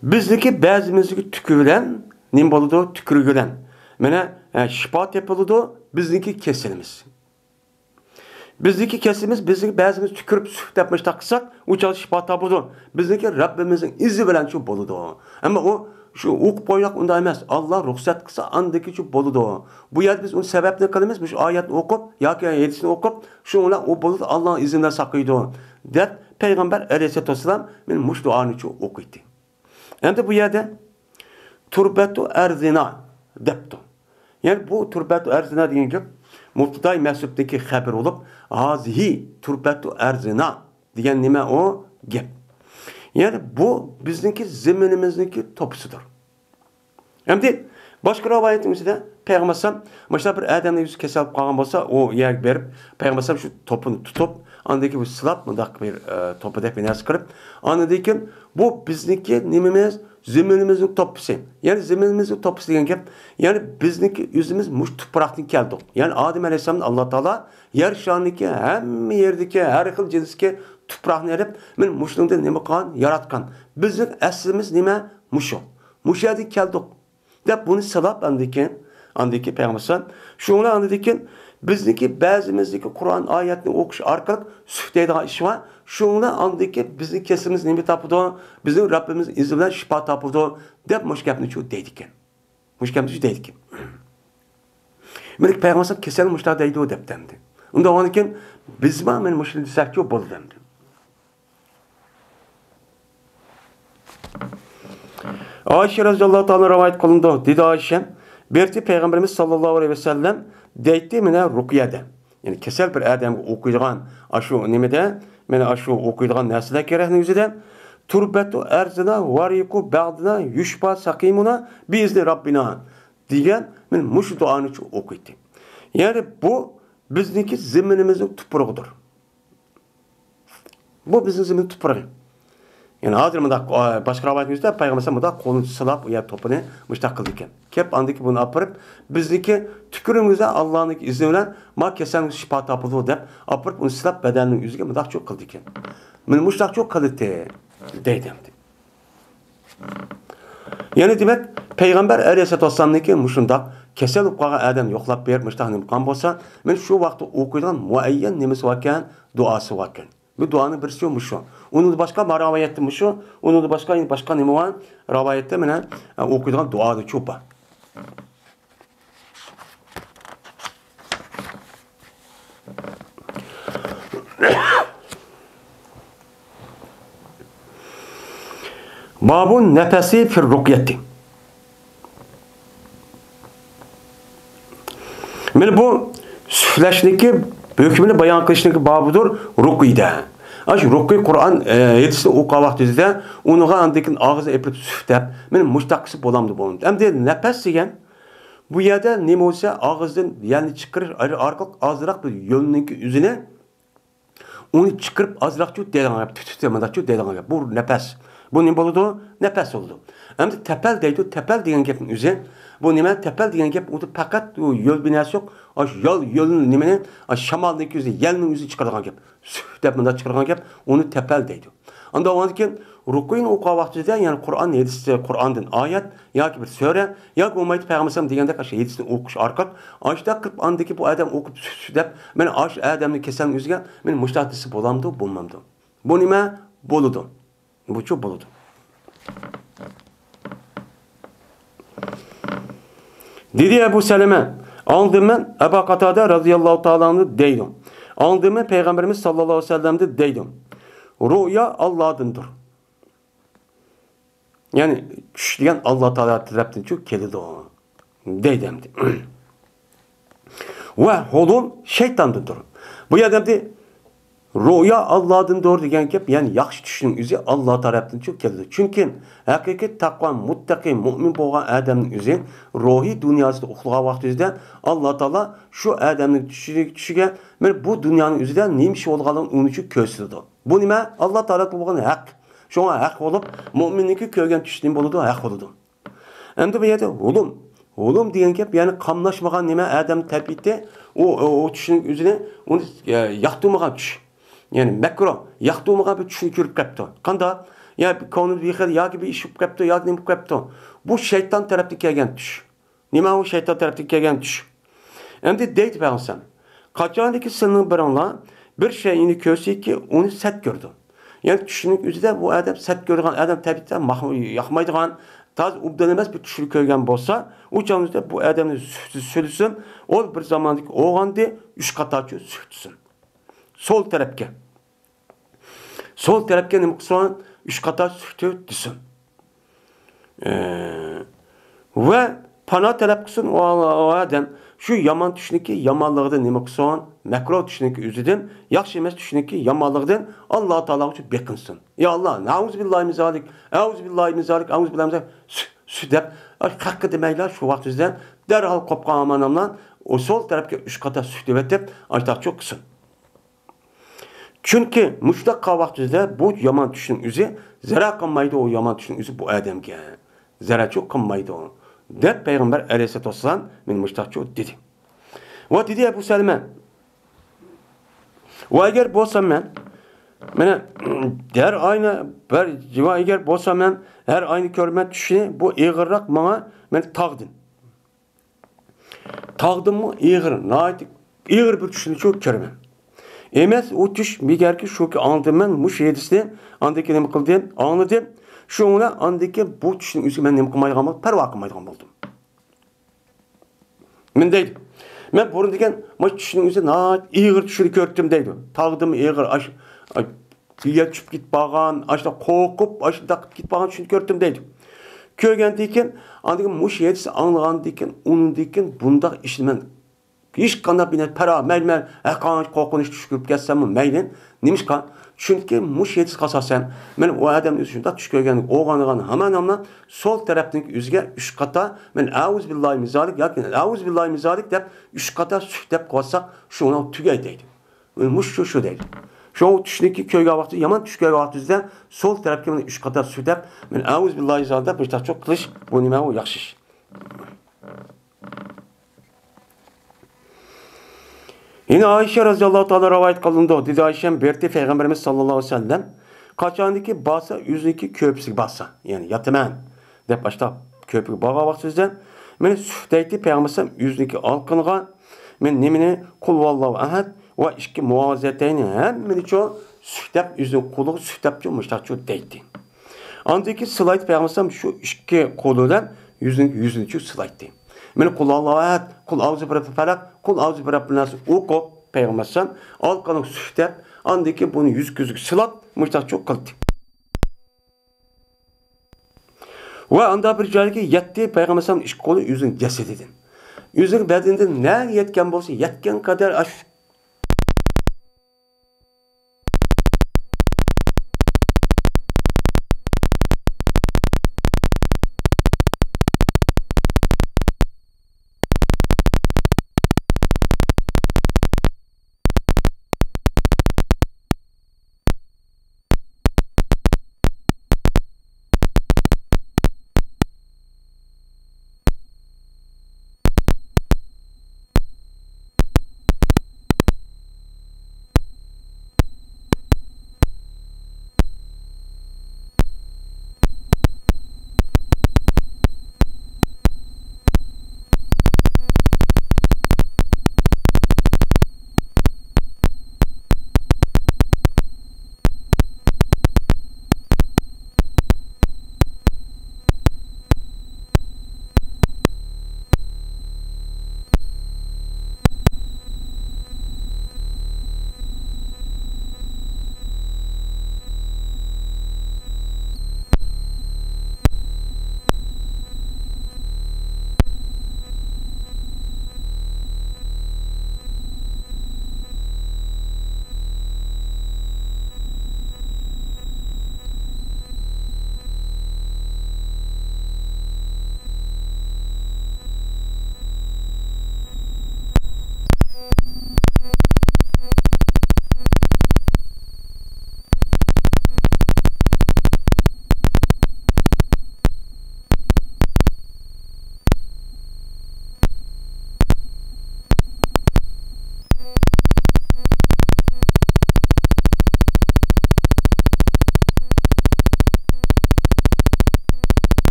بىزنىڭكى بەزىمىزنىڭكى تۈكى بىلەن نېمە بولىدۇ؟ تۈكرۈك بىلەن. مانا، ئە، شىپا تېپىلىدۇ بىزنىڭكى كېسىلىمىز. بىزنىڭكى كېسىلىمىز، بىزنىڭكى بەزىمىز تۈكۈرۈپ سۈھ دەپ مۇشۇنداق قىلساق، ئۇ چاغدا شىپا تاپىدۇ. بىزنىڭكى رەببىمىزنىڭ ئىزى بىلەن شۇ بولىدۇ. ئەمما ئۇ شۇ ئوقۇپ قويۇلۇق ئۇنداق ئەمەس. ئاللا رۇخسەت قىلسا، ئاندىكى شۇ بولىدۇ. بۇ يەردە بىز ئۇنى سەۋەبنى قىلىمىز، مۇشۇ ئايەتنى ئوقۇپ ياكى ھەدىسنى ئوقۇپ، شۇ بىلەن ئۇ بولىدۇ، ئاللانىڭ ئىزنى بىلەن ساقىيىدۇ، دەپ پەيغەمبەر ئەلەيھىسسالاتۇ ۋەسسالام مانا مۇشۇ دۇئانى شۇ ئوقۇيتتى. ئەمدى بۇ يەردە تۇربەتۇ ئەرزىنا دەپتۇ. يەنى بۇ تۇربەتۇ ئەرزىنا دېگەن گەپ مۇبتىدائى مەھزۇپتىكى خەبىرى بولۇپ، ھازىھى تۇربەتۇ ئەرزىنا دېگەن نېمە ئۇ گەپ؟ يەنى بۇ بىزنىڭكى زېمىنىمىزنىڭكى توپىسىدۇر. ئەمدى باشقا رىۋايەتنىڭ ئىچىدە پەيغەمبەر ئەلەيھىسسالام مۇشۇنداق بىر ئادەمنىڭ يۈزى كېسەل بولۇپ قالغان بولسا، ئۇ يەرگە بېرىپ، پەيغەمبەر ئەلەيھىسسالام شۇ توپىنى تۇتۇپ، ئاندىن كېيىن بۇ سىلاپ، مۇنداق بىر، ئە، توپىدەك بىر نەرسە قىلىپ، ئاندىن كېيىن بۇ بىزنىڭكى نېمىمىز، زېمىنىمىزنىڭ توپىسى. يەنى زېمىنىمىزنىڭ توپىسى دېگەن گەپ، يەنى بىزنىڭكى ئۆزىمىز مۇشۇ تۇپراقتىن كەلدۇق. يەنى ئادەم ئەلەيھىسسالامنى ئاللا تائالا يەر شارىنىڭكى ھەممە يېرىدىكى، ھەر خىل جىنستىكى تۇپراقنى ئېلىپ، مانا مۇشۇنىڭدىن نېمە قىلغان؟ ياراتقان. بىزنىڭ ئەسلىمىز نېمە؟ مۇشۇ. مۇشۇ يەردىن كەلدۇق. دەپ بۇنى سىلاپ، ئاندىن كېيىن، ئاندىن كېيىن پەيغەمبەر ئەلەيھىسسالام، شۇڭا ئاندىن كېيىن بىزنىڭكى بەزىمىزنىڭكى قۇرئان ئايەتنى ئوقۇش ئارقىلىق سۈھ دەيدىغان ئىش بار. شۇڭا ئاندىن كېيىن بىزنىڭ كېسىلىمىز نېمە تاپىدۇ؟ بىزنىڭ رەببىمىز ئىزى بىلەن شىپا تاپىدۇ، دەپ مۇشۇ گەپنى شۇ دەيدىكەن. مۇشۇ گەپنى شۇ دەيدىكەن. مەلىك پەيغەمبەر ئەلەيھىسسالام كېسەلنى مۇشۇنداق دەيدۇ دەپتۇ ئەمدى. ئۇنداق بولغاندىن كېيىن بىزمۇ مانا مۇشۇنى دېسەكچۇ بولىدۇ ئەمدى. ئائىشە رەزىياللاھۇ تائالا رىۋايەت قىلىنىدۇ. دېدى ئائىشە، بىرتى پەيغەمبىرىمىز ساللاللاھۇ ئەلەيھى ۋەسەللەم دەيتتى، مانا رۇقيەدە. يەنى كېسەل بىر ئادەمگە ئوقۇيدىغان ئاشۇ نېمىدە، مانا ئاشۇ ئوقۇيدىغان نەرسىلەر كېرەكنىڭ ئۆزىدە، تۇربەتۇ ئەرزىنا ۋارىقۇ بەغدىنا يۇشپا سەقىمۇنا بىئىزنى رەببىنا دېگەن مانا مۇشۇ دۇئانى ئوقۇيتتى. يەنى بۇ بىزنىڭكى زېمىنىمىزنىڭ تۇپرىقىدۇر. بۇ بىزنىڭ زېمىن تۇپرىقى. يەنى ھازىر مۇنداق، ئا، باشقا رىۋايەتنىڭ ئۆزىدە پەيغەمبەر مۇنداق قولىنى سىلاپ، ئۇ يەر توپىنى مۇشۇنداق قىلىدىكەن. كەپ ئاندىكى بۇنى ئاپىرىپ، بىزنىڭكى تۈكرۈمىمىزدە ئاللانىڭكى ئىزنى بىلەن ما كېسەلنىڭ شىپا تاپىدۇ دەپ ئاپىرىپ، ئۇنى سىلاپ بەدەننىڭ ئۆزىگە مۇنداقچۇ قىلىدىكەن. مانا مۇشۇنداقچۇ قىلدى دەيدۇ ئەمدى. يەنى دېمەك، پەيغەمبەر ئەلەيھىسسالاتۇ ۋەسسالامنىڭكى مۇشۇنداق كېسەل بولۇپ قالغان ئادەم يوقلاپ بېرىپ، مۇشۇنداق نېمە قىلغان بولسا، مانا شۇ ۋاقىتتا ئوقۇيدىغان مۇئەييەن نېمىسى باركەن، دۇئاسى باركەن. بۇ دۇئانىڭ بىرسى مۇشۇ. ئۇنىڭدىن باشقا ما رىۋايەتتە مۇشۇ، ئۇنىڭدىن باشقا يەنە باشقا نېمە بار؟ رىۋايەتتە مانا، ئە، ئوقۇيدىغان دۇئادىچۇ بار. بابۇ نەپەسى فىر رۇقيەتى. مانا بۇ سۈفلەشنىكى ھۆكمىنى بايان قىلىشنىكى بابىدۇر رۇقيىدە. ئاشۇ رۇقيى قۇرئان، ئە، ھەدىسنى ئوقۇغان ۋاقتىمىزدا ئۇنىڭغا ئاندىن كېيىن ئاغزىنى ئېپىلىپ سۈف دەپ، مانا مۇشۇنداق قىلسا بولامدۇ، بولمامدۇ؟ ئەمدى نەپەس دېگەن بۇ يەردە نېمە بولسا ئاغزىدىن يەلنى چىقىرىش ئارقىلىق ئازراق بىر يۆلنىڭكى ئۆزىنى ئۇنى چىقىرىپ ئازراقچۇ دەيدىغان گەپ، تۈتۈتە مۇنداقچۇ دەيدىغان گەپ. بۇ نەپەس. بۇ نېمە بولىدۇ؟ نەپەس بولىدۇ. ئەمدى تەپەل دەيدۇ، تەپەل دېگەن گەپنىڭ ئۆزى. بۇ نېمە؟ تەپەل دېگەن گەپ، ئۇدا پەقەت ئۇ يۆل بىناسى يوق. ئاشۇ يال، يۆلنى نېمىنى، ئاشۇ شامالنىڭكى ئۆزى، يەلنىڭ ئۆزى چىقىرىدىغان گەپ. سۈھ دەپ مۇنداق چىقىرىدىغان گەپ، ئۇنى تەپەل دەيدۇ. ئاندىن ئۇنىڭدىن كېيىن رۇقۇينى ئوقۇغان ۋاقتىدا، يەنى قۇرئان ھەدىسى، قۇرئاندىن ئايەت ياكى بىر سۈرە ياكى بولمايدۇ پەيغەمبەر ئەلەيھىسسالام دېگەندەك ئاشۇ ھەدىسنى ئوقۇش ئارقىلىق ئاشۇنداق قىلىپ ئاندىكى بۇ ئادەم ئوقۇپ سۈھ، سۈھ دەپ، مانا ئاشۇ ئادەمنى كېسەلنى ئۆزىگە، مانا مۇشۇنداق دېسە بولامدۇ، بولمامدۇ؟ بۇ نېمە؟ بولىدۇ. بۇچۇ بولىدۇ. دېدى ئەبۇ سەلەمە، ئاڭلىدىم مەن ئەبا قاتادە رەزىياللاھۇ تائالا ئەنھۇ دەيدۇ. ئاڭلىدىم مەن پەيغەمبىرىمىز ساللاللاھۇ ئەلەيھى ۋەسەللەمدىن دەيدۇ. رؤيا ئاللادىندۇر. يەنى چۈش دېگەن ئاللا تائالا تەرەپتىنچۇ كېلىدۇ، دەيدۇ ئەمدى. ۋە ھۇلۇم شەيتاندىندۇر. بۇ يەردە ئەمدى رؤيا ئاللادىندۇر دېگەن گەپ، يەنى ياخشى چۈشنىڭ ئۆزى ئاللا تەرەپتىنچۇ كېلىدۇ. چۈنكى ھەقىقىي تەقۋا، مۇتتەقىي، مۇئمىن بولغان ئادەمنىڭ ئۆزى روھىي دۇنياسىدا ئۇخلىغان ۋاقتى ئۆزىدە ئاللا تائالا شۇ ئادەمنىڭ چۈشىگە، چۈشىگە مانا بۇ دۇنيانىڭ ئۆزىدە نېمە ئىش بولغانلىقىنى ئۇنىڭ ئۈچۈن كۆرسىتىدۇ. بۇ نېمە؟ ئاللا تائالا بولغان ھەق. شۇڭا ھەق بولۇپ، مۇئمىننىڭكى كۆرگەن چۈشى نېمە بولىدۇ؟ ھەق بولىدۇ. ئەمدى بۇ يەردە ھۇلۇم. ھۇلۇم دېگەن گەپ، يەنى قاملاشمىغان نېمە ئادەم تەبىئىتى، ئۇ، ئۇ، ئۇ چۈشنىڭ ئۆزىنى، ئۇنى، ئە، ياقتۇرمىغان چۈش. يەنى مەكرۇھ، ياقتۇرمىغان بىر چۈشنى كۆرۈپ قاپتۇ. قانداق؟ يا بىر كۆڭلىدە بىر خىل، ياكى بىر ئىش بولۇپ قاپتۇ، ياكى نېمە بولۇپ قاپتۇ. بۇ شەيتان تەرەپتىن كەلگەن چۈش. نېمە ئۇ شەيتان تەرەپتىن كەلگەن چۈش؟ ئەمدى دەيدۇ پەيغەمبەر، قاچانكى سىلىنىڭ بىرىڭلار بىر شەيئىنى كۆرسىكى، ئۇنى سەت كۆرىدۇ. يەنى چۈشنىڭ ئۆزىدە بۇ ئادەم سەت كۆرىدىغان ئادەم تەبىئىتتە ماق-، ياقمايدىغان، تازا ئوبدان ئەمەس بىر چۈشنى كۆرگەن بولسا، ئۇ چاغنىڭ ئۆزىدە بۇ ئادەمنى سۈ-، سۈ-، سۈلىسۇن، ئۇ بىر زاماندىكى ئوغاندا ئۈچ قاتارچە سۈكتىسۇن. سول تەرەپكە. سول تەرەپكە نېمە قىلسۇن؟ ئۈچ قاتار سۈكۈت دېسۇن. ئە، ۋە پانا تەلەپ قىلسۇن ئۇ، ئۇ ئادەم شۇ يامان چۈشنىڭكى يامانلىقىدىن نېمە قىلسۇن؟ مەكرۇھ چۈشنىڭكى ئۆزىدىن، ياخشى ئەمەس چۈشنىڭكى يامانلىقىدىن ئاللا تائالاغا ئۈچۈن بېقىنسۇن. يا ئاللا، نەئۇزۇبىللاھىمىن زالىك، ئەئۇزۇبىللاھىمىن زالىك، ئەئۇزۇبىللاھىمىن زالىك، سۈ، سۈ دەپ، قەققە دېمەيلا شۇ ۋاقىت ئۆزىدە دەرھال قوپقان ئامانەملار ئۇ سول تەرەپكە ئۈچ قاتار سۈكۈت دەۋېتىپ، ئاشتاق چوق قىلسۇن. چۈنكى مۇشۇنداق قىلغان ۋاقتىدا بۇ يامان چۈشنىڭ ئۆزى زەرەر قىلمايدۇ، ئۇ يامان چۈشنىڭ ئۆزى بۇ ئادەمگە زەرەرچۇ قىلمايدۇ، دەپ پەيغەمبەر ئەلەيھىسسالاتۇ ۋەسسالام مېنى مۇشتاقچۇ دېدى. ۋە دېدى ئەبۇ سەلمە، ۋە ئەگەر بولسام مەن، مانا، ھەر ئاينى بىر، ۋە ئەگەر بولسام مەن ھەر ئاينى كۆرىمەن چۈشنى، بۇ ئېغىرراق ماڭا، مانا، تاغدىن. تاغدىنمۇ ئېغىر، ناھايىتى ئېغىر بىر چۈشنى شۇ كۆرىمەن. ئەمەس، ئۇ چۈش بىگەركى شۇكى ئاڭلىدىم مەن، مۇشۇ ھەدىسنى ئاندىن كېيىن نېمە قىلدىم؟ ئاڭلىدىم. شۇڭا ئاندىن كېيىن بۇ چۈشنىڭ ئۆزىگە مەن نېمە قىلمايدىغان بولدۇم؟ پەرۋا قىلمايدىغان بولدۇم. مەن دەيدۇ، مەن بۇرۇن دېگەن مۇشۇ چۈشنىڭ ئۆزى ناھايىتى ئېغىر چۈشنى كۆردۈم دەيدۇ. تاغدىنمۇ ئېغىر، ئاش-، ئاش-، يەر چۈشۈپ كېتىپ قالغان، ئاشۇنداق قورقۇپ، ئاشۇنداق كېتىپ قالغان چۈشنى كۆردۈم دەيدۇ. كۆرگەندىن كېيىن، ئاندىن كېيىن مۇشۇ ھەدىسنى ئاڭلىغاندىن كېيىن، ئۇنىڭدىن كېيىن بۇنداق ئىشنى مەن ھېچقانداق بىر نەرسە پەرۋا، مەيلى مەن ھەرقانچە قورقۇنچلۇق چۈش كۆرۈپ كەتسەممۇ مەيلى. نېمىشقا؟ چۈنكى مۇشۇ ھەدىسكە ئاساسەن، مەن ئۇ ئادەمنىڭ ئۆزى شۇنداق چۈش كۆرگەن، ئويغانغان ھامان ھامان سول تەرەپنىڭ ئۆزىگە ئۈچ قاتا، مەن ئەئۇزۇبىللاھىمىن زالىك ياكى ئەئۇزۇبىللاھىمىن زالىك دەپ ئۈچ قاتا سۈكۈت دەپ قويساق، شۇنىڭ تۈگەي دەيدۇ. مۇشۇ شۇ، شۇ دەيدۇ. شۇڭا چۈشنىكى كۆرگەن ۋاقتى، يامان چۈش كۆرگەن ۋاقتىڭىزدا سول تەرەپكە مانا ئۈچ قاتا سۈكۈت دەپ، مەن ئەئۇزۇبىللاھىمىن زالىك دەپ مۇشۇنداق قىلىش، بۇ نېمە، ئۇ ياخشى ئىش. يەنە ئائىشە رەزىياللاھۇ تائالا رىۋايەت قىلىنىدۇ. دېدى ئائىشەم، بېرىپتۇ پەيغەمبىرىمىز ساللاللاھۇ ئەلەيھى ۋەسەللەم قاچانكى بارسا، ئۆزىنىڭكى كۆرپىسىگە بارسا، يەنى ياتىمەن دەپ باشلاپ كۆرپىگە بارغان ۋاقتىدا مېنى سۈكتەيتتى پەيغەمبەر ئۆزىنىڭكى ئالقىنىغا. مەن نېمىنى؟ قۇل ھۇۋاللاھۇ ئەھەد ۋە ئىككى مۇئەۋۋىزەتەينى ھەممىنى چوڭ سۈكتەپ ئۆزىنىڭ قولىغا سۈكتەپچۇ مۇشتاقچۇ دەيتتى. ئاندىن كېيىن سىلايتتى پەيغەمبەر شۇ ئىككى قولى بىلەن يۈزىنى، يۈزىنىچۇ سىلايتتى. مېنى قۇل ھۇۋاللاھۇ ئەھەد، قۇل ئەئۇزۇ بىرەببىل پەلەق، قۇل ئەئۇزۇ بىرەببىن ناس ئوقۇپ، پەيغەمبەر ئەلەيھىسسالام ئالقىنىغا سۈكتەپ، ئاندىن كېيىن بۇنى يۈز كۆزىگە سىلاپ، مۇشتاقچۇ قىلدى. ۋە ئاندا بىر جايغا يەتتى، پەيغەمبەر ئەلەيھىسسالام ئىككى قولى ئۆزىنىڭ جەسىتىدىن. ئۆزىنىڭ بەدىنىدىن نەگە يەتكەن بولسا، يەتكەن قەدەر ئاش-،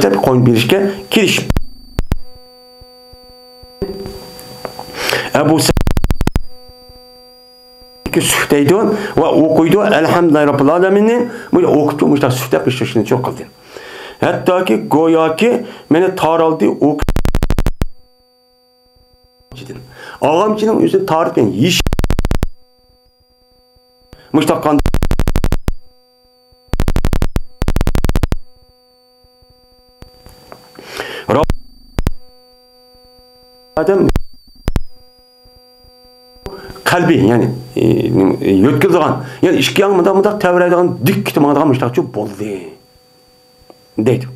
دەپ قويۇپ بېرىشكە كېلىشىپ. ئەبۇ سەئىدكە سۈكۈت دەيدۇ ۋە ئوقۇيدۇ، ئەلھەمدۇلىللاھى رەببىل ئالەمىننى. بۇنى ئوقۇپتۇ، مۇشۇنداق سۈكۈت دەپ ئىشلىشىنى چوق قىلدى. ھەتتاكى گوياكى مېنى تارالدى، ئوقۇپ ئاغامچىنىڭ ئۆزىنى تارتىپ يېيىش. مۇشۇنداق قان-، ئادەم قەلبى، يەنى، ئى، نېمە، ئى، يۆتكىلىدىغان، يەنى ئىككى ياڭ مۇنداق، مۇنداق تەۋرەيدىغان، دىك كېتىپ ماڭىدىغان مۇشۇنداقچۇ بولدى. دەيدۇ.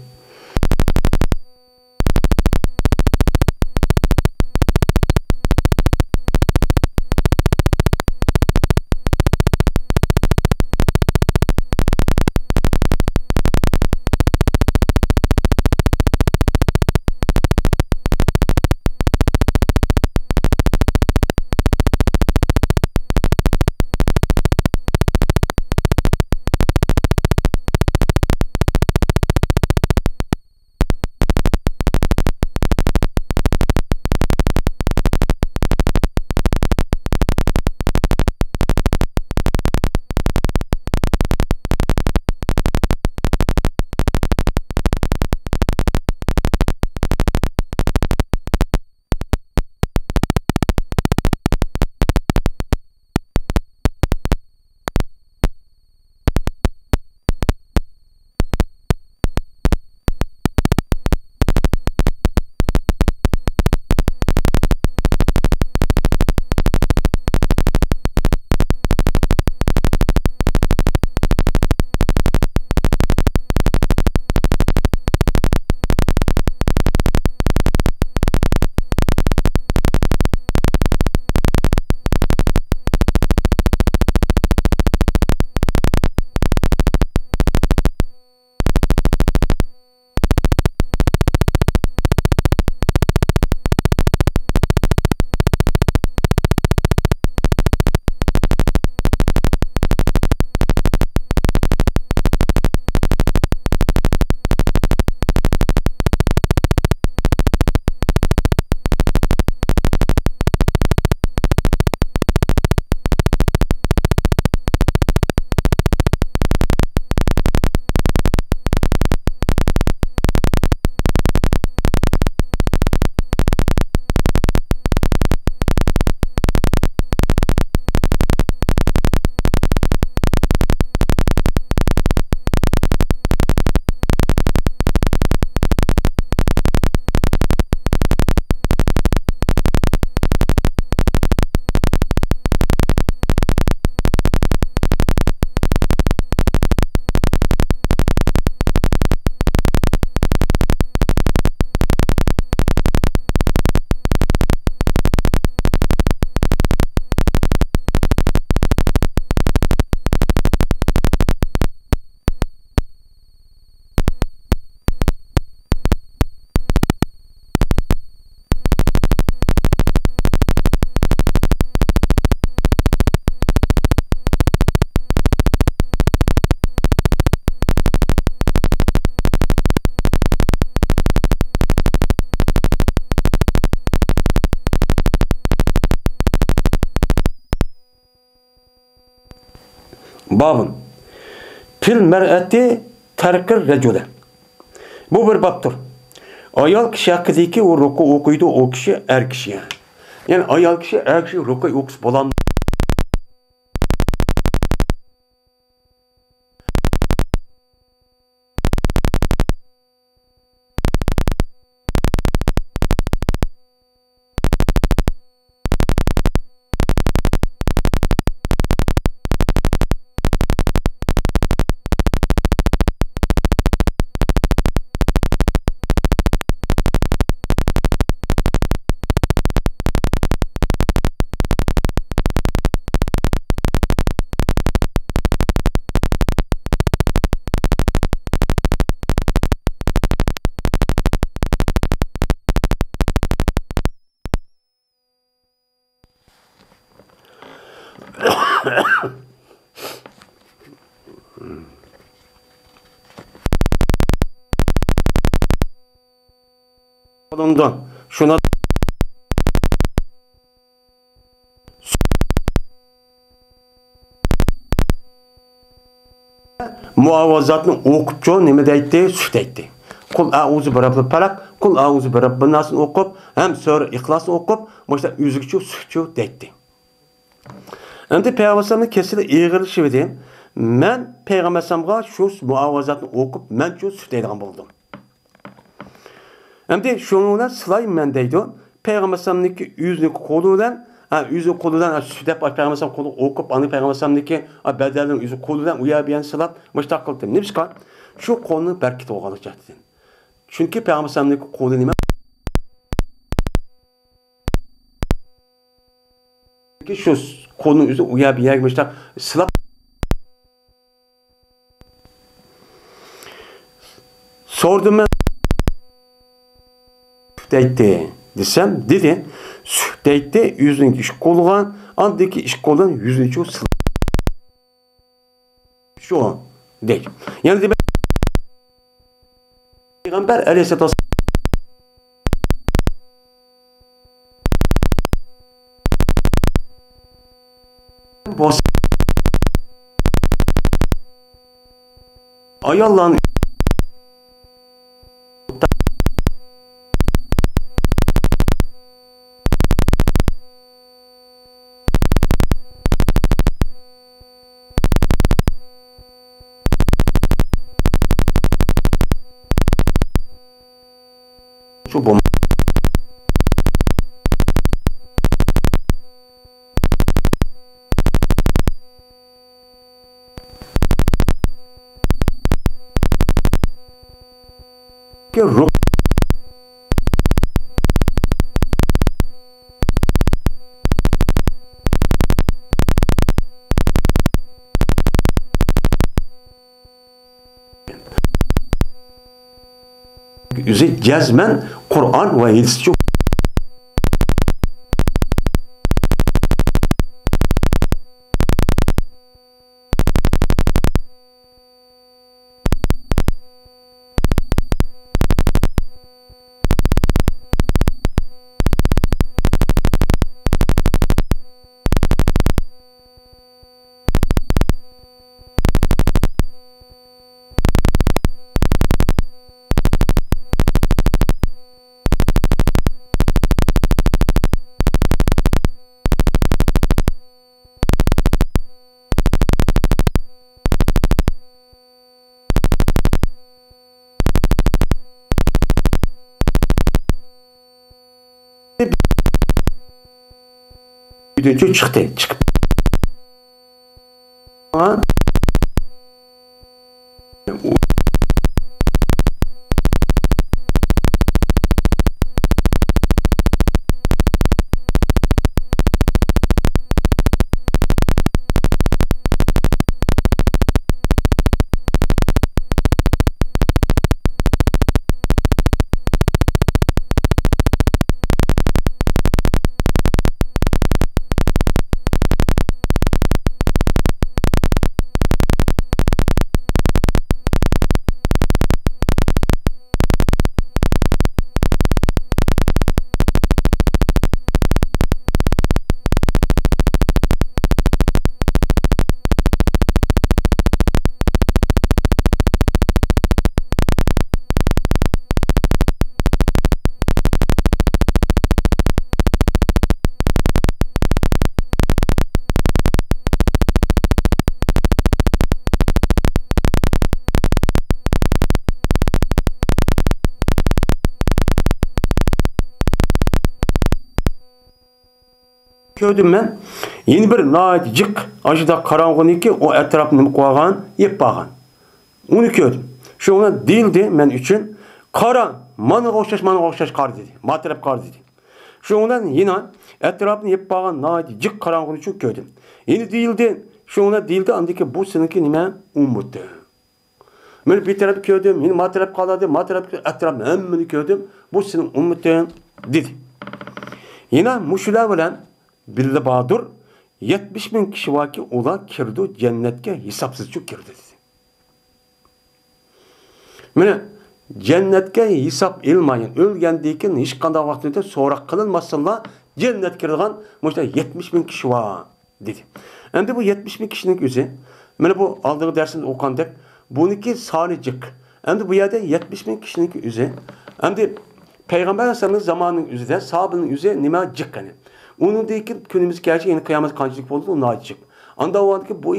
بابۇن. فىل مەرئەتى تەركىر رەجۇلە. بۇ بىر بابتۇر. ئايال كىشى ھەققىدىكى ئۇ رۇكۇ ئوقۇيدۇ، ئۇ كىشى ئەر كىشى. يەنى ئايال كىشى ئەر كىشى رۇكۇ ئوقۇسا بولامدۇ؟ ئاندىن شۇنىڭ مۇئاۋىزاتنى ئوقۇپچۇ نېمە دەيتتى؟ سۈھ دەيتتى. قۇل ئەئۇزۇ بىرەببىل پەلەق، قۇل ئەئۇزۇ بىرەببىن ناسنى ئوقۇپ، ھەم سۈرە ئىخلاسنى ئوقۇپ، مۇشۇنداق ئۆزىگىچۇ سۈھچۇ دەيتتى. ئەمدى پەيغەمبەر ئەلەيھىسسالامنىڭ كېسىلى ئېغىرلىشىۋىدى. مەن پەيغەمبەر ئەلەيھىسسالامغا شۇ مۇئاۋىزاتنى ئوقۇپ، مەنچۇ سۈھ دەيدىغان بولدۇم. ئەمدى شۇنىڭ بىلەن سىلايمەن دەيدۇ. پەيغەمبەر ئەلەيھىسسالامنىڭكى ئۆزىنىڭكى قولى بىلەن، ھە، ئۆزىنىڭ قولى بىلەن، ھە، سۈھ دەپ پەيغەمبەر ئەلەيھىسسالام قولىغا ئوقۇپ، ئاندىن پەيغەمبەر ئەلەيھىسسالامنىڭكى، ھە، بەدەلىنى ئۆزى قولى بىلەن ئۇ يەر بۇ يەرنى سىلاپ، مۇشۇنداق قىلدىم. نېمىشقا؟ شۇ قولنىڭ بەرىكىتى بولغانلىق جەھەتتىن. چۈنكى پەيغەمبەر ئەلەيھىسسالامنىڭكى قولى نېمە؟ شۇ قولنىڭ ئۆزى ئۇ يەر بۇ يەرگە مۇشۇنداق سىلاپ سورىدىم مەن. سۈھ دەيتتى دېسەم، دېدى. سۈھ دەيتتى، ئۆزىنىڭكى ئىككى قولىغا، ئاندىكى ئىككى قولىدىن يۈزىنىچۇ سىلاپ. شۇ دەيدۇ. يەنە دېمەك، پەيغەمبەر ئەلەيھىسسالاتۇ ۋەسسالام بولسا ئاياللارنى شۇ بولمايدۇ. ئۆزى جەزمەن قۇرئان ۋە ھەدىسچۇ. ئۆيدىن چىقتى، چىقىپ. كۆردۈم مەن. يەنە بىر ناھايىتى جىق، ئاشۇنداق قاراڭغۇنىكى ئۇ ئەتراپنى نېمە قىلىۋالغان، يېپىۋالغان. ئۇنى كۆردۈم. شۇڭا دېيىلدى مەن ئۈچۈن، «قارا، مانىغا ئوخشاش، مانىغا ئوخشاش قارا» دېدى. ما تەرەپ قارا دېدى. شۇنىڭ بىلەن يەنە ئەتراپنى يېپىپ بارغان ناھايىتى جىق قاراڭغۇنى شۇ كۆردۈم. يەنە دېيىلدى، شۇنىڭ بىلەن دېيىلدى، ئاندىن كېيىن بۇ سېنىڭكى نېمە؟ ئۈممىتىڭ. مەن بىر تەرەپنى كۆردۈم، يەنە ما تەرەپ قارايدۇ، ما تەرەپ، ئەتراپنى ھەممىنى كۆردۈم، بۇ سېنىڭ ئۈممىتىڭ دېدى. يەنە مۇشۇلار بىلەن بىللە باردۇر، يەتمىش مىڭ كىشى باركى، ئۇلار كىرىدۇ جەننەتكە، ھېسابسىزچۇ كىرىدۇ دېدى. مانا جەننەتكە ھېساب ئېلىنمايدىغان، ئۆلگەندىن كېيىن ھېچقانداق ۋاقىتتا سوراق قىلىنماستىنلا جەننەتكە كىرىدىغان مۇشۇنداق يەتمىش مىڭ كىشى بار، دېدى. ئەمدى بۇ يەتمىش مىڭ كىشىنىڭ ئۆزى، مانا بۇ ئالدىنقى دەرسىمىزدە ئوقۇغاندەك، بۇنىڭكى سانى جىق. ئەمدى بۇ يەردە يەتمىش مىڭ كىشىنىڭكى ئۆزى، ئەمدى پەيغەمبەر ئەلەيھىسسالامنىڭ زامانىنىڭ ئۆزىدە، ساھابىنىڭ ئۆزى نېمە جىق قېنى؟ ئۇنىڭدىن كېيىن كۈنىمىزگە كەلسە، يەنە قىيامەت قانچىلىك بولىدۇ، ناھايىتى جىق. ئاندا بۇ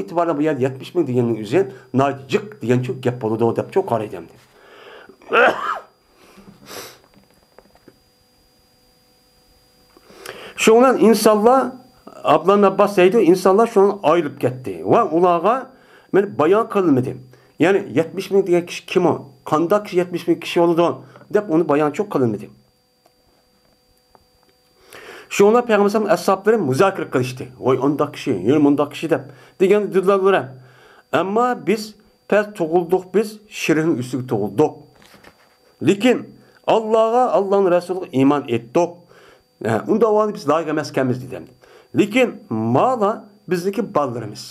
يەردە يەتمىش مىڭ دېگەننىڭ ئۆزى ناھايىتى جىق دېگەنچۇ گەپ بولىدۇ، دەپچۇ قارايدۇ ئەمدى. شۇنىڭ بىلەن ئىنسانلار، ئابدۇللا ئىبن ئابباس دەيدۇ، ئىنسانلار شۇنىڭ ئايرىلىپ كەتتى ۋە ئۇلارغا مانا بايان قىلىنمىدى. يەنى يەتمىش مىڭ دېگەن كىشى كىم ئۇ؟ قانداق كىشى يەتمىش مىڭ كىشى بولىدۇ؟ دەپ ئۇنى بايانچۇ قىلىنمىدى. شۇڭا پەيغەمبەر ئەسھابلىرى مۇزاكىرە قىلىشتى. ۋاي ئانداق كىشى، يەنە مۇنداق كىشى دەپ. دېگەندە دېدىلەر ئۇلار. ئەمما بىز پەس تۇغۇلدۇق، بىز شىركنىڭ ئۈستىگە تۇغۇلدۇق. لېكىن ئاللاغا، ئاللانىڭ رەسۇلىغا ئىمان ئېيتتۇق. ھە، ئۇنداق ۋاقىتتا بىز لايىق ئەمەسكەنمىز دېدى. لېكىن مالا بىزنىڭكى بالىلىرىمىز.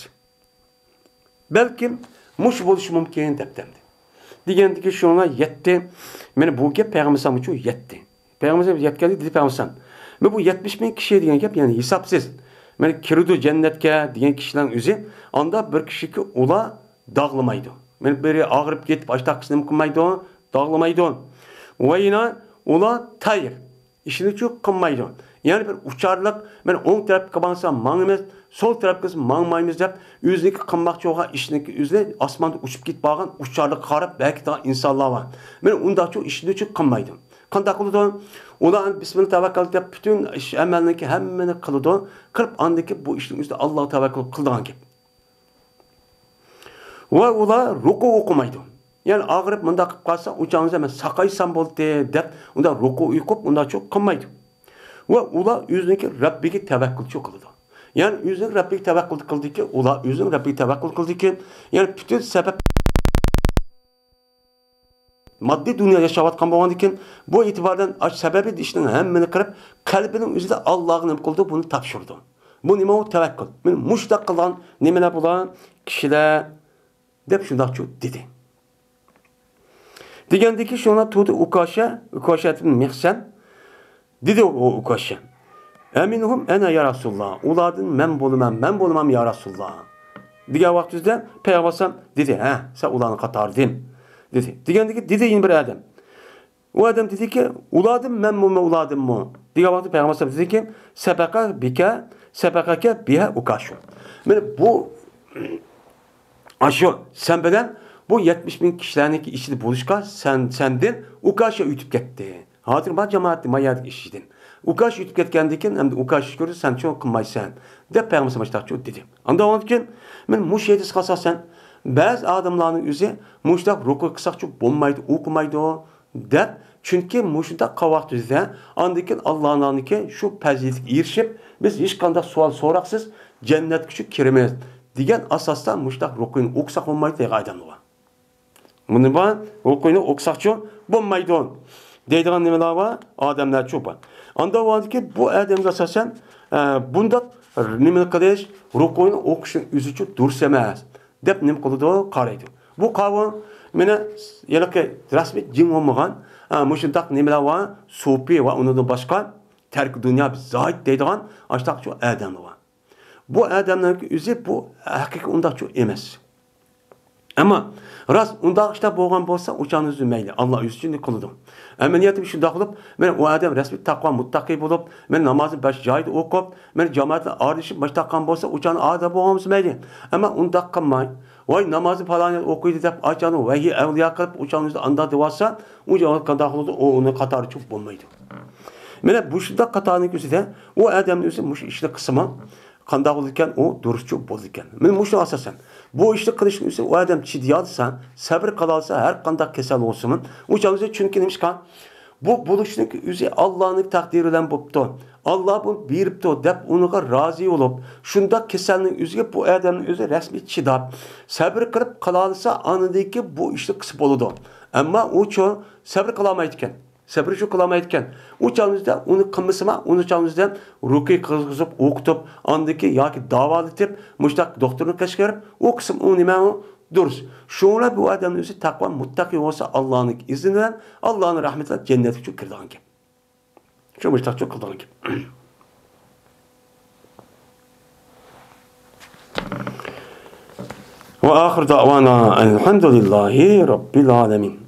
بەلكىم مۇشۇ بولۇشى مۇمكىن دەپتىمدى. دېگەندىكى شۇڭا يەتتى. مانا بۇ گەپ پەيغەمبەر ئەلەيھىسسالامغىچۇ يەتتى. پەيغەمبەر ئەلەيھىسسالام يەتكەندە دېدى پەيغەمبەر ئەلەيھىسسالام، مانا بۇ يەتمىش مىڭ كىشى دېگەن گەپ، يەنى ھېسابسىز. مانا كىرىدۇ جەننەتكە دېگەن كىشىلەرنىڭ ئۆزى، ئاندا بىر كىشىكى ئۇلار داغلىمايدۇ. مانا بىرى ئاغرىپ كېتىپ، ئاشتاق كىشى نېمە قىلمايدۇ، داغلىمايدۇ. ۋە يەنە ئۇلار تەير. ئىشىنى چۇ قىلمايدۇ. يەنى بىر ئۇچارلىق، مەن ئوڭ تەرەپكە ماڭسام ماڭىمىز، سول تەرەپكە ماڭمايمىز دەپ، ئۆزىنىڭكى قىلماقچى بولغان ئىشىنىڭكى ئۆزىنى ئاسماندا ئۇچۇپ كېتىپ بارغان ئۇچارلىققا قاراپ بەركىتىدىغان ئىنسانلار بار. مەن ئۇنداقچۇ ئىشنى چۇ قىلمايدۇ. قانداق قىلىدۇ؟ ئۇلار بىسمىللا تەۋەككەل دەپ پۈتۈن ئىش ئەمەلنىڭكى ھەممىنى قىلىدۇ. قىلىپ ئاندىن كېيىن بۇ ئىشنىڭ ئۈستىدە ئاللاغا تەۋەككۈل قىلىدىغان گەپ. ۋە ئۇلار رۇكۇ ئوقۇمايدۇ. يەنى ئاغرىپ مۇنداق قىلىپ قالسا، ئۇ چاغدا مەن ساقايسام بولدى دەپ، ئۇنداق رۇكۇ ئوقۇپ، ئۇنداقچۇ قىلمايدۇ. ۋە ئۇلار ئۆزىنىڭكى رەببىگە تەۋەككۈلچۇ قىلىدۇ. يەنى ئۆزىنىڭ رەببىگە تەۋەككۈل قىلدىكى، ئۇلار ئۆزىنىڭ رەببىگە تەۋەككۈل قىلدىكى، يەنى پۈتۈن سەۋەب ماددىي دۇنيا ياشاۋاتقان بولغاندىكىن، بۇ ئېتىباردىن ئاش سەۋەبى ئىشنىڭ ھەممىنى قىلىپ، قەلبىنىڭ ئۆزىدە ئاللاغا نېمە قىلىدۇ، بۇنى تاپشۇرىدۇ. بۇ نېمە ئۇ؟ تەۋەككۈل. مانا مۇشۇنداق قىلغان نېمىلەر بۇلار؟ كىشىلەر، دەپ شۇنداقچۇ دېدى. دېگەندىكى شۇڭا تۇردى ئۇكاشە، ئۇكاشە ئىبن مىھسەن. دېدى ئۇ ئۇكاشە، ئەمىنھۇم ئەنە يا رەسۇلاللا، ئۇلاردىن مەن بولىمەن، مەن بولىمەن يا رەسۇلاللا، دېگەن ۋاقتىدا پەيغەمبەر ئەلەيھىسسالام دېدى، ھە، سەن ئۇلارنىڭ قاتارىدىن، دېدى. دېگەندىكى دېدى يەنە بىر ئادەم. ئۇ ئادەم دېدىكى، ئۇلاردىن مەنمۇ، مەن ئۇلاردىنمۇ؟ دېگەن ۋاقتىدا پەيغەمبەر ئەلەيھىسسالام دېدىكى، سەبەقە بىكە، سەبەقەكە بىھە ئۇكاشۇ. مانا بۇ، ئاشۇ سەن بىلەن بۇ يەتمىش مىڭ كىشىلەرنىڭكى ئىچىدە بولۇشقا سەن، سەندىن ئۇكاشا ئۆتۈپ كەتتى. ھازىر ما جامائەتتە ما يەردىكى ئىشىدىن. ئۇكاش ئۆتۈپ كەتكەندىن كېيىن، ئەمدى ئۇكاش شۈكۈر سەن شۇنى قىلمايسەن، دەپ پەيغەمبەر مۇشتاقچۇ دېدى. ئاندىن كېيىن، مەن مۇشۇ ھەدىسكە ئاساسەن، بەزى ئادەملەرنىڭ ئۆزى مۇشتاق رۇكۇ قىلساقچۇ بولمايدۇ، ئوقۇمايدۇ، دەپ، چۈنكى مۇشۇنداق قاۋاق تۈزدە، ئاندىن كېيىن ئاللانىڭكى شۇ پەزىلىتىگە ئېرىشىپ، بىز ھېچقانداق سوئال سوراقسىز جەننەتكە شۇ كىرىمىز، دېگەن ئاساستا مۇشتاق رۇكۇينى ئوقۇساق بولمايدۇ دەيدىغان ئادەملەر بار. بۇنى بار، رۇكۇينى ئوقۇساقچۇ بولمايدۇ دەيدىغان نېمىلەر بار، ئادەملەرچۇ بار. ئاندا ۋاردىكى بۇ ئادەمگە ئاساسەن، ئە، بۇنداق نېمىنى قىلىش، رۇكۇينى ئوقۇشنىڭ ئۆزىچۇ دۇرۇس ئەمەس، دەپ نېمە قىلىدۇ، قارايدۇ. بۇ قاۋۇم مېنى ھېلىقى رەسمىي جىن بولمىغان، ئە، مۇشۇنداق نېمىلەر بار، سوپى ۋە ئۇنىڭدىن باشقا تەركى دۇنيا زاھىد دەيدىغان ئاشتاقچۇ ئادەملەر بار. بۇ ئادەمنىڭكى ئۆزى بۇ ھەقىقىي ئۇنداقچۇ ئەمەس. ئەمما راست ئۇنداق ئىشلار بولغان بولسا، ئۇچانىڭىزدا مەيلى، ئاللا ئۆزى ئۈچۈن قىلىدۇ. ئەمەلىيەتتە شۇنداق قىلىپ، مەن ئۇ ئادەم رەسمىي تەقۋا مۇتتەقىي بولۇپ، مەن نامازنى بەش جايىدا ئوقۇپ، مەن جامائەتلەر ئارىلىشىپ مۇشۇنداق قىلغان بولسا، ئۇچان ئادەم بولغان بولسا مەيلى. ئەمما ئۇنداق قىلماي، ۋاي نامازنى پالان يەردە ئوقۇيدۇ دەپ، ئاچانى ۋەھىي ئەۋلىيا قىلىپ، ئۇچانىڭىزدا ئاندا دېۋالسا، ئۇ جاۋاب قانداق قىلىدۇ، ئۇ ئۇنى قاتارى چوق بولمايدۇ. مانا مۇشۇنداق قاتارنىڭ ئۆزىدە ئۇ ئادەمنىڭ ئۆزى مۇشۇ ئىشنى قىلسىمۇ، قانداق بولىدىكەن، ئۇ دۇرۇسچۇ بولىدىكەن. مانا مۇشۇ ئاساسەن، بۇ ئىشنى قىلىشنىڭ ئۆزى ئۇ ئادەم چىدىيالىسا، سەبرى قىلالىسا، ھەر قانداق كېسەل بولسىمۇ، ئۇ چاغدا چۈنكى نېمىشقا؟ بۇ بولۇشنىڭ ئۆزى ئاللانىڭ تەقدىرى بىلەن بوپتۇ. ئاللا بۇنى بېرىپتۇ دەپ ئۇنىڭغا رازى بولۇپ، شۇنداق كېسەلنىڭ ئۆزىگە بۇ ئادەمنىڭ ئۆزى رەسمىي چىداپ، سەبرى قىلىپ قىلالىسا، ئاندىن كېيىن بۇ ئىشنى قىلسا بولىدۇ. ئەمما ئۇچۇ سەبرى قىلالمايدىكەن. سەبرى شۇ قىلالمايدىكەن. ئۇ چاغىمىزدا ئۇنى قىلمىسىما، ئۇنى چاغىمىزدا رۇقىيە قىلغۇزۇپ، ئوقۇتۇپ، ئاندىن كېيىن ياكى داۋالىتىپ، مۇشۇنداق دوختۇرنى قېشىغا بېرىپ، ئۇ قىسىم ئۇ نېمە ئۇ دۇرۇس. شۇڭا بۇ ئادەمنىڭ ئۆزى تەقۋا، مۇتتەقى بولسا، ئاللانىڭ ئىزنى بىلەن، ئاللانىڭ رەھمىتى بىلەن جەننەتكە كىرىدىغان گەپ. شۇ مۇشتاقچىلىق قىلىدىغان گەپ. وآخر دعوانا أن الحمد لله رب العالمين.